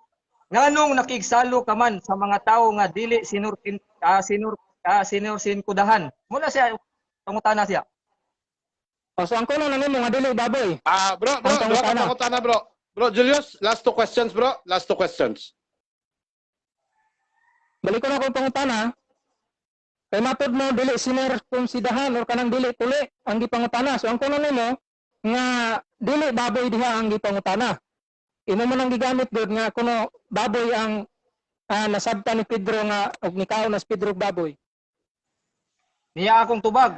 Nganong nakigsalo ka man sa mga tawo nga dili sinur sinur sinur sinkudahan. Muna siya pangutana siya. O, so ang kuno na nimo nga dili baboy. Bro, bro, Ang duha ka pangutana. pangutana, bro. Bro, Julius, last two questions, bro. Last two questions. Balik ko na akong pangutana. Kay matod mo dili sinirkumsidahan or kanang dili tuli ang gipangutana. So ang kuno nimo nga dili baboy diha ang gipangutana. Imo man ang gigamit gud nga kuno baboy ang nasabtan ni Pedro nga og nikaon na si Pedro og baboy. Niya akong tubag.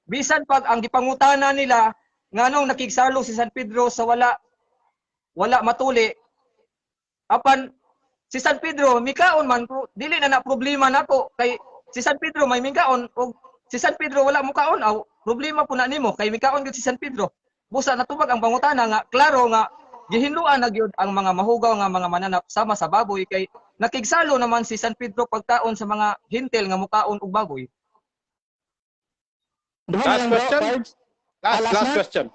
Bisan pag ang gipangutana nila nganong nakigsalo si San Pedro sa wala wala matuli, apan si San Pedro mikaon man pro, dili na na problema nako kay si San Pedro may mikaon og si San Pedro wala mukaon aw problema po na nimo kay mikaon gyud si San Pedro. Busa natubag ang pangutana nga klaro nga gihinluan na gyud ang mga mahugaw nga mga mananap sama sa baboy kay nakigsalo naman si San Pedro pagkaon sa mga hintil nga mukaon og baboy. Duha Last na lang, bro, question? Pards. Last, Ah, last last na? question.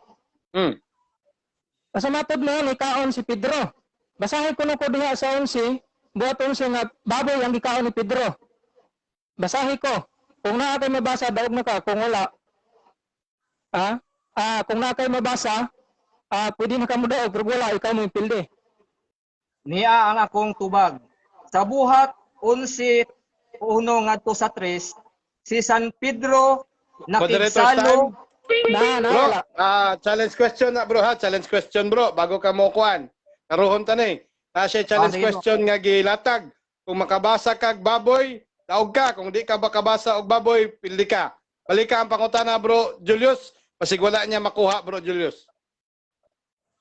Sa matod mo, ni kaon si Pedro. Basahin ko ko diha sa 11, buhat 11 nga baboy ang gikaon ni Pedro. Basahin ko. Kung naa kay mabasa, daog na ka. Kung wala, kung naa kay mabasa, pwede na ka mo daog. Pero wala, ikaw mo yung pilde. Niya ang akong tubag. Sa Buhat 11:1 ngadto sa 3, si San Pedro Moderator's nakigsalo time. Na, Bro, wala. Challenge question na, bro, ha, challenge question, bro, bago ka mo kuan. Karuhon ta ni. Siya challenge Ah, sige, bro. question nga gilatag. Kung makabasa kag baboy, daog ka. Kung di ka makabasa og baboy, pildi ka. Balik ka ang pangutana, bro Julius. Basig wala niya makuha, bro Julius.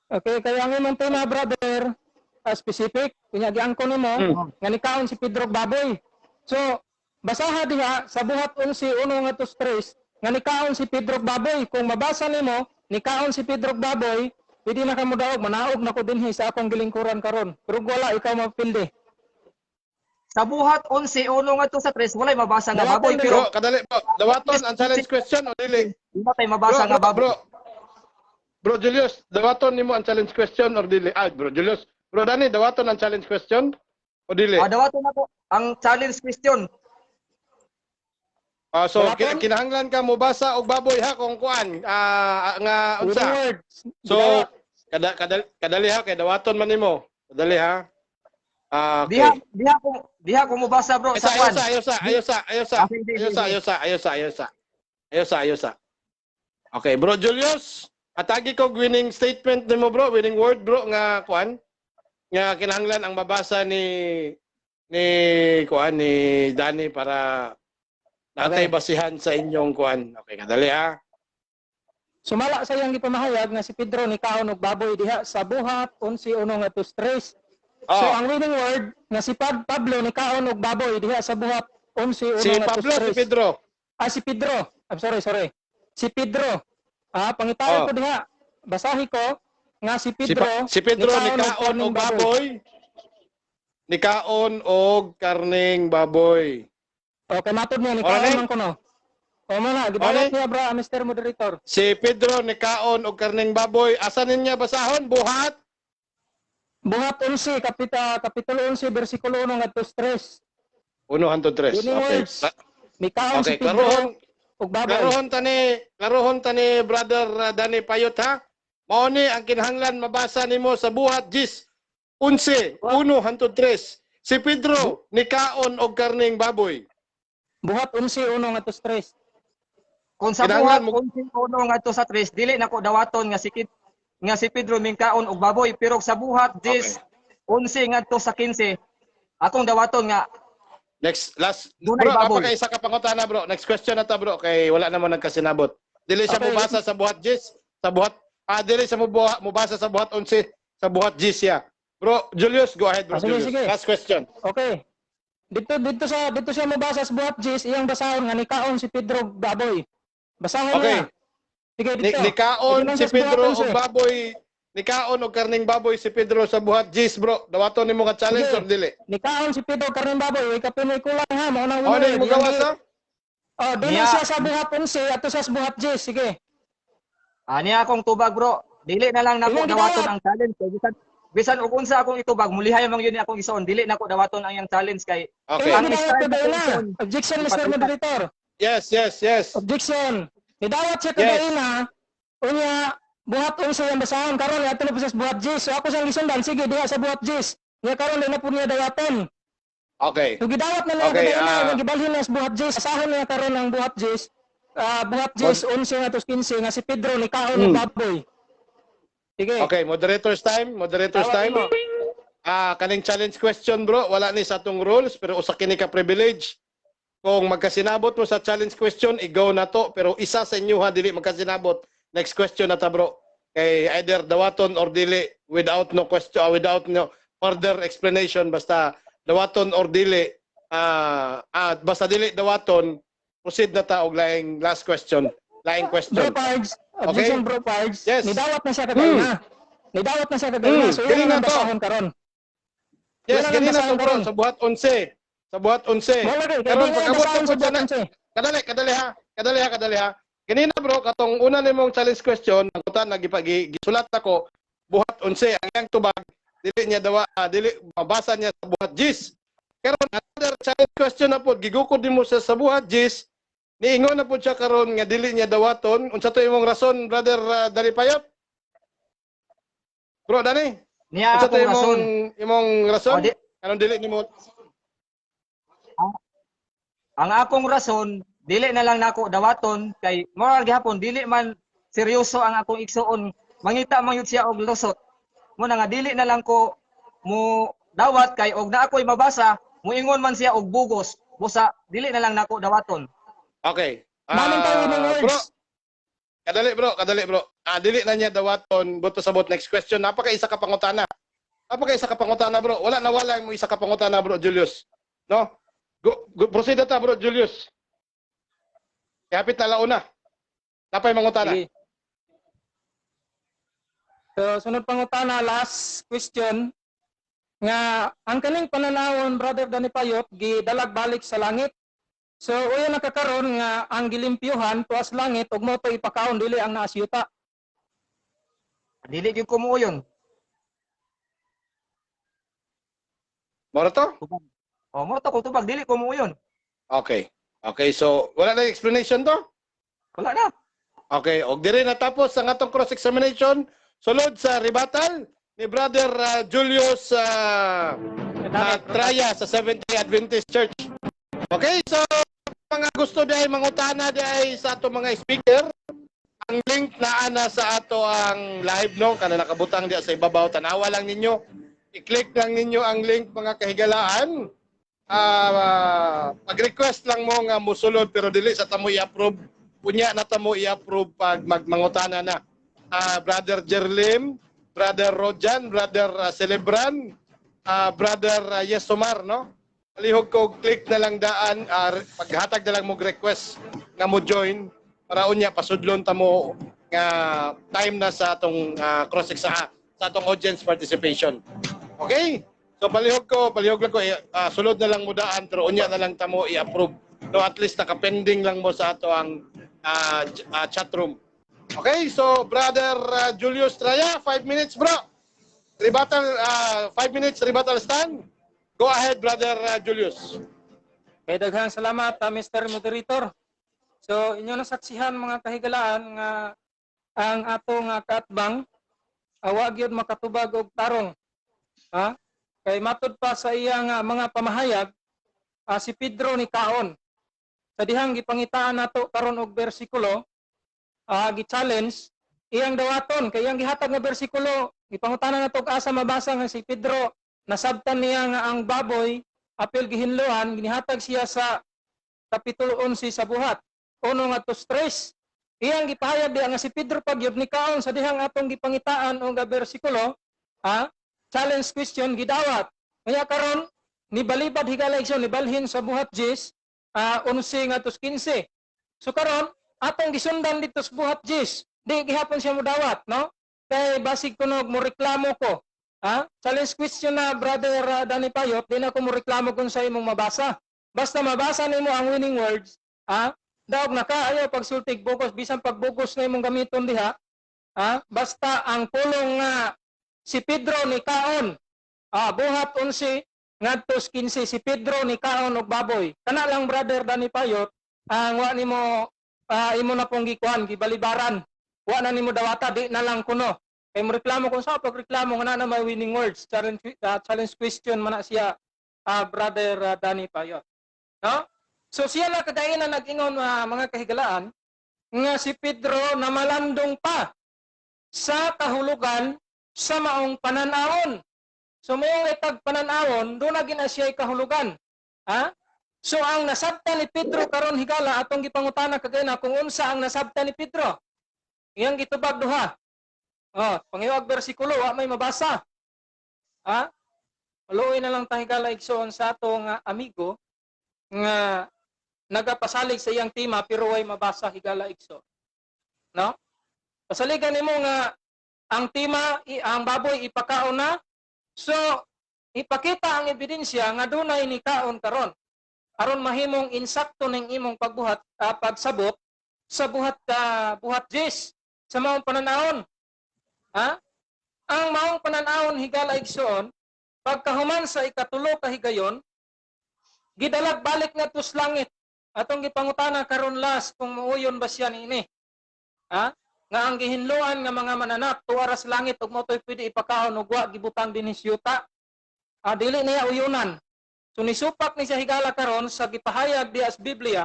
Okay, kaya ang imong tema, brother, specific, kunya giangkon nimo nga nikaon si Pedro og baboy. So, basaha diha sa Buhat 11:1 ngadto sa 3 nga nikaon si Pedro og baboy. Kung mabasa nimo, nikaon si Pedro og baboy, pwede na ka mo daog, manaog na ko dinhi sa akong gilingkuran karon. Pero kung wala, ikaw mapildi. Sa Buhat 11:1 ngadto sa 3, walay mabasa nga Dawaton baboy din. pero Bro, kadali bro. Dawaton ang challenge question o dili? wala tay mabasa Bro, nga bro, baboy. bro. Bro Julius, dawaton nimo ang challenge question or dili? Ah, bro Julius. Bro Dani, dawaton ang challenge question o dili? Dawaton nako ang challenge question. So Dawaton? kinahanglan ka mobasa og baboy ha kung kuan nga Winning unsa. words. So kada kada kadali ha kay dawaton man nimo. Kadali ha. Okay. Diha ko mobasa, bro, Ayos sa kwan. sa, ayo sa, ayo sa, ayo sa, Ah, sige, ayo sa, sige. ayo sa, ayo sa, ayo sa. Ayo sa, ayo sa. Okay, bro Julius, atagi ko winning statement nimo, bro, winning word, bro, nga kuan nga kinahanglan ang mabasa ni kuan ni Danny para natay basihan sa inyong kuan. Okay, kadali ha. Sumala sa iyang gipamahayag nga si Pedro nikaon og baboy diha sa Buhat 11:1 ngadto sa 3. So Oh, ang winning word nga si Pablo nikaon og baboy diha sa Buhat 11:1 si ngadto Pablo, sa si 3. Pedro. Ah, si Pedro. I'm sorry, sorry. Si Pedro. Pangitaon ko diha. Basahi ko nga si Si, Pedro Si Pedro nikaon og nikaon karning og baboy. Nikaon og karning baboy. Okay, matod niya Ora nikaon ni? man kuno. O mo na, gidawat Ora ni? niya, bro, Mr. Moderator. Si Pedro nikaon og karning baboy. Asa ninya basahon? Buhat? Buhat 11, kapitulo 11, bersikulo 1 ngadto sa 3. 1 hangtod 3. Winning words. Nikaon si Okay, Pedro klarohon, og baboy. Klarohon tani, brother Danny Payot, ha. Mao ni ang kinahanglan mabasa nimo sa Buhat 10, 11, 1 hangtod 3. Si Pedro nikaon og karning baboy. Buhat 11, 1 ngadto sa 3. Kung sa Kinahanglan Buhat 11:1 ngadto sa 3, dili nako dawaton nga si Pedro mingkaon og baboy, pero sa Buhat 10:11 ngadto sa 15, akong dawaton nga Next, last. Dunay Bro, baboy. napaka isa ka pangutana, bro. Next question na ta, bro, kay wala naman nagkasinabot. Dili siya mubasa sa Buhat 10, sa buhat dili siya mubasa sa Buhat 11, sa Buhat 10 siya. Bro Julius, go ahead, bro Ah, sige, Julius. sige. Last question. Okay. Dito siya mobasa sa Buhat 10, iyang basahon nga nikaon si Pedro baboy. Basahon niya. Sige, dito. Nikaon Dito lang si sa Buhat Pedro 11. og baboy, nikaon og karning baboy si Pedro sa Buhat 10, bro. Dawaton nimo nga challenge Sige. or dili? Nikaon si Pedro karning baboy, uy kapinoy kulang ha, mao nang O winning ni word. mo gawas ha? Oh, dili siya sa Buhat 11 ato sa Buhat 10, sige. Ani akong tubag, bro. Dili na lang nako Imong dawaton gidawat. ang challenge kay bisan og unsa akong itubag, mulihay man gyud ni akong isuon. Dili nako dawaton ang iyang challenge kay Okay. Imong Ang gidawat style ko na na. isuon. Objection, Mr. Ipatukan. Moderator. Yes. Objection. Nidawat siya kagaina. Unya Buhat 11 ang basahon karon ato na po sa Buhat 10. So ako siyang gisundan, sige diha sa Buhat 10. Nya karon di na po niya dawaton. Okay. So gidawat na niya kagaina, okay, gibalhin na sa Buhat 10. Basahon niya karon ang Buhat 10. Buhat 10, 11 ngadto 15 nga si Pedro nikaon og baboy. Sige. Okay, moderator's time, moderator's Tawag time. mo. Kaning challenge question, bro, wala ni sa atong rules pero usa kini ka privilege. Kung magkasinabot mo sa challenge question, i-go na to, pero isa sa inyo ha dili magkasinabot. Next question na ta, bro. Kay either dawaton or dili without no question, without no further explanation, basta dawaton or dili, basta dili dawaton, proceed na ta og laing last question, laing question. Bro Pards, Objection, Bro Pards. Yes. Nidawat na siya kagaina. Nidawat na siya kagaina. So Kini yun na ang to. basahon karon. Yes, Wala nang kini na to, basahon bro, karon. Sa buhat 11. Sa buhat 11. Wala kay Karon kay pag-abot basahon na sa po siya buhat na, 11. Kadali, kadali ha. Kadali ha, kadali ha. Kanina, bro, katong una nimong challenge question, ang kutan nagipagi gisulat ako buhat 11 ang iyang tubag, dili niya dawa, dili mabasa niya sa buhat 10. Karon another challenge question na pod, gigukod nimo siya sa buhat 10. Niingon na pod siya karon nga dili niya dawaton. Unsa to imong rason, Brother Dani Payot? Bro Dani, Niya unsa to akong imong rason. Imong rason? O, Anong dili nimo? Ang akong rason, dili na lang nako dawaton kay moral gihapon dili man seryoso ang akong igsuon, mangita man yun siya og lusot. Mo na nga dili na lang ko mo dawat kay og na ako'y mabasa, muingon man siya og bugos. Busa dili na lang nako dawaton. Okay. Naman tayo imong words. Bro, kadali bro, kadali bro. Dili na niya dawaton, buto sa bot next question. Napaka isa ka pangutana. Napaka isa ka pangutana, bro. Wala na wala mo isa ka pangutana, Bro Julius. No? Go, go proceed na ta, Bro Julius. Kapit na launa. Napay mangutana. Sige. So, sunod pangutana, last question, nga ang kaning pananawon, Brother Danny Payot, gidalag balik sa langit. So uyon nakakaron nga ang gilimpyuhan tuas langit ug mo to ipakaon, dili ang naas yuta. Dili gyud ko muuyon. Mora to? O mo to ko tubag, dili ko muuyon. Okay. Okay, so wala na explanation to? Wala na. Okay, og diri natapos ang atong cross-examination, sulod sa rebuttal ni Brother Julius Traya sa Seventh-day Adventist Church. Okay, so mga gusto diay mangutana diay sa ato mga speaker, ang link na ana sa ato ang live, no, kana nakabutang diya sa ibabaw, tanawa lang ninyo. I-click lang ninyo ang link, mga kahigalaan. Pag-request lang mo nga musulod, pero dili sa tamo i-approve. Unya na tamo i-approve pag magmangutana na. Brother Jerlim, Brother Rojan, Brother Celebran, Brother Yesomar, no? Palihog ko click na lang daan, paghatag na lang mo request nga mo join para unya pasudlon ta mo nga time na sa atong cross sa atong audience participation. Okay? So palihog lang ko, sulod na lang mo daan pero unya na lang tamo i-approve. No, at least naka-pending lang mo sa ato ang chat room. Okay, so Brother Julius Traya, 5 minutes, bro. Rebuttal, 5 minutes rebuttal stand. Go ahead, Brother Julius. Kay daghang salamat, Mr. Moderator. So inyo nasaksihan, mga kahigalaan, nga ang ato nga kaatbang wa gyud makatubag og tarong. Ha? Kay matud pa sa iya nga mga pamahayag, si Pedro ni kaon. Sa dihang gipangitaan nato karon og bersikulo, gi-challenge iyang dawaton kay iyang gihatag nga bersikulo, gipangutana nato og asa mabasa nga si Pedro nasabtan niya nga ang baboy apil gihinlohan, ginihatag siya sa kapitulo 11 sa Buhat 1 ngadto 3. Iyang gipahayag diha nga si Pedro pa gyud ni kaon sa dihang atong gipangitaan og bersikulo, challenge question, gidawat. Kaya karon ni balibad, higala igsoon, ni balhin sa Buhat 10, 11 ngadto 15. So karon atong gisundan dito sa Buhat 10, di gihapon siya modawat, no, kay basig kunog mo reklamo ko. Challenge question na, Brother Danny Payot, di na ko mo reklamo kung sa imong mabasa. Basta mabasa nimo ang winning words, daog na ka, ayaw pagsultig bugos, bisan pagbugos na imong gamiton diha, basta ang pulong nga si Pedro ni kaon, Buhat 11 ngadto 15, si Pedro ni kaon og baboy. Kana lang, Brother Danny Payot, ang wa nimo imo na pong gikuan, gibalibaran. Wa na nimo dawata, di na lang kuno. Kay mo reklamo kung sa pagreklamo nga na may winning words, challenge question man na siya, Brother Danny Payot. No? So siya na kagayon na nag-ingon, mga kahigalaan, nga si Pedro namalandong pa sa kahulugan sa maong pananawon. So maong itag pananawon, doon na gina siya kahulugan. Ha? So ang nasabtan ni Pedro karon, higala, atong gipangutana kagayna kung unsa ang nasabtan ni Pedro. Iyang gitubag duha. Oh, pangiwag bersikulo, wa may mabasa. Ha? Maluoy na lang ta, higala igsoon, sa ato nga amigo nga nagapasalig sa iyang tema pero way mabasa, higala igsoon. No? Pasaligan nimo nga ang tima, ang baboy ipakaon na. So ipakita ang ebidensya nga dunay ni kaon karon aron mahimong insakto ning imong pagbuhat, pagsabot sa buhat 10 sa maong pananawon. Ha? Ang maong pananawon, higala igsoon, pagkahuman sa ikatulo ka higayon, gidalag balik ngadto sa langit. Atong gipangutana karon last kung muuyon ba siya niini. Ha? Nga ang gihinloan nga mga mananap tuwa ra sa langit ug mao to'y pwede ipakaon ug wa gibutang dinhi sa yuta. Ah, dili niya uyunan. So nisupak ni siya, higala, karon sa gipahayag diya sa Biblia,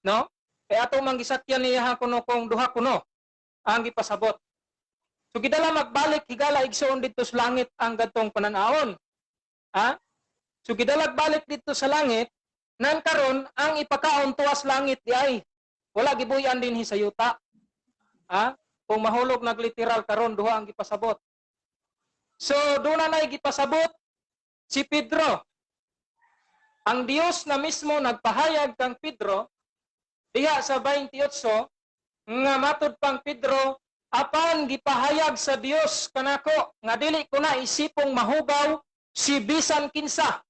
no? Kay ato man gisakyan niya kuno kung duha kuno ang gipasabot. So gidala magbalik, higala igsoon, didto sa langit ang gadtong pananawon. Ha? So gidalag balik didto sa langit nan karon ang ipakaon tuwas langit di ay. Wala gibuyan dinhi sa yuta. Ha? Kung mahulog nagliteral karon, duha ang gipasabot. So doon na gipasabot si Pedro. Ang Dios na mismo nagpahayag kang Pedro diha sa 28 nga matud pang Pedro, "Apan gipahayag sa Dios kanako nga dili ko na isipong mahugaw si bisan kinsa."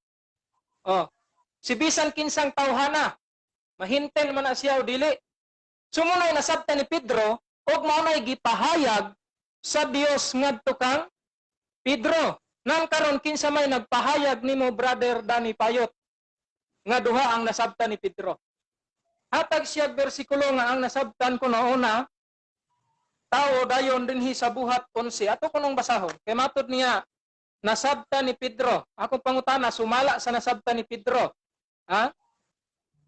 Oh, si bisan kinsang tawhana. Mahintel man na siya o dili. So mao nay nasabtan ni Pedro ug mao nay gipahayag sa Dios ngadto kang Pedro. Nang karon, kinsa may nagpahayag nimo, Brother Danny Payot, nga duha ang nasabtan ni Pedro? Hatag siya bersikulo nga ang nasabtan ko nauna tao dayon dinhi sa Buhat 11. Ato kunong basahon. Kay matud niya nasabtan ni Pedro. Akong pangutana, sumala sa nasabtan ni Pedro. Ha?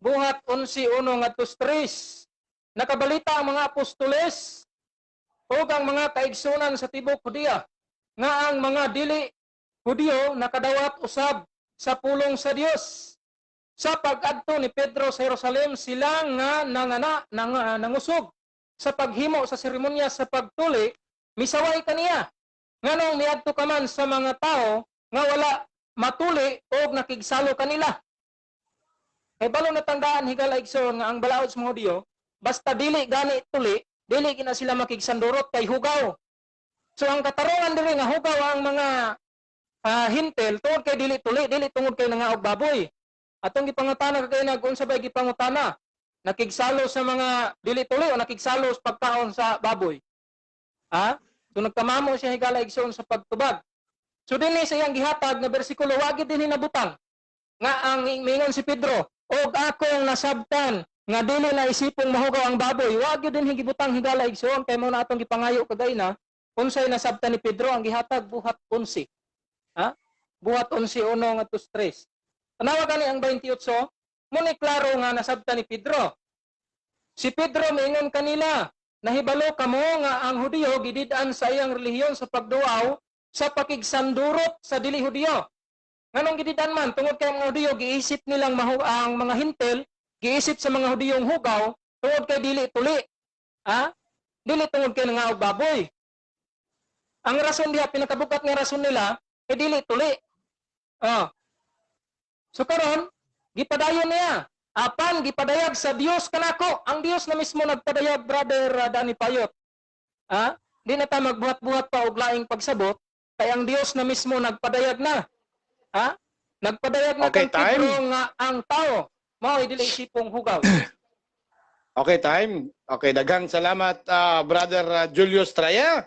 Buhat 11:1 ngadto 3. Nakabalita ang mga apostoles ug ang mga kaigsunan sa tibok Hudiya nga ang mga dili Hudiyo nakadawat usab sa pulong sa Dios. Sa pag-adto ni Pedro sa Jerusalem, sila nga nangusog sa paghimo sa seremonya sa pagtuli, misaway kaniya. Nganong miadto ka man sa mga tao nga wala matuli og nakigsalo kanila? Kay balo natandaan, higala igsoon, nga ang balaod sa mga Hudiyo, basta dili gani tuli, dili gina sila makigsandurot kay hugaw. So ang katarungan diri nga hugaw ang mga hintel tungod kay dili tuli, dili tungod kay nangaog baboy. Atong gipangutana kay nag unsa bay gipangutana? Nakigsalo sa mga dili tuli o nakigsalo sa pagkaon sa baboy? Ha? So nagkamamo siya, higala igsoon, sa pagtubag. So dinhi sa iyang gihatag nga bersikulo, wa gid dinhi nabutang nga ang mingon si Pedro, "Og akong nasabtan nga dili na isipong mahugaw ang baboy." Wa gyud dinhi gibutang, higala igsoon, kay mao na atong gipangayo kagayna unsay nasabtan ni Pedro. Ang gihatag, Buhat 11. Ha? Buhat 11:1 ngadto 3. Tanawa gani ang 28, mao ni klaro nga nasabtan ni Pedro. Si Pedro miingon kanila, "Nahibalo kamo nga ang Hudiyo gidid-an sa iyang relihiyon sa pagduaw sa pakigsandurot sa dili Hudiyo." Nganong gidid-an man? Tungod kay ang mga Hudiyo giisip nilang ang mga Hintel, giisip sa mga Hudiyong hugaw tungod kay dili tuli. Ha? Dili tungod kay nangaog baboy. Ang rason diha, pinakabukat nga rason nila kay dili tuli. Oh. So karon, gipadayon niya. "Apan gipadayag sa Dios kanako." Ang Dios na mismo nagpadayag, Brother Danny Payot. Ha? Di na ta magbuhat-buhat pa og laing pagsabot kay ang Dios na mismo nagpadayag na. Ha? Nagpadayag na Okay, kang Pedro time. Nga ang tao mao dili isipong hugaw. Okay, time. Okay, daghang salamat, Brother Julius Traya.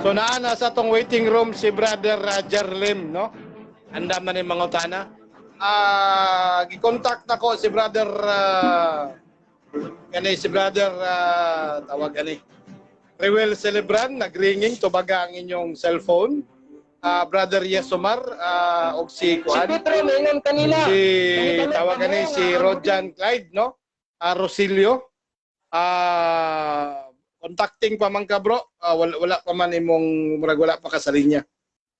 So naa na sa atong waiting room si Brother Jerlim, no? Andam na ni mangutana. Gi-contact nako si Brother kani si Brother tawag ani Rewel Celebran, nagringing, tubaga ang inyong cellphone. Brother Yesomar og si Si kuan Pedro miingon kanila. Si tawag ani si Rojan Clyde, no? Rosilio. Contacting pa man ka, bro. Wala, wala pa man imong murag wala pa ka sa linya.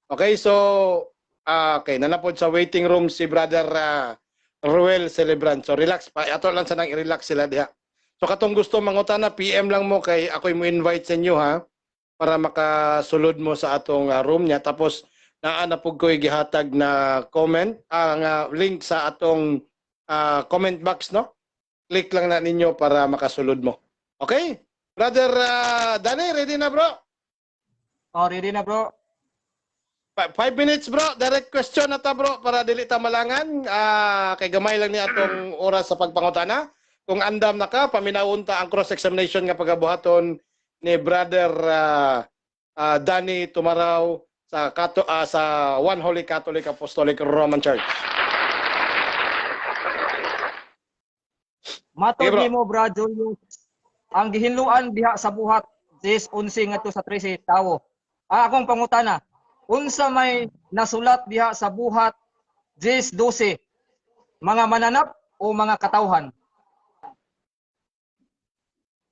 Okay, so okay, naa na pod sa waiting room si Brother Ruel Celebran. So relax pa. Ato lang sanang i-relax sila diha. So katong gusto mangutana, PM lang mo kay ako'y mo invite sa inyo, ha, para makasulod mo sa atong room niya. Tapos naa na pud ko'y gihatag na comment ang link sa atong comment box, no? Click lang na ninyo para makasulod mo. Okay? Brother Danny, ready na, bro? Oh, ready na, bro. 5 minutes, bro. Direct question na ta, bro, para dili ta malangan. Kay gamay lang ni atong oras sa pagpangutana. Kung andam na ka, paminawon ta ang cross-examination nga pagabuhaton ni Brother Danny Tumaraw sa One Holy Catholic Apostolic Roman Church. Matod Sige, bro. nimo, Bro Julius, ang gihinluan diha sa Buhat 10:11 ngadto sa 13, tawo. Akong pangutana, unsa may nasulat diha sa Buhat 10:12? Mga mananap o mga katawhan?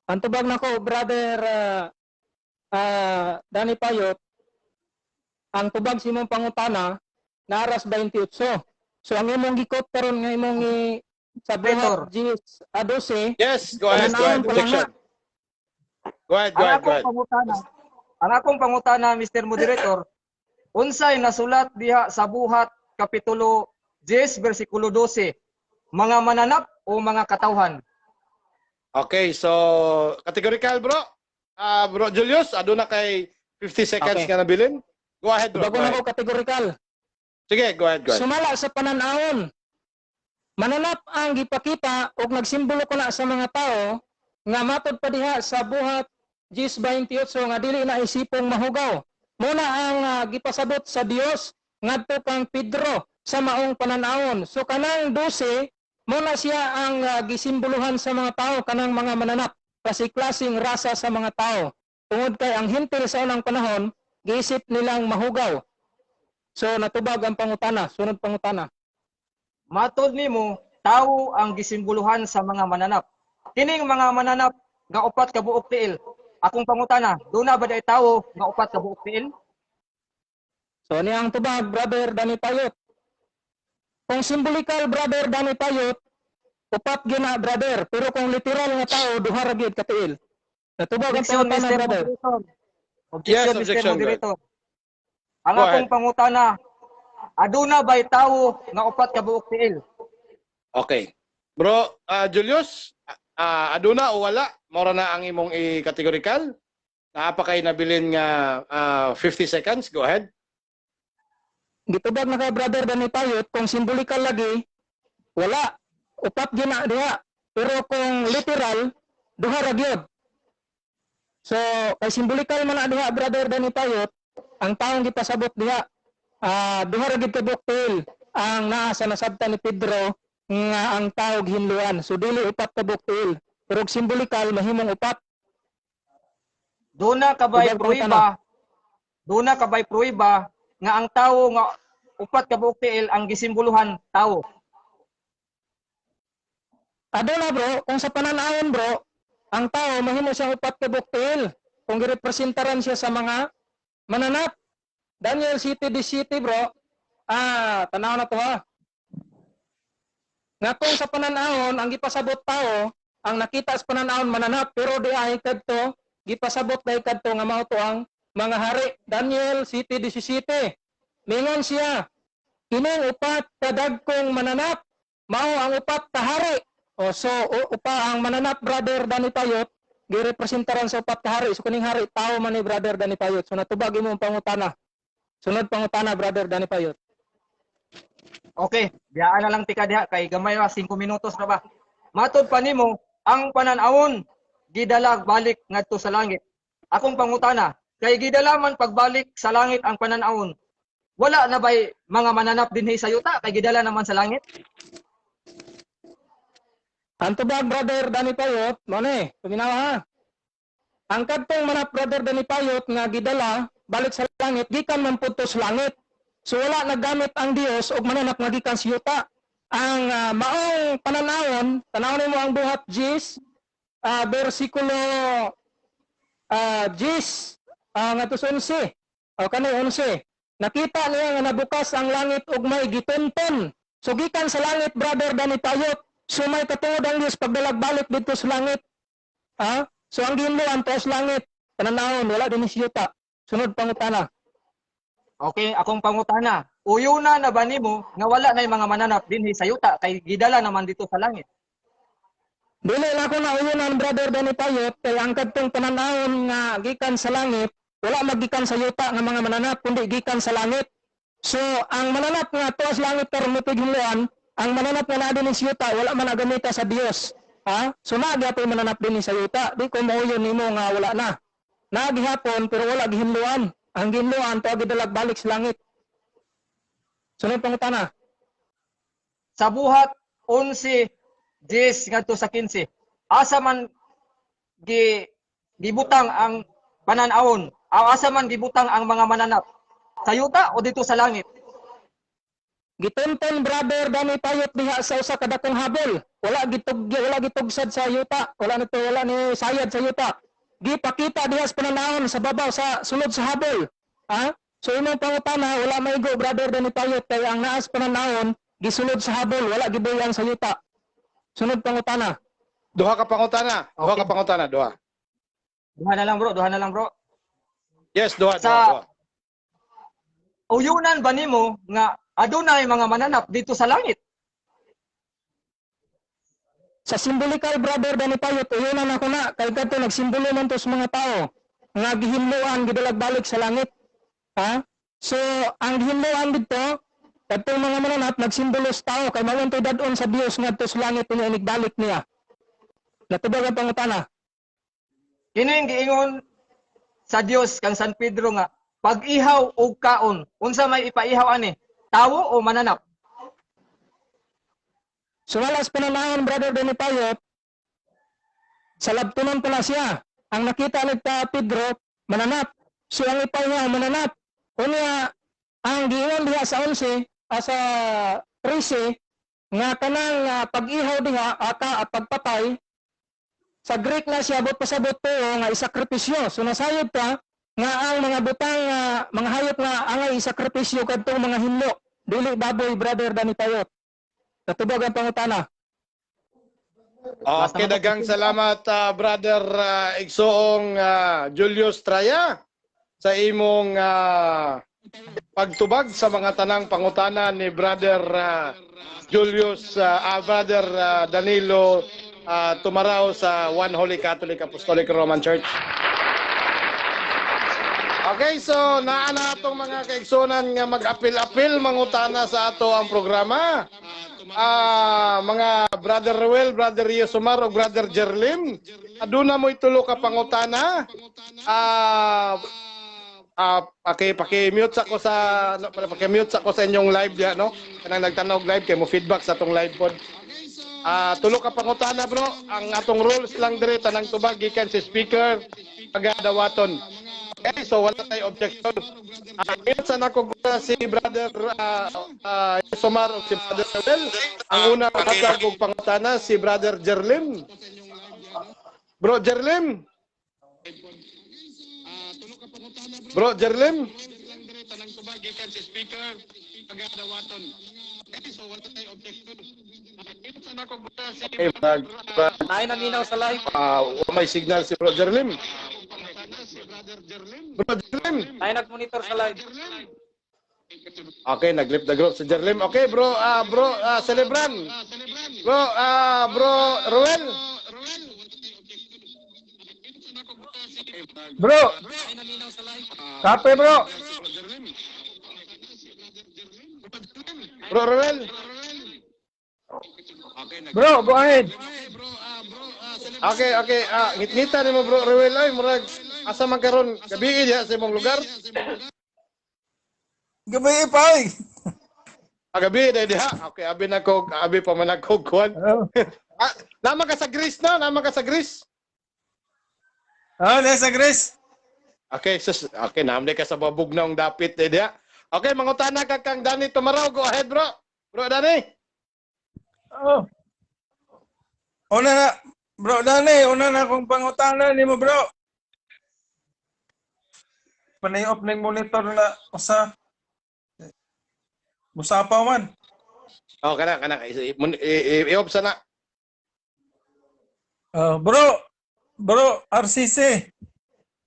Ang tubag nako, Brother Danny Payot, ang tubag sa imong pangutana naras 28. So ang imong gikot karon nga imong sa Moderator. Buhat 10:12. Yes, go ahead, go ahead. Pananaon pa lang. Objection. Go ahead, go Ang ahead, go akong ahead. pangutana, Mr. Moderator, unsay nasulat diha sa Buhat kapitulo 10 bersikulo 12? Mga mananap o mga katawhan? Okay, so categorical, bro. Bro Julius, aduna kay 50 seconds Okay. nga nabilin. Go ahead, bro. Bago Go na ahead. ko categorical. Sige, go ahead, go ahead. Sumala sa pananawon, mananap ang gipakita og nagsimbolo ko na sa mga tao nga matod pa diha sa Buhat 10:28 nga dili na isipong mahugaw. Muna ang gipasabot sa Dios ngadto kang Pedro sa maong pananawon. So kanang 12 muna siya ang gisimboluhan sa mga tao, kanang mga mananap, klase-klaseng rasa sa mga tao. Tungod kay ang hintil sa unang panahon giisip nilang mahugaw. So natubag ang pangutana, sunod pangutana. Matod nimo, tawo ang gisimboluhan sa mga mananap. Kining mga mananap nga upat ka buok tiil. Akong pangutana, duna ba day tawo nga upat ka buok tiil? So niya ang tubag, Brother Danny Payot. Kung symbolical, Brother Danny Payot, upat gina, brother, pero kung literal nga tao, duha ra gyud ka tiil. Natubag ang Objection, pangutana, Mr. brother. Moderator. Yes, Objection, Mr. objection, go ahead. Moderator. Ang Go akong ahead. pangutana, aduna bay tawo nga upat ka buok tiil? Okay. Bro, Julius, aduna o wala? Mora na ang imong i-categorical. Naa pa kay nabilin nga 50 seconds. Go ahead. Gitubag na ka, Brother Danny Payot, kung symbolical lagi, wala. Upat gina diha. Pero kung literal, duha ra gyud. So, kay symbolical man na diha, Brother Danny Payot, ang taong gipasabot diha, duha ra gyud ka buok tiil ang naa sa nasabtan ni Pedro nga ang tao gihinluan. So dili upat ka buok tiil. Pero og symbolical mahimong upat. Duna ka bay Tubag pruiba? Duna ka bay pruiba nga ang tawo nga upat ka buok tiil ang gisimboluhan tawo? Aduna, bro, kung sa pananawon, bro, ang tao mahimo siyang upat ka buok tiil kung girepresentaran siya sa mga mananap. Daniel City this City, bro. Tanaw na to ha. Nga kung sa pananawon ang gipasabot tao, ang nakita sa pananawon mananap, pero di ay kadto gipasabot dai kadto nga mao to ang mga hari. Daniel City 17. Mingon siya, kining upat kadagkong mananap mao ang upat ka hari. O so upa ang mananap, Brother Danny Payot, girepresentaran sa upat ka hari. So kuning hari tao man ni Brother Danny Payot. So natubag imong pangutana. Sunod pangutana, Brother Danny Payot. Okay, biyaan na lang tika diha kay gamay ra, 5 minutos na ba. Matod pa nimo, ang pananawon gidala balik ngadto sa langit. Akong pangutana, kay gidala man pagbalik sa langit ang pananawon, wala na bay mga mananap dinhi sa yuta kay gidala naman sa langit? Ang tubag, Brother Danny Payot, mo ni, tuminawa ha. Ang kadtong manap, Brother Danny Payot, nga gidala balik sa langit gikan man pud to sa langit. So wala naggamit ang Dios og mananap nga gikan sa yuta. Ang maong pananawon, tanawon nimo ang Buhat 10 bersikulo 10 ngadto sa 11. O kani 11. Nakita niya nga nabukas ang langit ug may gitunton. So gikan sa langit, Brother Danny Payot. So may katungod ang Dios pagdalag balik didto sa langit. Ha? So ang gihinluan to sa langit. Pananawon wala dinhi sa yuta. Sunod pangutana. Okay, akong pangutana. Uyuna na ba nimo nga wala na mga mananap dinhi sa yuta kay gidala naman dito sa langit? Dili na ako nauyunan, Brother Danny Payot, kay ang kadtong pananawon nga gikan sa langit, wala magikan sa yuta nga mga mananap, kundi gikan sa langit. So, ang mananap nga tuas langit karon mo hinluan, ang mananap nga naa dinhi sa yuta, wala man nagamita sa Dios. Ha? So, naa gyapon mananap dinhi sa yuta. Di ko mauyon nimo nga wala na. Naa gihapon pero wala gihinluan. Ang gihinluan tuwa gidalag balik sa langit. Sunod pangutana. Sa Buhat 11:10 ngadto sa 15. Asa man gibutang ang panan-awon? Aw, asa man gibutang ang mga mananap? Sa yuta o dito sa langit? Gitunton, Brother Danny Payot, diha sa usa ka dakong habol. Wala gitugsad sa yuta, wala nito, wala ni sayad sa yuta. Gipakita diha sa pananawon sa babaw sa sulod sa habol. Ha? So imong pangutana wala maigo, Brother Danny Payot, kay ang naas pananawon gisulod sa habol, wala gibuyan sa yuta. Sunod pangutana. Duha ka pangutana. Duha ka pangutana, duha. Duha na lang, bro, duha na lang, bro. Yes, duha, duha, duha. Uyunan ba nimo nga adunay mga mananap dito sa langit? Sa symbolical, Brother Danny Payot, uyunan ako na kay kadto nagsimbolo man to sa mga tao nga gihinluan, gidalag balik sa langit. Ha? So, ang gihinluan didto kadtong mga mananap nagsimbolo sa tao kay mao to'y dad-on sa Dios ngadto sa langit unya inigbalik niya. Natubag ang pangutana. Kining giingon sa Dios kang San Pedro nga pag-ihaw og kaon, unsa may ipaihaw ani? Tawo o mananap? So wala sa pananahon, Brother Danny Payot, sa labtunon pala siya. Ang nakita ni pa Pedro, mananap. So ang ipahihaw, mananap. Unya, ang giingon diha sa 11, sa 13, nga kanang pag-ihaw diha, aka at pagpatay, sa Greek na siya, abot pasabot to nga isakripisyo. So nasayod ta, nga ang mga butang, mga hayop nga angay isakripisyo kadtong mga hinlo. Dili baboy, Brother Danny Payot. Natubag ang pangutana. Okay, daghang salamat, Brother Igsoong Julius Traya, sa imong pagtubag sa mga tanang pangutana ni Brother Julius Brother Danilo Tumarao sa One Holy Catholic Apostolic Roman Church. Okay, so naa na atong mga kaigsunan nga mag-apil-apil mangutana sa ato ang programa. Mga Brother Ruel, Brother Rio Sumar o Brother Jerlim, aduna mo tulo ka pangutana. Paki-mute sa ko sa no, paki-mute sa ko sa inyong live diha, no. Kanang nagtanaw live kay mo feedback sa atong live pod. Tulo ka pangutana, bro. Ang atong rules lang dire, tanang tubag gikan si speaker pagadawaton. Okay, so wala tay objection. Mute sa nako si Brother Sumar o si Brother Ruel. Ang una matag og pangutana si Brother Jerlim. Bro Jerlim. Bro Jerlim. Okay, Naay naminaw sa live. May signal si Bro Jerlim. Bro Jerlim. Naay nag-monitor sa live. Okay, nag-leave the group si Jerlim. Okay, bro, bro, Celebran. Bro Ruel. Bro. Kape, bro. Bro Ruel. Bro, go ahead. Okay. Ngit-ngita nimo, Bro Ruel, ay murag asa man karon gabi diha sa imong lugar? Gabi pa ay. Gabi dai diha. Okay, abi na ko, abi pa man ako kuan. Oh. Nama ka sa Greece, no? Nama ka sa Greece? Ah, nasa Greece. Okay, sus, okay, naamli ka sa babugnaong dapit eh diha. Okay, mangutana ka kang Danny Tumaraw. Go ahead, bro. Bro Danny. Oh. Una na, Bro Danny, una na akong pangutana nimo, bro. Panay-off ning monitor na usa. Musapa man. Oh, kana kana i-off sana. Bro, bro, RCC.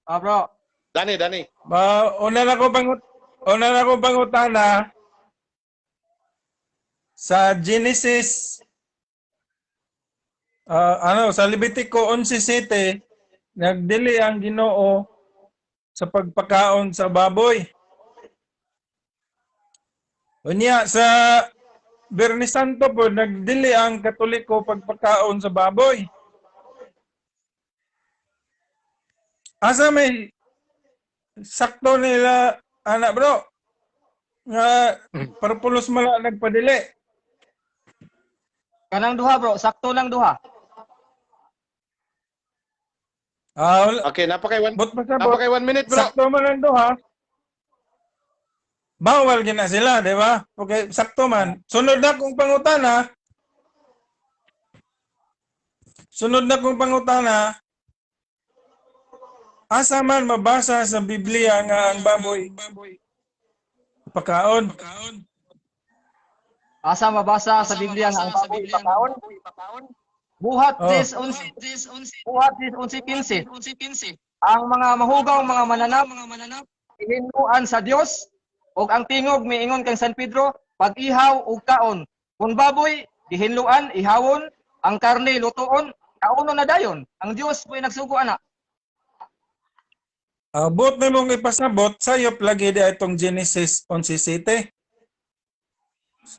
Ah, bro. Danny, Danny. Ba, una na akong pangutana sa Genesis Ano, sa Levitico 11:7, nagdili ang Ginoo sa pagpakaon sa baboy. Unya sa Biyernes Santo po, nagdili ang Katoliko pagpakaon sa baboy. Asa may sakto nila, anak, bro, nga parpulos mala nagpadili? Kanang duha, bro, sakto lang duha. Ah, wala. Okay, napakay one Bot pa sa bot. Napakay 1 minute, bro. Sakto man ang duha. Bawal gina sila, di ba? Okay, sakto man. Sunod na kong pangutana. Sunod na kong pangutana. Asa man mabasa sa Biblia nga ang baboy pakaon? Asa mabasa sa Biblia nga ang baboy pakaon? Buhat 10:11. Buhat 10:11:15. Ang mga mahugaw mga mananap ihinuan sa Dios ug ang tingog miingon kang San Pedro, pag-ihaw ug kaon. Kung baboy gihinluan, ihawon, ang karne lutoon, kaunon na dayon. Ang Dios mo'y nagsugo ana. Abot na mong ipasabot, sayop lagi di itong Genesis 11:7.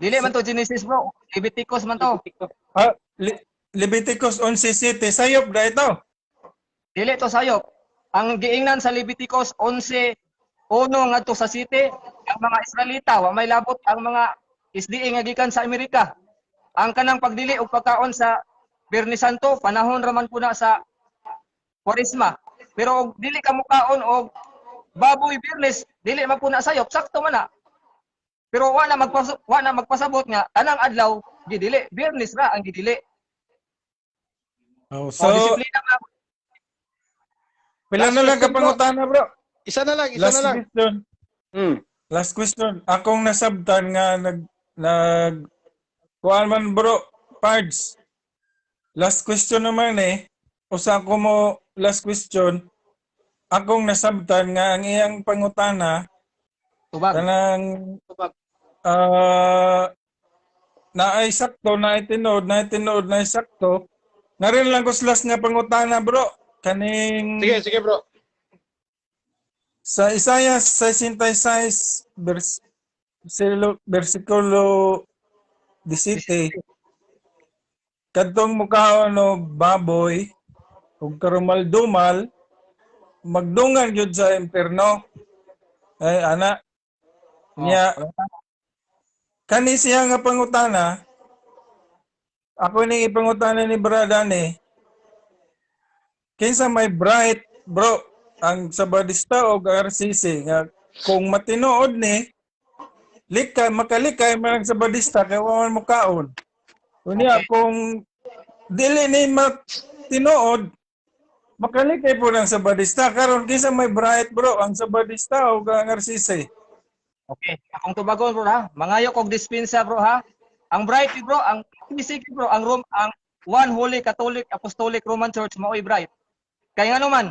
Dili man to Genesis, bro. Leviticus man to. Ah, Leviticus 11:7, sayop da ito. Dili to sayop. Ang giingnan sa Leviticus 11:1 ngadto sa 7, ang mga Israelita wa may labot ang mga SDA nga gikan sa Amerika. Ang kanang pagdili og pagkaon sa Biyernes Santo, panahon raman po na sa Kwaresma. Pero og dili ka mukaon og baboy Biyernes, dili man po na sayop, sakto man na. Pero wa na magpasabot nga tanang adlaw gidili, Biyernes ra ang gidili. Oh, So, so, disiplina man. Pila Last na lang ka question, bro. pangutana, bro? Isa na lang, isa Last na lang. question. Last question. Akong nasabtan nga nag nag kuan man, bro, Pards. Last question naman eh. Usa ko mo last question. Akong nasabtan nga ang iyang pangutana Tubag. Kanang Tubag. Naay sakto, naay tinuod, naay tinuod, naay sakto. Ngayon lang ko sa last nga pangutana, bro. Kaning Sige, sige, bro. Sa Isaiah 66 versikulo 17, kadtong mukaon og baboy ug karumal-dumal, magdungan gyud sa impierno, ay ana niya. Kani siya nga pangutana, ako ning ipangutana ni Brada ni, kinsa may bright, bro, ang Sabadista o RCC, nga kung matinuod ni likay, makalikay man ang Sabadista kay wa man mukaon? Unya kung dili ni matinuod, makalikay po ng Sabadista. Karon, kinsa may bright, bro, ang Sabadista o ang RCC? Okay, akong tubagon, bro, ha. Mangayo kog dispensa, bro, ha. Ang bright, bro, ang PCK, bro, ang Rome, ang One Holy Catholic Apostolic Roman Church maoy bright. Kay ngano man,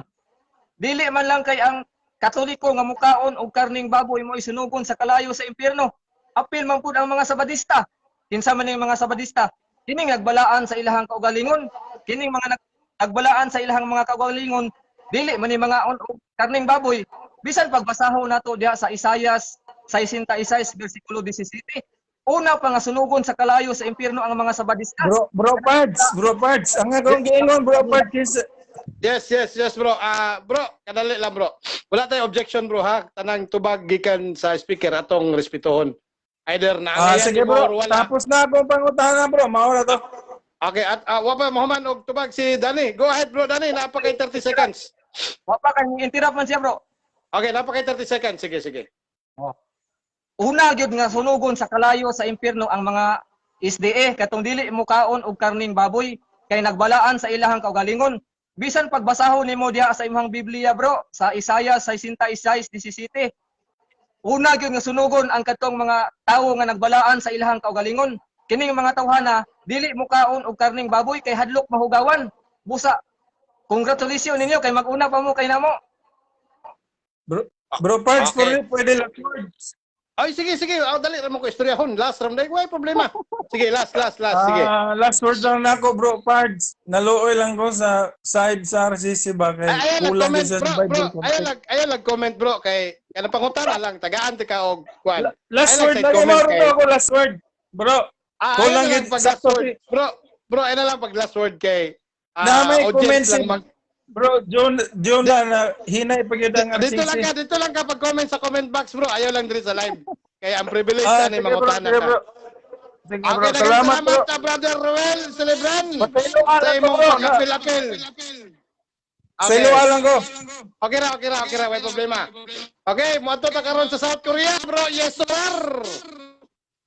dili man lang kay ang Katoliko nga mukaon og karning baboy mo'y sunugon sa kalayo sa impyerno. Apil man pud ang mga Sabadista. Kinsa man ning mga Sabadista? Kining nagbalaan sa ilahang kaugalingon, kining mga nagbalaan sa ilahang mga kaugalingon, dili man ni mga og karning baboy. Bisan pagbasahon nato diha sa Isayas 66 versikulo 17. Una pa nga sunugon sa kalayo sa impyerno ang mga Sabadista. Bro, bro Pards, bro Pards, ang akong giingon, bro Pards, is Yes, bro. Ah, bro, kadali lang, bro. Wala tayong objection, bro, ha. Tanang tubag gikan sa speaker atong respetuhon. Either na Ah, sige, or bro, wala. tapos na akong pangutana, bro, maura to. Okay, at wa pa mahuman og tubag si Danny. Go ahead, bro, Danny. Naa pa kay 30 seconds. Wa pa kay interrupt man siya, bro. Okay, naa pa kay 30 seconds. Sige, sige. Una gyud nga sunugon sa kalayo sa impyerno ang mga SDA katong dili mukaon og karning baboy kay nagbalaan sa ilahang kaugalingon. Bisan pagbasahon nimo diha sa imong Biblia, bro, sa Isaiah 66:17. Una gyud nga sunugon ang katong mga tawo nga nagbalaan sa ilahang kaugalingon. Kining mga tawhana dili mukaon og karning baboy kay hadlok mahugawan. Busa congratulations ninyo kay mag-una pa mo kay namo. Bro, bro Pards, Okay. pwede lang, Pards. Ay, sige, sige. Ah, dali ra mo ko istoryahon. Last ram day, way problema. Sige, last, last, last. Sige. Ah, last word lang nako, bro, Pards. Naluoy lang ko sa side sa RCC ba kay Ay, ayaw kulang nag-comment, gyud sa bro, Bible bro. content. Ayaw nag-comment, bro, kay kanang pangutana lang, tagaan ti ka og kwan. Last Ayaw word side lang comment mo kay- ako last word. Bro, Ah, ayaw kulang na lang gyud pag last sakto word. Bro, bro, ayaw na lang pag last word kay Na may audience comment lang si mag Bro, John, John na, na hinay pag yun ang Dito lang RCC. ka, dito lang ka pag-comment sa comment box, bro. Ayaw lang diri sa live. Kaya ang privilege Ah, na ni sige bro, mangutana sige ka. bro. Sige bro, Okay, daghang salamat bro. salamat, Brother Ruel Celebran. Pasailoan Sa lang ko imong bro. pag-apil-apil. Sa iloan lang ko. Okay ra, way problema. Okay, moadto ta karon sa South Korea, bro. Yes, sir.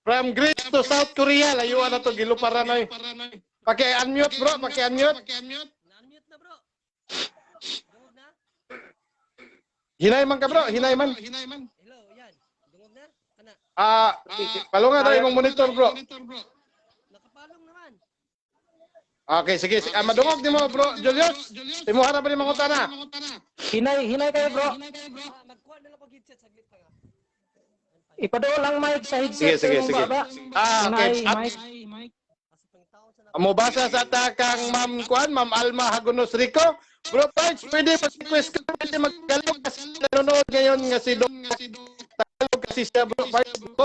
From Greece to South Korea, layuan na to giluparan oy. Paki-unmute, bro, paki-unmute. Na-unmute na, bro. Dungog na? Hinay man ka, bro, hinay man. Hello, yan. Dungog na? Kana. Ah, palunga daw imong monitor, bro. Nakapalong naman. Okay, sige. Ah, madungog nimo, bro. Julius, timuha na ba ni mangutana? Hinay, hinay kayo, bro. Ah, magkuha na lang pag headset saglit pa nga. Ipadool ang mic sa Sige, headset sige, sa imong sige. baba. Ah, okay. Hinay, At, mic. Asa pangitaon sa na. mobasa sa takang Ma'am Kuan, Ma'am Alma Hagunos Rico. Bro Parks, pwede mag-request ka, pwede maggalog kasi nanonood ngayon nga si Doc. Tagalog kasi siya, Bro Parks. Bro.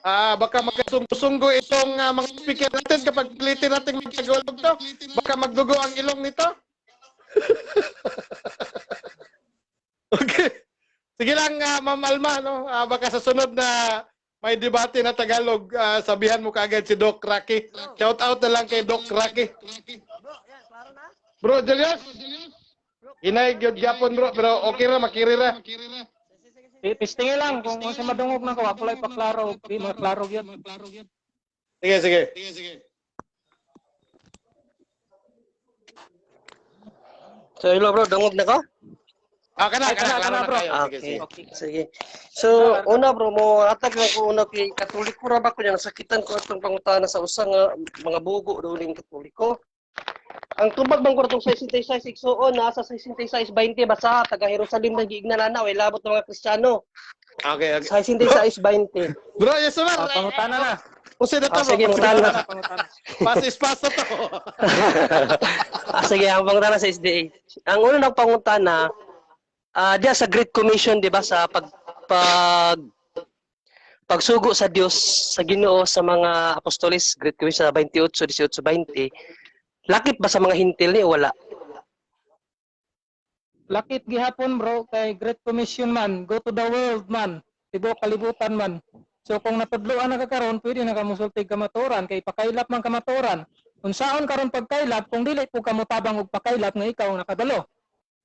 Ah, baka magkasunggo-sunggo itong mga speaker natin kapag pilitin natin magtagalog to. Baka magdugo ang ilong nito. Okay. Sige lang, Ma'am Alma, no? Ah, baka sa sunod na may debate na Tagalog, sabihan mo kaagad si Doc Rocky. Shout out na lang kay Doc Rocky. Bro, yan, klaro na? Bro, Julius, hinay gyud gyapon, bro, pero okay ra makiri ra. Sige, sige, sige. Testingin lang kung unsa madungog na ko, ako lang paklaro, di maklaro gyud. Sige, sige. So, hello bro, dungog na ko? Ah, kana Ay, kana kana, kana kana, bro. kayo. Sige, Okay. sige. Sige. So, una bro, mo atag lang ko una kay Katoliko ra ba ko niya nasakitan ko atong pangutana sa usa nga mga bugo daw ning Katoliko. Ang tubag bang ko atong 66 igsuon nasa 66:20 basta taga Jerusalem na giignan na way labot ng mga Kristiyano. Okay, okay. 66:20. Bro, yes sir. Ah, pangutana na. Usi na to, Ah, bro. sige, Pangutana mutana. na. Pangutana. Pass is pass na to. Ah, sige, ang pangutana sa SDA. Ang una ng pangutana, diya sa Great Commission, di ba, sa pag, pag pagsugo sa Dios sa Ginoo sa mga apostoles, Great Commission sa 28, 18, 20, lakip ba sa mga hintil ni o wala? Lakit gihapon, bro, kay Great Commission man, go to the world man, tibuok kalibutan man. So kung natudloan na ka karon, pwede na ka mosulti kamaturan kay pakaylap man kamaturan. Unsaon karon pagkaylap kung dili po ka motabang og pakaylap nga ikaw ang nakabalo.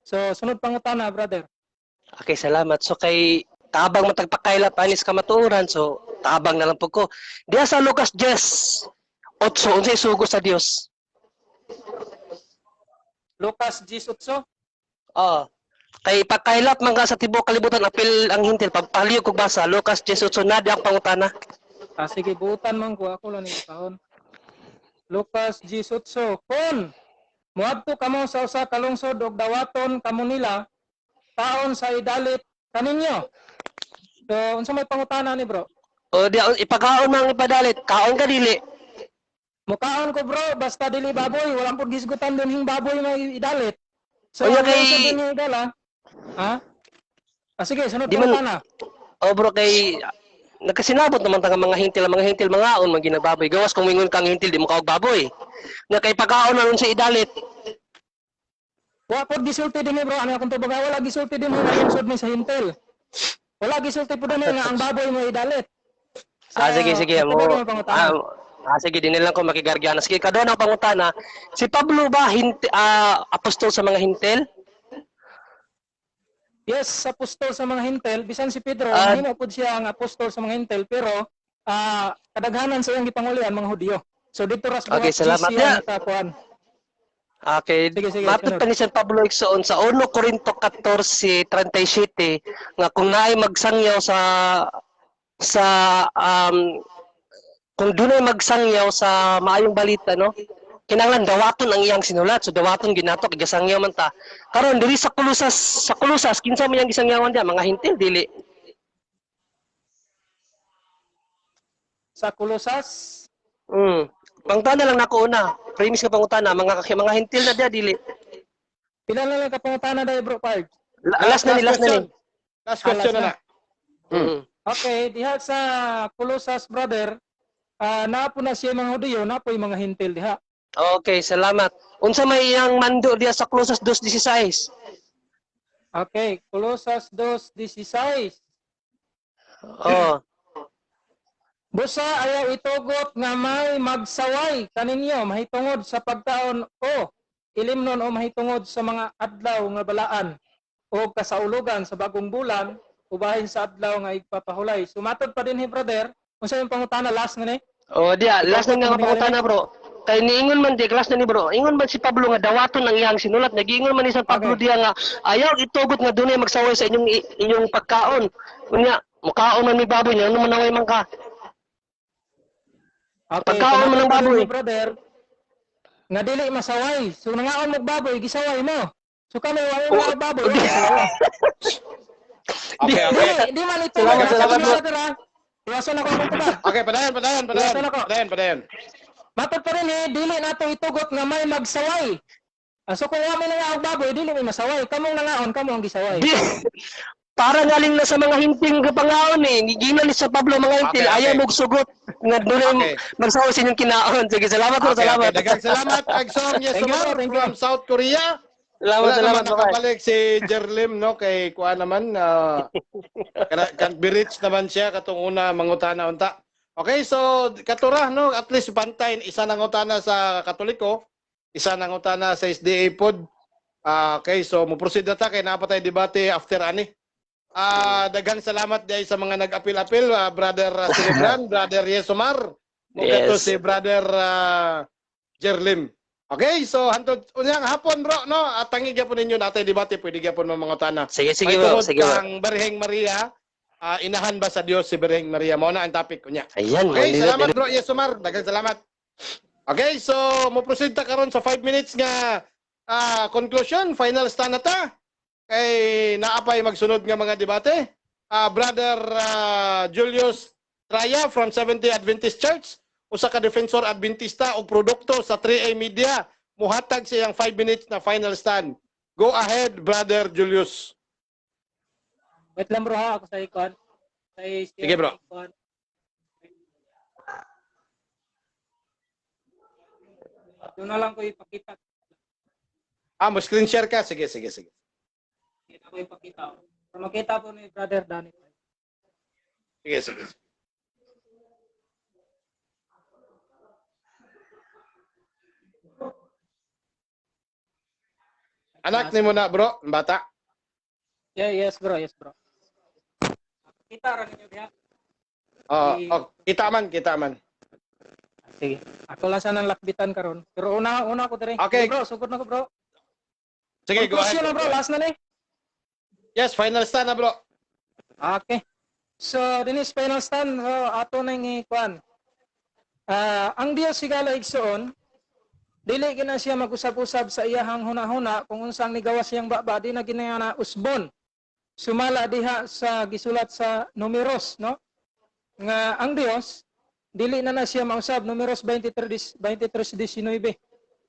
So sunod pangutana, brother. Okay, salamat. So kay tabang matagpakaylap anis kamatuoran, so tabang na lang po ko. Diya sa Lucas 10, 8, unsay sugo sa Dios? Lucas 18. Oo. Kay pagkaylap man ka sa tibuok kalibutan apil ang hintil pagpaliyog kog basa Lucas 18 na di ang pangutana. Ah, sige, buutan man ko ako lang ni taon. Lucas 18. Kon moadto kamo sa usa ka lungsod og dawaton kamo nila taon sa idalit kaninyo. So unsa may pangutana ni, bro? O di ipakaon man ang ipadalit, kaon ka dili. Mukaon ko, bro, basta dili baboy, walang pud gisgutan din hing baboy nga idalit. So O, ang ya kay- lungsod din idala. Ha? Ah, sige, sunod Di man- pangutana. O bro kay nagkasinabot naman ta nga mga hintil, ang mga hintil mangaon man ginababoy. Gawas kung mingon kang hintil di mo kaog baboy. Nga kay pakaon man unsa idalit. Wa pod gisulti dinhi, bro, ano akong tubag, wala gisulti dinhi nga lungsod ni sa hintil. Wala gisulti pud dinhi nga ang baboy mo idalit. So, Ah, sige sige mo. ito ba pangutana? Ah, sige din lang ko makigargyana. Sige kadon ang pangutana. Si Pablo ba hinti, apostol sa mga hintil? Yes, apostol sa mga hintel, bisan si Pedro, mahimo pud siya ang apostol sa mga hintel, pero kadaghanan sa iyang gipangulian mga Hudiyo. So dito ra sa Okay, buhat salamat. siya sa kuan. Okay, Sige, sige, matod sunod. pa ni San Pablo igsoon sa 1 Corinto 14:37 nga kung naay magsangyaw sa sa um, kung dunay magsangyaw sa maayong balita, no, kinahanglan dawaton ang iyang sinulat. So dawaton ginato kay gasangyaw man ta karon diri sa Kulusas, kinsa man iyang gisangyawan diya, mga hintil dili? Sa Colosas. Pangutana lang nako una. Premise nga pangutana, mga hintil na diya dili. Pila na lang ka pangutana dahil, Bro Pards? Last na ni, last na ni. Last question Ah, last na na. na. Okay, diha sa Colosas, brother, naa po na siya mga Hudiyo, naa po yung mga Hintil diha. Okay, salamat. Unsa may iyang mando diya sa Colosas 2:16? Okay, Colosas 2:16. Oh. Busa ayaw itugot nga may magsaway kaninyo mahitungod sa pagkaon o ilimnon o mahitungod sa mga adlaw nga balaan o kasaulugan sa bagong bulan, ubahin sa adlaw nga igpapahulay. Sumatod pa din he, brother. Unsa yung pangutana last nga ni? Oh, diya, last na nga pangutana, bro. Kay niingon man di last na ni, bro. Ingon man si Pablo nga dawaton ang iyang sinulat. Nagiingon man ni San Pablo diya nga ayaw itugot nga dunay magsaway sa inyong pagkaon. Unya, mukaon man mi baboy niya, ano man naway man ka. Okay, Pagkaon man ng sumatod pa din baboy. ni, brother, nga dili masaway. So nangaon mo baboy, gisaway mo. So kami wa mo Oh, baboy, wa masaway. Okay. Di, di man ito. Salamat, salamat, bro. Brother, ha. Iwasan ako akong tubag. Okay, padayon, padayon, padayon. Iwasan ako. Padayon, padayon. Matod pa rin eh, dili nato itugot nga may magsaway. So kung wa may nangaong baboy, dili may masaway. Kamong nangaon, kamo ang gisaway. Di, para ngaling na sa mga hinting kapangaon eh. Ginan ni sa Pablo mga hintil, ayaw mong sugot nga dunay magsaway sa inyong kinaon. Sige, salamat bro, salamat. Okay. Daghang salamat, Agsong Thank you, Yesumar bro, thank you. from South Korea. Salamat, Wala salamat, naman bye. nakabalik si Jerlim, no, kay kuha naman can be rich naman siya katong una mangutana unta. Okay, so katura, no, at least pantay, isa nangutana sa Katoliko, isa nangutana sa SDA pod. Okay, so mo proceed na ta kay naa pa tay debate after ani. Daghang salamat dai sa mga nag-apil-apil, Brother Celebran, Brother Yesumar, ug kato si Brother Jerlim. Okay, so hantod unyang hapon, bro, no, at tangi gyapon ninyo natay debate, pwede gyapon mo mangutana. Sige, sige May bro, tungod sige bro. kang Birheng Maria, inahan ba sa Dios si Birheng Maria? Mao na ang topic unya. Ayan, Okay, manilot, salamat, bro Yesumar, daghang salamat. Okay, so mo proceed ta karon sa 5 minutes nga conclusion, final stand na ta. Kay naapay magsunod nga mga debate. Brother Julius Traya from Seventh-day Adventist Church, usa ka defensor Adventista og produkto sa 3A Media, muhatag siyang 5 minutes na final stand. Go ahead, Brother Julius. Wait lang, bro, ha, ako sa ikon. Sa Sige, bro. Ikon. Doon na lang ko ipakita. Mo screen share ka? Sige, sige, sige. Hindi ako ipakita. Para makita po ni Brother Danny. Sige, sige. Anak ni mo na, bro, ang bata. Yeah, yes, bro, yes, bro. Kita ra ninyo diha. Oh, oh, kita man, kita man. Sige. Ako lang sanang lakbitan karon. Pero una una ko dire. Okay. Sige, bro, sugod na ko, bro. Sige, go Conclusion ahead. na, bro, last na ni. Yes, final stand na, bro. Okay. So, dinis final stand, so, ato nang ikuan. Ang Dios higala, igsoon, dili gina siya mag-usab-usab sa iyahang hunahuna kung unsang nigawas siyang baba, di na ginaya na usbon. Sumala diha sa gisulat sa Numeros, no? Nga ang Dios dili na na siya mausab, Numeros 23 23:19.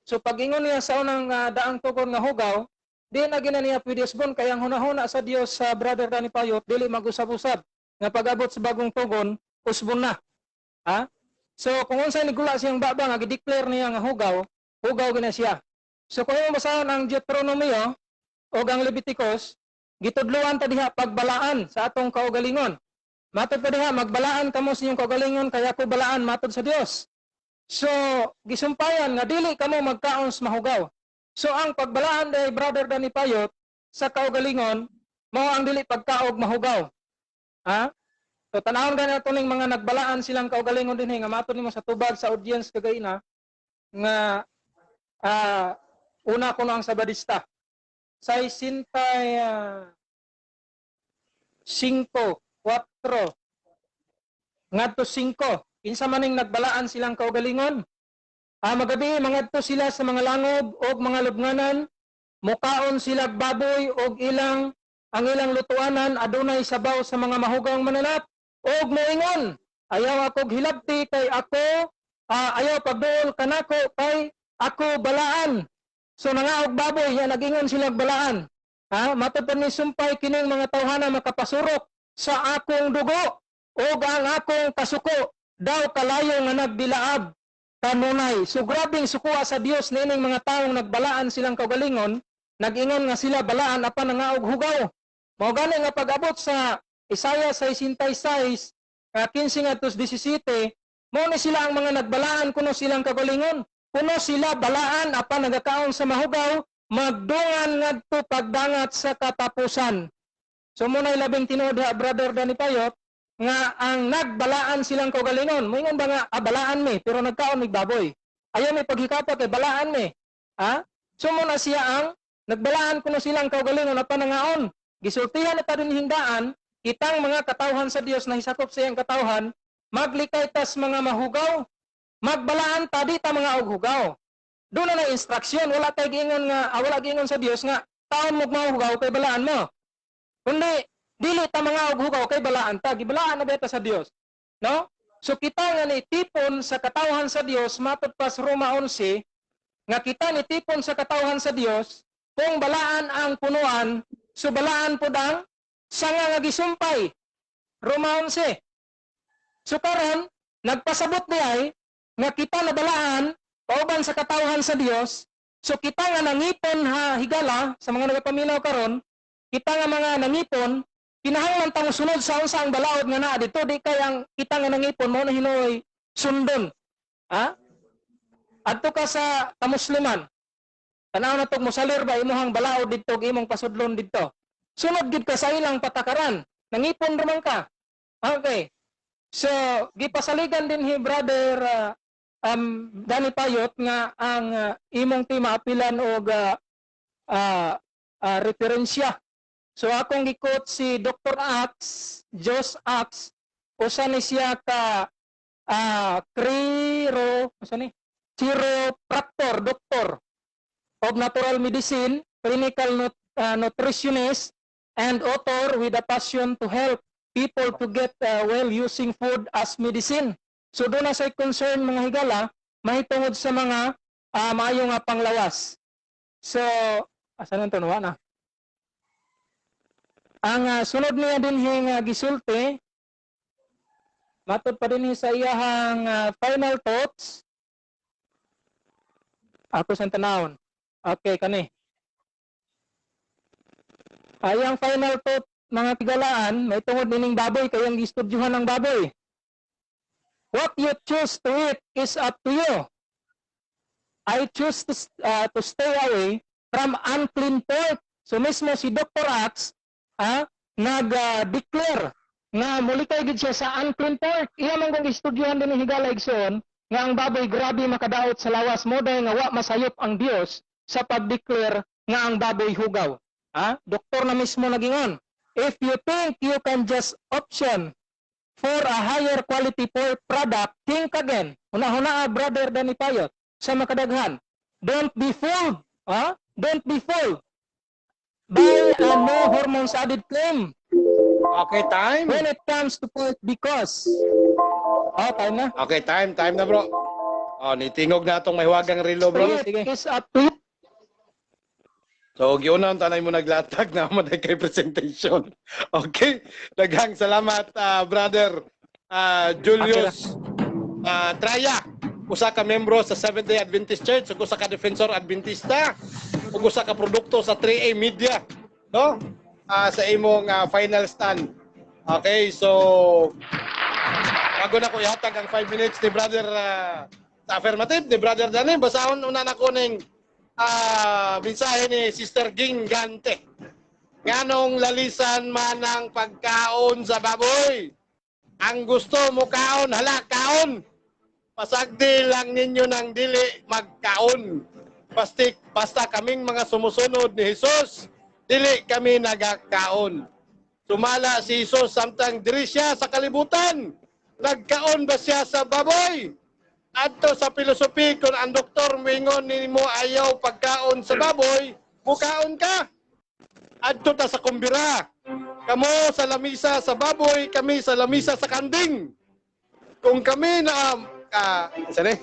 So pag ingon niya sa unang daang tugon nga hugaw, di na gina niya pwede usbon kay ang hunahuna sa Dios sa Brother Danny Payot dili mag-usab-usab. Nga pag-abot sa bagong tugon, usbon na. Ha? So kung unsay nigula siyang baba nga gideclare niya nga hugaw, hugaw gina siya. So kung imong basahon ang Deuteronomio o ang Leviticus, gitudloan ta diha pagbalaan sa atong kaugalingon. Matod pa diha, magbalaan kamo sa inyong kaugalingon kaya ko balaan matod sa Dios. So gisumpayan nga dili kamo magkaon sa mahugaw. So ang pagbalaan day, Brother Danny Payot, sa kaugalingon mao ang dili pagkaog mahugaw. Ha? So tanawon gani ato ning mga nagbalaan silang kaugalingon dinhi nga matod nimo sa tubag sa audience kagayna nga una kuno ang Sabadista. Sa sintay 5, 4 ngadto 5. Kinsa man ning nagbalaan silang kaugalingon? Magabi mangadto sila sa mga langob og mga lubnganan, mukaon sila baboy og ilang ang ilang lutuanan adunay sabaw sa mga mahugang mananap og moingon Ayaw akog hilabti kay ako, ayaw pagduol kanako kay ako balaan. So nangaog baboy ya, nagingon sila balaan. Ha, matod pa ni sumpay kining mga tawhana makapasurok sa akong dugo ug ang akong kasuko daw kalayo nga nagdilaab kanunay. So grabing sukuha sa Dios niining mga taong nagbalaan silang kaugalingon, nag-ingon nga sila balaan apan nangaog hugaw. Mao gani nga pag-abot sa Isaiah 66, 15 ngadto 17, mao ni sila ang mga nagbalaan kuno silang kaugalingon. Kuno sila balaan apan nagakaon sa mahugaw, magdungan ngadto pagdangat sa katapusan. So mao na'y labing tinuod ha, Brother Danny Payot, nga ang nagbalaan silang kaugalingon. Moingon ba nga balaan mi pero nagkaon mig baboy? Ayaw mi paghikapa kay balaan mi. Ha? So mao na siya ang nagbalaan kuno silang kaugalingon apan nangaon. Gisultihan na ta din hindaan, kitang mga katawhan sa Dios na hisakop sa iyang katawhan, maglikay tas mga mahugaw. Magbalaan ta, di ta mga og hugaw. Doon na na instruction, wala tay giingon nga wala giingon sa Dios nga taon mo mahugaw kay balaan mo. Kundi dili ta mga og hugaw kay balaan ta, gibalaan na beta sa Dios. No? So kita nga nitipon sa katawhan sa Dios matod pa sa Roma 11 nga kita nitipon sa katawhan sa Dios, kung balaan ang punuan, so balaan pud ang sanga nga gisumpay. Roma 11. So karon nagpasabot di ay nga kita nabalaan kauban sa katawhan sa Dios. So kita nga nangipon ha, higala, sa mga nagapaminaw karon, kita nga mga nangipon, kinahanglan ta sunod sa unsa ang balaod nga naa dito, di kay ang kita nga nangipon mao na hinuoy sundon. Ha? Adto ka sa kamusliman. Tanaw na tog mosalir ba imuhang balaod didto ug imong pasudlon didto. Sunod gid ka sa ilang patakaran. Nangipon raman ka. Okay. So, gipasaligan din hi Brother Danny Payot nga ang imong tema apilan og referensya. So akong gi-quote si Dr. Ax, Jos Ax, usa ni siya ka criro, usa ni? Chiropractor, doctor of natural medicine, clinical nutritionist, and author with a passion to help people to get well using food as medicine. So doon na sa concern, mga higala, mahitungod sa mga maayo nga panglawas. So, asa nang tunuwa na? Ang sunod niya din nga gisulti, matod pa din sa iyahang final thoughts. Ako sa tanawon. Okay, kani. Ay, ang final thought, mga higalaan, may tungod nining baboy kay ang gistudyuhan ng baboy. What you choose to eat is up to you. I choose to stay away from unclean pork. So mismo si Dr. Ax nag-declare nga mulikay gid siya sa unclean pork. Iya man kung gistudyuhan din ni higala, igsoon, nga ang baboy grabe makadaot sa lawas mo dahil nga wa masayop ang Dios sa pag-declare nga ang baboy hugaw. Ah, doktor na mismo nagingon. If you think you can just option for a higher quality pork product, think again. Huna-huna, Brother Danny Payot, sa makadaghan. Don't be fooled. Ah? Don't be fooled by a no hormones added claim Okay, time. when it comes to pork because. Oh, time na. Okay, time. Time na, bro. Oh, nitingog na atong mahiwagang relo, bro. Sige, sige. It's up to you. So, giuna ang tanay mo naglatag na maday kay presentation. Okay. Daghang salamat, brother Julius Traya. Usa ka membro sa Seventh-day Adventist Church, ug usa ka defensor Adventista, ug usa ka produkto sa 3A Media, no? Sa imong final stand. Okay, so bago na ko ihatag ang 5 minutes ni brother sa affirmative ni Brother Danny, basahon una na ko ning mensahe ni Sister Ging Gante. Nganong lalisan man ang pagkaon sa baboy? Ang gusto mo kaon, hala kaon. Pasagdi lang ninyo ng dili magkaon. Basta, basta kaming mga sumusunod ni Jesus, dili kami nagakaon. Sumala si Jesus samtang diri siya sa kalibutan. Nagkaon ba siya sa baboy? Adto sa philosophy, kung ang doktor moingon nimo ayaw pagkaon sa baboy, mukaon ka. Adto ta sa kumbira. Kamo sa lamisa sa baboy, kami sa lamisa sa kanding. Kung kami na sani?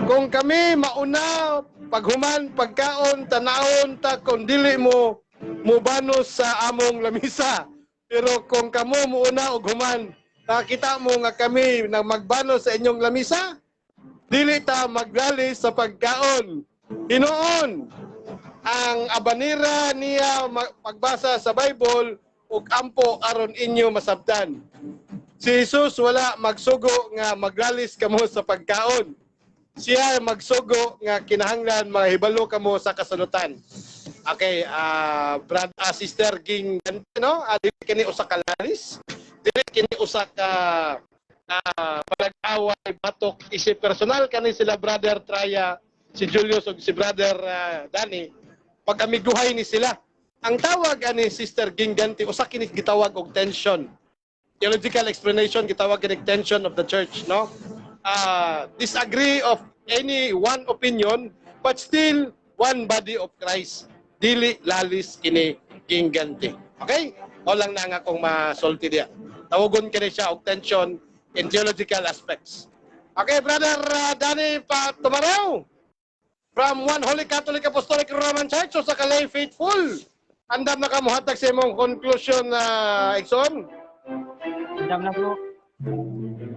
Kung kami mauna paghuman pagkaon, tanawon ta kung dili mo mubanos sa among lamisa. Pero kung kamo muuna og human, nakita mo nga kami nang magbanos sa inyong lamisa, dili ta maglalis sa pagkaon. Hinuon, ang abanira niya pagbasa sa Bible ug ampo aron inyo masabtan. Si Jesus wala magsugo nga maglalis kamo sa pagkaon. Siya magsugo nga kinahanglan mahibalo kamo sa kasalutan. Okay, brad, Sister Ging, no? Dili kini usa ka lalis. Dili kini usa ka palag-away batok isip personal kani sila Brother Traya, si Julius ug si Brother Danny. Pag-amiguhay ni sila. Ang tawag ani, Sister Ginganti, usa kini gitawag og tension. Theological explanation, gitawag kini tension of the church, no? Disagree of any one opinion but still one body of Christ. Dili lalis kini, Ginganti. Okay? O lang na nga kung masulti diya. Tawagon kini siya og tension in theological aspects. Okay, Brother Danny pa tomorrow from One Holy Catholic Apostolic Roman Church so sa Kalay Faithful. Andam na ka mohatag sa imong conclusion na igsoon? Andam na, bro.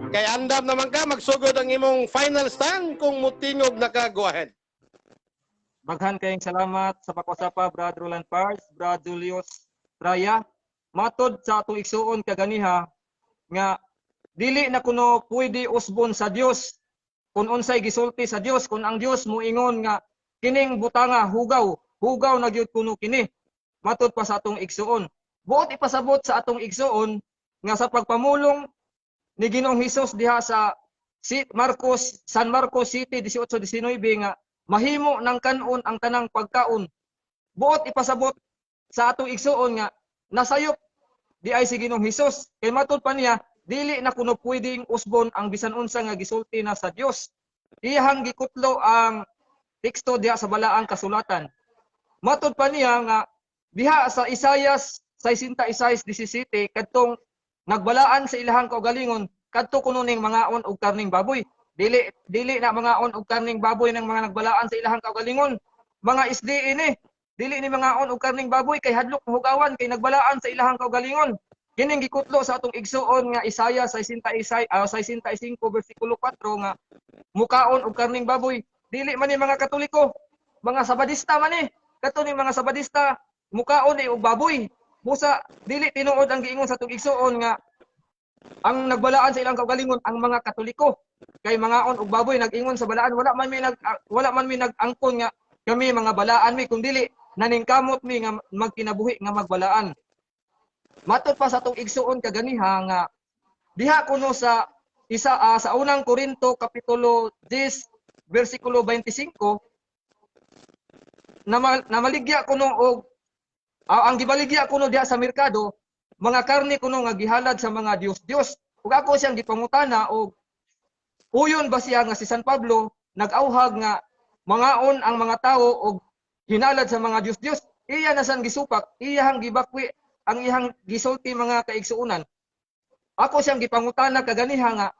Kay andam naman ka, magsugod ang imong final stand. Kung mutingog na ka, go ahead. Baghan kayong salamat sa pagpasapa, Brad Roland Pars, Brad Julius Traya. Matod sa atong igsuon kaganiha nga dili na kuno pwede usbon sa Dios kung unsay gisulti sa Dios. Kung ang Dios moingon nga kining butanga hugaw, hugaw na gyud kuno kini. Matod pa sa atong igsuon, buot ipasabot sa atong igsuon nga sa pagpamulong ni Ginoong Hesus diha sa si Marcos, San Marcos City 18:19 nga mahimo ng kanon ang tanang pagkaon, buot ipasabot sa atong igsuon nga nasayop di ay si Ginoong Hesus, kay matud pa niya dili na kuno pwedeng usbon ang bisan unsa nga gisulti na sa Dios. Iyahang gikutlo ang teksto diha sa balaang kasulatan. Matud pa niya nga diha sa Isayas 66:17, kadtong nagbalaan sa ilahang kaugalingon kadto kuno ning mangaon og karning baboy. Dili, dili na mangaon og karning baboy ng mga nagbalaan sa ilahang kaugalingon. Mga SDA ni dili ni mangaon og karning baboy kay hadlok hugawan kay nagbalaan sa ilahang kaugalingon. Kining gikutlo sa atong igsuon nga Isaiah 66 65 bersikulo 4 nga mukaon og karning baboy dili man ni mga Katoliko, mga Sabadista man ni. Kadto ni mga Sabadista mukaon ni og baboy. Busa dili tinuod ang giingon sa atong igsuon nga ang nagbalaan sa ilang kaugalingon ang mga Katoliko kay mangaon og baboy. Nag-ingon sa balaan, wala man mi nag-angkon nga kami mga balaan mi, kun dili naningkamot mi nga magkinabuhi nga magbalaan. Matod pa sa atong igsuon kaganiha nga diha kuno sa isa sa Unang Korinto kapitulo 10 bersikulo 25 na namaligya kuno og ang gibaligya kuno diha sa merkado mga karne kuno nga gihalad sa mga dios-dios. Ug ako siyang gipangutana og uyon ba siya nga si San Pablo nag-auhag nga mangaon ang mga tawo og hinalad sa mga dios-dios. Iya na san gisupak, iyahang gibakwi ang iyang gisulti, mga kaigsuonan. Ako siyang gipangutana kaganiha nga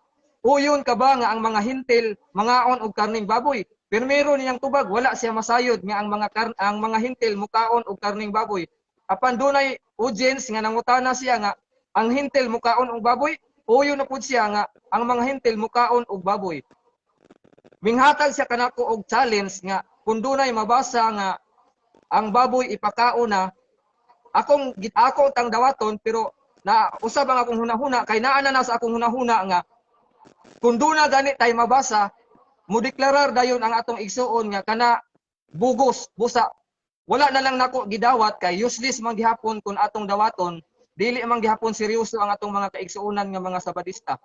uyon ka ba nga ang mga Hentil mangaon og karning baboy? Pero niyang tubag, wala siya masayod nga ang mga Hentil mukaon og karning baboy. Apan dunay audience nga nangutana siya nga ang Hentil mukaon og baboy, uyon na pud siya nga ang mga Hentil mukaon og baboy. Minghatag siya kanako og challenge nga kung dunay mabasa nga ang baboy ipakaon na, akong ako tang dawaton. Pero na usab ang akong hunahuna kay naa na na sa akong hunahuna nga kung duna gani tay mabasa, mo deklarar dayon ang atong igsuon nga kana bugos. Busa wala na lang nako gidawat kay useless man gihapon kung atong dawaton, dili man gihapon seryoso ang atong mga kaigsuonan nga mga Sabadista.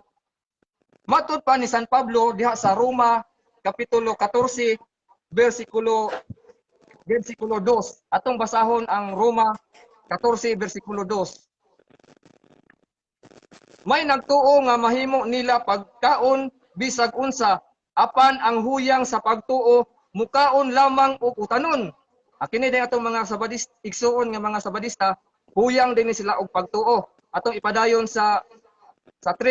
Matud pa ni San Pablo diha sa Roma kapitulo 14 bersikulo 2. Atong basahon ang Roma 14 bersikulo 2. May nagtuo nga mahimo nila pagkaon bisag unsa, apan ang huyang sa pagtuo mukaon lamang og utanon. Kini din atong mga Sabadista, igsuon nga mga Sabadista, huyang din ni sila og pagtuo. Atong ipadayon sa 3.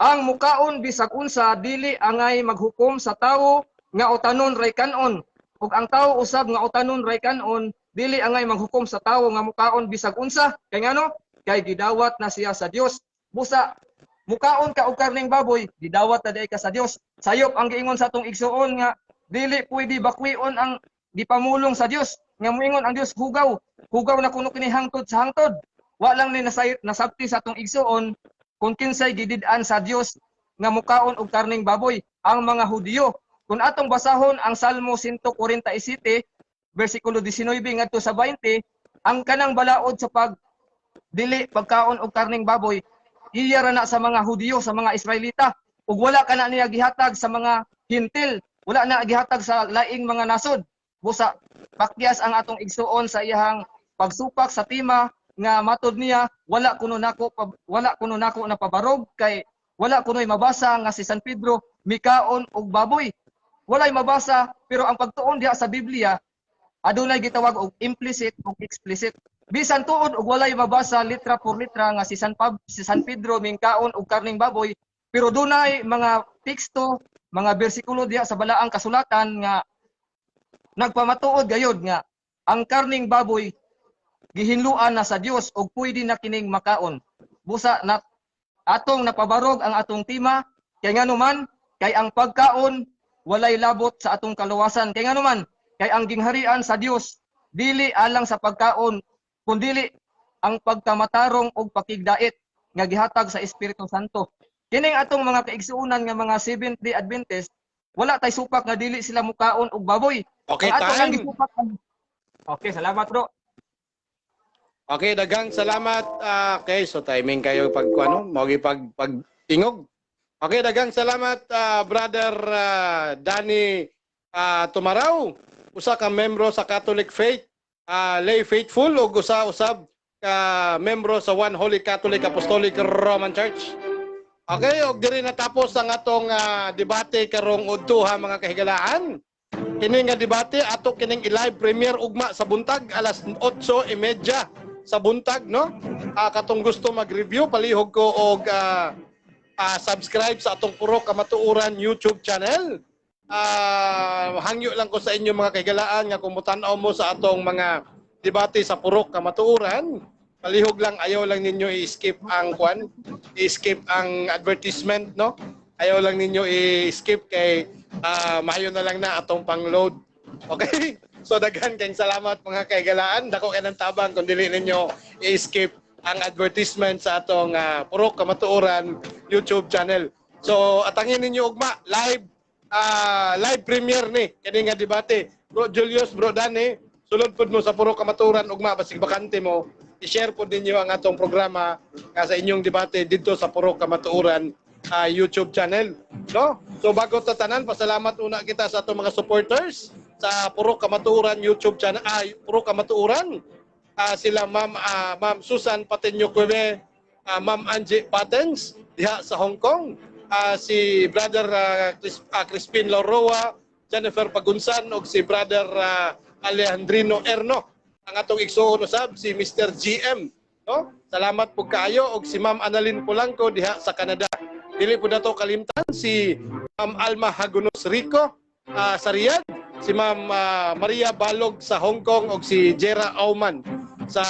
Ang mukaon bisag unsa dili angay maghukom sa tawo nga utanon ray kanon, ug ang tawo usab nga utanon ray kanon dili angay maghukom sa tawo nga mukaon bisag unsa. Kay ngano? Kay gidawat na siya sa Dios. Busa mukaon ka og karning baboy, gidawat na diay ka sa Dios. Sayop ang giingon sa atong igsuon nga dili pwede bakwion ang gipamulong sa Dios, nga moingon ang Dios hugaw, hugaw na kuno kini hangtod sa hangtod. Wa lang ni nasabti sa atong igsuon kung kinsay gidid-an sa Dios nga mukaon og karning baboy, ang mga Hudiyo. Kung atong basahon ang Salmo 147 bersikulo 19 ngadto sa 20, ang kanang balaod sa pag dili pagkaon og karning baboy, iya ra na sa mga Hudiyo, sa mga Israelita, ug wala kana niya gihatag sa mga Hintil, wala na gihatag sa laing mga nasod. Busa pakyas ang atong igsuon sa iyang pagsupak sa tema nga matod niya wala kuno nako na pabarog, kay wala kuno'y mabasa nga si San Pedro mikaon og baboy. Walay mabasa, pero ang pagtuon diha sa Biblia adunay gitawag og implicit ug explicit. Bisan tuod og walay mabasa litra por litra nga si San Pedro mingkaon og karning baboy, pero dunay mga teksto, mga bersikulo diha sa balaang kasulatan nga nagpamatuod gayod nga ang karning baboy gihinluan na sa Dios og pwede na kining makaon. Busa na atong napabarog ang atong tema, kay ngano man, kay ang pagkaon walay labot sa atong kaluwasan. Kay ngano man, kay ang gingharian sa Dios dili alang sa pagkaon kundili ang pagkamatarong og pakigdait nga gihatag sa Espiritu Santo. Kining atong mga kaigsuonan nga mga Seventh-day Adventist, wala tay supak nga dili sila mukaon og baboy. Okay, Ang ato lang time. gisupak. Okay, salamat, bro. Okay, daghang salamat. Okay, so timing kayo pag ano, mao pag pag tingog. Okay, daghang salamat, Brother Danny Tumaraw, usa ka membro sa Catholic Faith, lay faithful ug usa usab ka membro sa One Holy Catholic Apostolic Roman Church. Okay, og diri natapos ang atong debate karong udto ha, mga kahigalaan. Kini nga debate ato kining i-live premiere ugma sa buntag, alas 8:30 sa buntag, no? Katong gusto mag-review, palihog ko og subscribe sa atong Puro Kamatuoran YouTube channel. Hangyo lang ko sa inyo, mga kahigalaan, nga kung mutan-aw mo sa atong mga debate sa Puro Kamatuoran, palihog lang ayaw lang ninyo i-skip ang kwan, i-skip ang advertisement, no? Ayaw lang ninyo i-skip kay maayo na lang na atong pang-load. Okay? So daghan kayong salamat, mga kahigalaan. Dako kay ng tabang kung dili ninyo i-skip ang advertisement sa atong Puro Kamatuoran YouTube channel. So atangin ninyo ugma live live premiere ni kini nga debate. Bro Julius, Bro Danny, sulod pud mo sa Puro Kamatuoran ugma basig bakante mo. I-share pud ninyo ang atong programa nga sa inyong debate didto sa Puro Kamatuoran YouTube channel, no? So bago ta tanan, pasalamat una kita sa atong mga supporters sa Puro Kamatuoran YouTube channel, Puro Kamatuoran. Sila Ma'am Susan Patenyo Cueve, Ma'am Angie Patens diha sa Hong Kong, si Brother Crispin Loroa, Jennifer Pagunsan ug si Brother Alejandrino Erno. Ang atong igsuon usab si Mr. GM, no? Salamat po kaayo og si Ma'am Annalyn Polanco diha sa Canada. Dili po nato kalimtan si Ma'am Alma Hagunos Rico sa Riyadh, si Ma'am Maria Balog sa Hong Kong ug si Jera Auman sa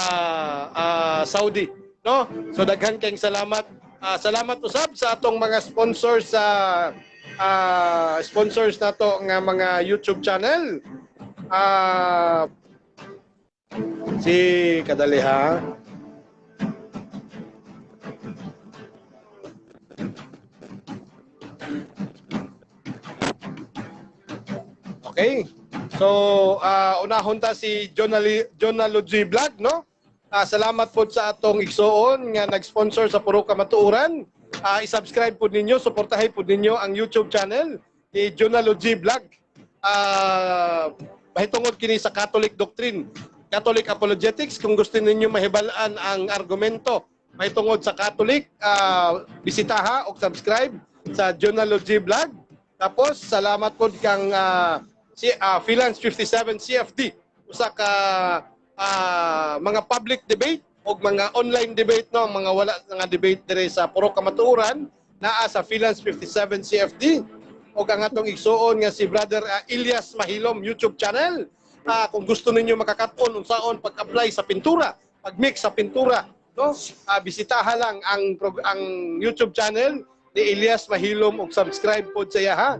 Saudi, no? So daghan kayong salamat. Salamat usab sa atong mga sponsors sa sponsors nato nga mga YouTube channel. Si kadali ha. Okay. So, unahon ta si Jonalogy Vlog, no? Salamat po sa atong igsuon nga nag-sponsor sa Puro Kamatuoran. I-subscribe po ninyo, suportahin po ninyo ang YouTube channel ni Jonalogy Vlog. Mahitungod kini sa Catholic doctrine, Catholic apologetics. Kung gusto ninyo mahibal-an ang argumento mahitungod sa Catholic, bisitaha o subscribe sa Jonalogy Vlog. Tapos salamat po kang si Freelance 57 CFD, usa ka mga public debate o mga online debate, no, mga wala nga debate dire sa Puro Kamatuoran. naa sa Freelance 57 CFD, o ang atong igsuon nga si Brother Elias Mahilom YouTube channel. Kung gusto ninyo makakaton unsaon pag-apply sa pintura, pag-mix sa pintura, no? Bisitaha lang ang YouTube channel ni Elias Mahilom ug subscribe pod sa iya ha.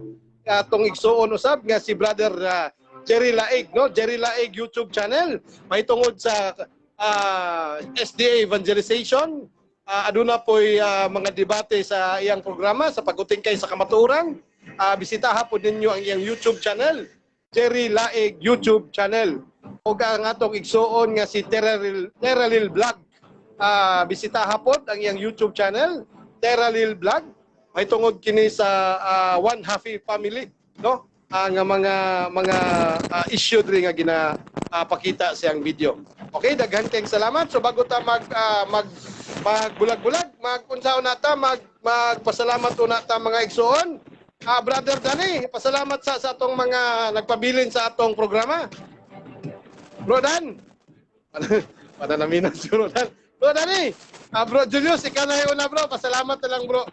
Atong igsuon usab nga si Brother Jerry Laig, no? Jerry Laig YouTube channel mahitungod sa SDA evangelization. Aduna po'y mga debate sa iyang programa sa pag-utingkay sa kamatuoran. Bisitaha po ninyo ang iyang YouTube channel, Jerry Laig YouTube channel. Ug ang atong igsuon nga si Teralil, Teralil Vlog. Bisitaha pod ang iyang YouTube channel, Teralil Vlog. Mahitungod kini sa One Happy Family, no? Ang mga issue diri nga gina pakita sa iyang video. Okay, daghan kayong salamat. So bago ta mag mag magbulag-bulag, magunsaon na ta, magpasalamat una ta, mga igsuon. Brother Danny, pasalamat sa atong mga nagpabilin sa atong programa. Bro Dan. Panalaminan si Bro Dan. Bro Danny, Bro Julius, ikaw na yung una, bro. Pasalamat na lang, bro.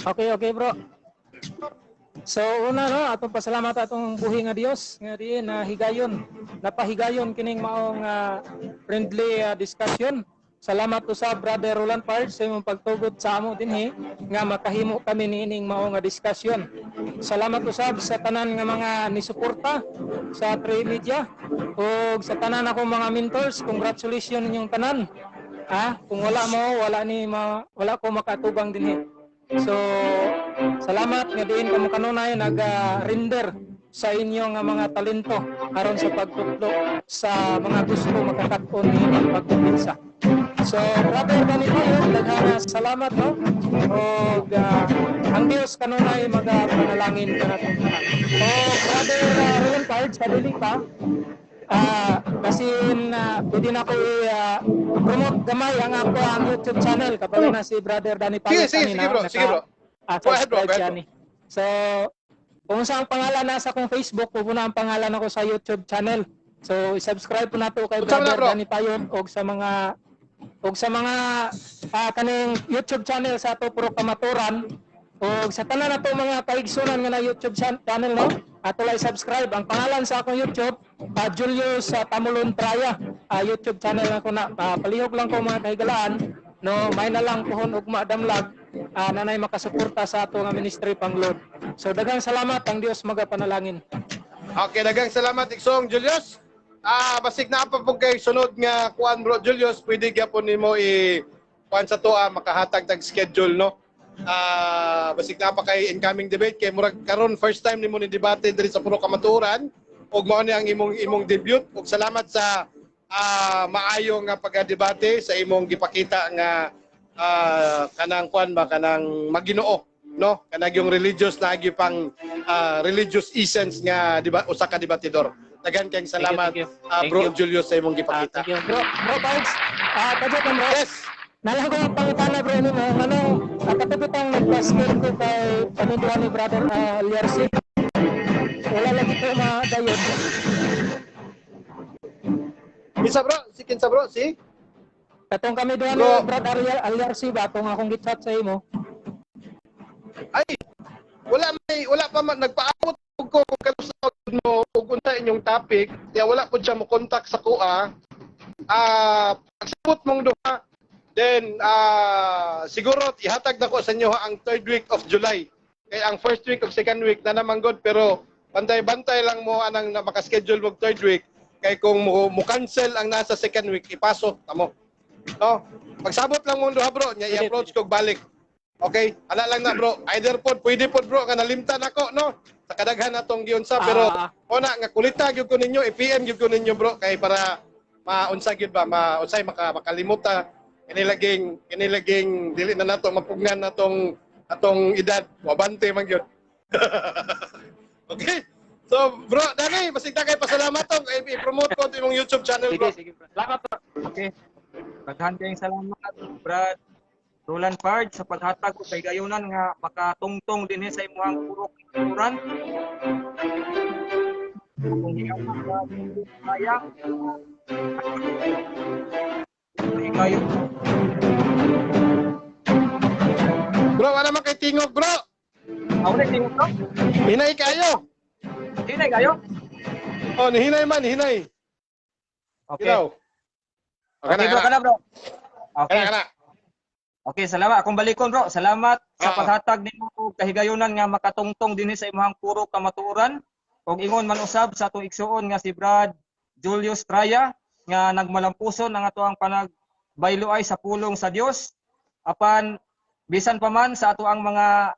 Okay, bro. So una, no, atong pasalamat atong buhi nga Dios nga diin na higayon, napahigayon kining maong friendly discussion. Salamat usab, Brother Roland Pards, sa imong pagtugot sa amo dinhi nga makahimo kami niining mao nga discussion. Salamat usab sa tanan nga mga nisuporta sa Trade Media ug sa tanan akong mga mentors. Congratulations ninyong tanan. Kung wala mo, wala ni ma, wala ko makatubang dinhi. So, salamat nga diin kamo kanunay nag-render sa inyong nga mga talento aron sa pagtutlo sa mga gusto makakaton niining pagkumpensa. So, Brother Danny Payo, daghang salamat, no. Og ang Dios kanunay magapanalangin kanatong tanan. O Brother Roland Pards, sa dili pa basin pwede na ko i-promote gamay ang ako ang YouTube channel kapag na si Brother Danny Payo Sige, sige, sige, bro. Sige, bro. Go ahead, bro. Subscribe Go ahead, siya bro. ni. So, kung saan ang pangalan nasa akong Facebook, kung na ang pangalan ako sa YouTube channel. So, i-subscribe po nato kay Unsa man na, Brother bro? Danny Payon og sa mga kaning YouTube channel sa ato Puro Kamaturan og sa tanan nato mga kaigsunan nga na YouTube channel, no, ato lang subscribe. Ang pangalan sa akong YouTube, Julius Tamulon Traya, YouTube channel ako na. Palihog lang ko, mga kahigalaan, no, may na lang puhon ugma damlag nanay makasuporta sa ato nga ministry pang Lord. So daghang salamat, ang Dios magapanalangin. Okay, daghang salamat, Iksong Julius. Basig na pa po kay sunod nga kuan, bro Julius, pwede gyapon nimo i kuan sa toa makahatag tag schedule, no. Basig na pa kay incoming debate kay murag karon first time nimo ni debate diri sa Puro Kamatuoran ug mao ni ang imong debut, ug salamat sa maayo nga pagdebate sa imong gipakita nga kanang kuan ba, kanang maginoo, no, kanang yung religious na pang religious essence nga di ba usa ka debatidor. Daghan kayong salamat, Thank you, thank you. Bro Thank you. Julius, sa imong gipakita. Thank you. Bro Pards, kadyo bro. Yes. Nalang ko ang pangutana, bro, nimo, ano, katubitang nagpa-skill ko kay paminduan ni Brother Liarcy. Wala lagi ko madayon. Kinsa, bro? Si kinsa, bro? Si Katong kami duha ni Bro. Brother Aliarcy ba atong akong gichat sa imo. Ay, wala pa man nagpaabot ko kung kanus-a mo ug unsa inyong topic kaya wala pud siya mo contact sa kuha. Pagsabot mong duha, then siguro ihatag na ko sa inyo ang third week of July kay ang first week of second week na naman good, pero bantay-bantay lang mo anang na makaschedule mo third week kay kung mo cancel ang nasa second week, ipasok tamo, no? Pagsabot lang mong duha, bro, nya i-approach ko balik. Okay, ala lang na, bro. Either pod, pwede pod, bro, nga nalimtan ako, no? Sa kadaghan natong giunsa, pero ona nga kulita gyud ko ninyo, i-PM gyud ko ninyo, bro, kay para maunsa gyud ba, maunsay makalimuta kini laging dili na nato mapugnan natong atong edad, mabante man gyud. Okay. So, bro, Danny, basig na kay pasalamat to. I-promote ko imong YouTube channel, bro. Sige, sige, bro. Salamat, bro. Okay. Daghan kayong salamat, Brad Roland Pard, sa paghatag og kahigayunan nga makatungtong dinhi sa imuhang Puro Kamatuoran. Kung higama ka kaya kayo. Bro, wala man kay tingog, bro. Ako na tingog, bro. Hinay kayo. Hinay kayo. Oh, nihinay man, hinay. Okay. Ilaw. Okay, Okay, na, bro, kana. kana, bro. Okay. Kana, kana. Okay, salamat. Akong balikon, bro. Salamat sa paghatag nimo og kahigayunan nga makatungtong dinhi sa imong puro kamatuoran. Og ingon man usab sa atong igsuon nga si Brad Julius Traya nga nagmalampuson ang atoang panagbayloay sa pulong sa Dios. Apan bisan pa man sa ato ang mga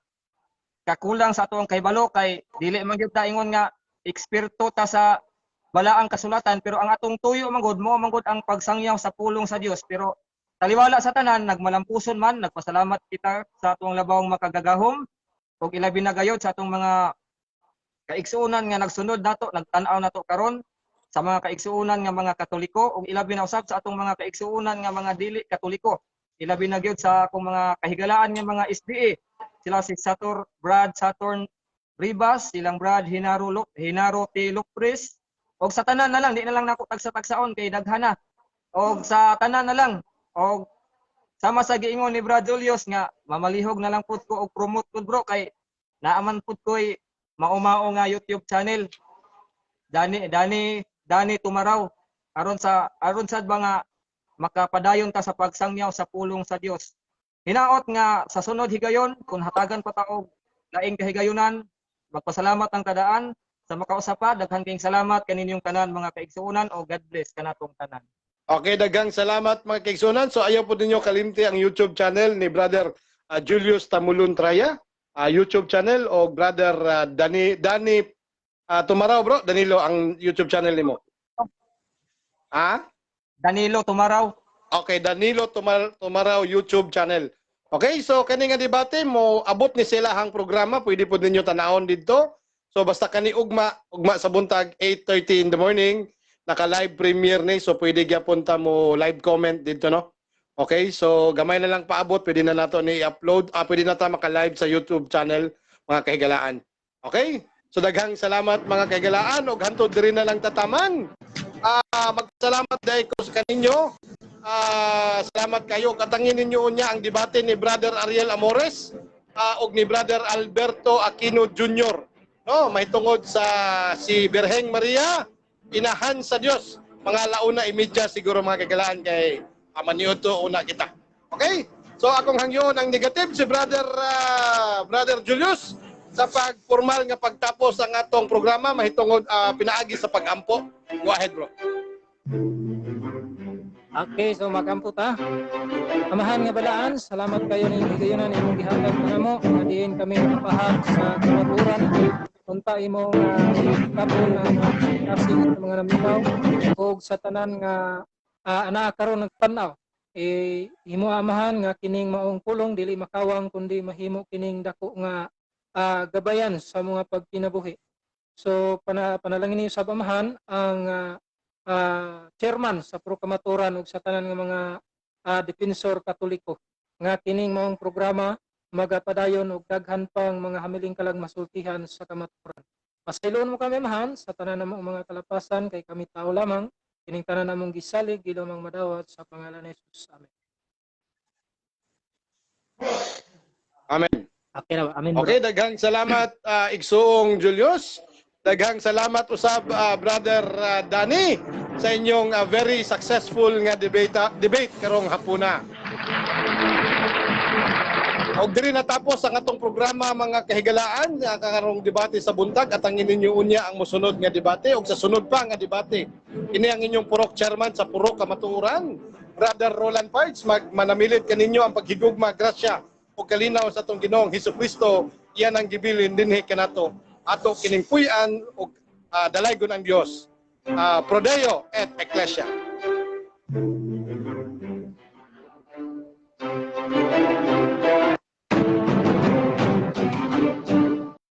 kakulang sa atoang kahibalo, kay dili man gyud ta ingon nga eksperto ta sa balaang kasulatan, pero ang atong tuyo man gud mo man gud ang pagsangyaw sa pulong sa Dios. Pero taliwala sa tanan, nagmalampuson man, nagpasalamat kita sa atong labawng makagagahom ug ilabi na gayod sa atong mga kaigsuonan nga nagsunod nato, nagtan-aw nato karon, sa mga kaigsuonan nga mga Katoliko ug ilabi na usab sa atong mga kaigsuonan nga mga dili Katoliko. Ilabi na gyud sa akong mga kahigalaan nga mga SDA, sila si Satur Brad Saturn Ribas, silang Brad Hinaro Hinaro T. Lupres, og sa tanan na lang, di na lang nako tagsa-tagsaon kay daghan na. Og sa tanan na lang, og sama sa giingon ni Brad Julius nga mamalihog na lang pud ko og promote pud, bro, kay naaman pud ko'y mao-mao nga YouTube channel, Dani Dani Dani Tumaraw, aron sad ba nga makapadayon ta sa pagsangyaw sa pulong sa Dios. Hinaot nga sa sunod higayon, kung hatagan pa ta og laing kahigayunan, magpasalamat ang kadaan sa makausap pa. Daghan kayong salamat kaninyong tanan, mga kaigsuonan, o God bless kanatong tanan. Okay, daghang salamat, mga kaigsuonan. So ayaw po ninyo kalimti ang YouTube channel ni Brother Julius Tamulun Traya, YouTube channel, o Brother Danny Danny Tumaraw, bro. Danilo ang YouTube channel nimo. Ah? Danilo Tumaraw. Okay, Danilo Tumaraw YouTube channel. Okay, so kani nga debate mo abot ni sila ang programa, pwede po ninyo tanawon didto. So basta kani ugma, ugma sa buntag, 8:30 in the morning, naka live premiere ni, so pwede gyapon ta mo live comment didto, no. Okay, so gamay na lang paabot, pwede na nato ni i-upload, pwede na ta maka-live sa YouTube channel, mga kahigalaan. Okay? So daghang salamat, mga kahigalaan, ug hantod diri na lang tataman. Magsalamat dahil ko sa kaninyo. Salamat kayo. Katangin ninyo unya ang debate ni Brother Ariel Amores ug ni Brother Alberto Aquino Jr. No, mahitungod sa si Birheng Maria, inahan sa Dios. Mga launa imedya siguro, mga kagalaan, kay maniuto una kita. Okay? So akong hangyoon ang negative si Brother Julius sa pagformal nga pagtapos ang atong programa mahitungod pinaagi sa pagampo. Go ahead, bro. Okay, so magampo ta. Amahan nga balaan, salamat kayo ning higayonan imong gihatag kanamo nga diin kami makapahag sa kamatuoran. Unta imong kapon ang kasing sa mga naminaw ug sa tanan nga anaa karon nagtan-aw. Eh, himo, Amahan, nga kining maong pulong dili makawang kundi mahimo kining dako nga gabayan sa mga pagkinabuhi. So panalangin niyo sa Amahan ang chairman sa Pro Kamatuoran ug sa tanan nga mga defensor Katoliko nga kining maong programa magapadayon og daghan pang mga hamiling kalag masultihan sa kamatuoran. Pasayloon mo kami, Amahan, sa tanan namong mga kalapasan kay kami tao lamang. Kining tanan namong gisalig lamang madawat sa pangalan ni Jesus. Amen. Amen. Okay na ba? Amen, bro. Okay, daghang salamat, Igsuong Julius. Daghang salamat usab, Brother Danny, sa inyong very successful nga debate karong hapuna. Og diri natapos ang atong programa, mga kahigalaan, nga karong debate sa buntag at ang ninyo unya ang mosunod nga debate ug sa sunod pa nga debate. Ini ang inyong purok chairman sa Purok Kamatuoran, Brother Roland Pards, magmanamilit kaninyo ang paghigugma, grasya ug kalinaw sa atong Ginoong Hesukristo. Iyan ang gibilin dinhi kanato. Ato kining puy-an ug dalaygon ang Dios. Pro Deo et Ecclesia.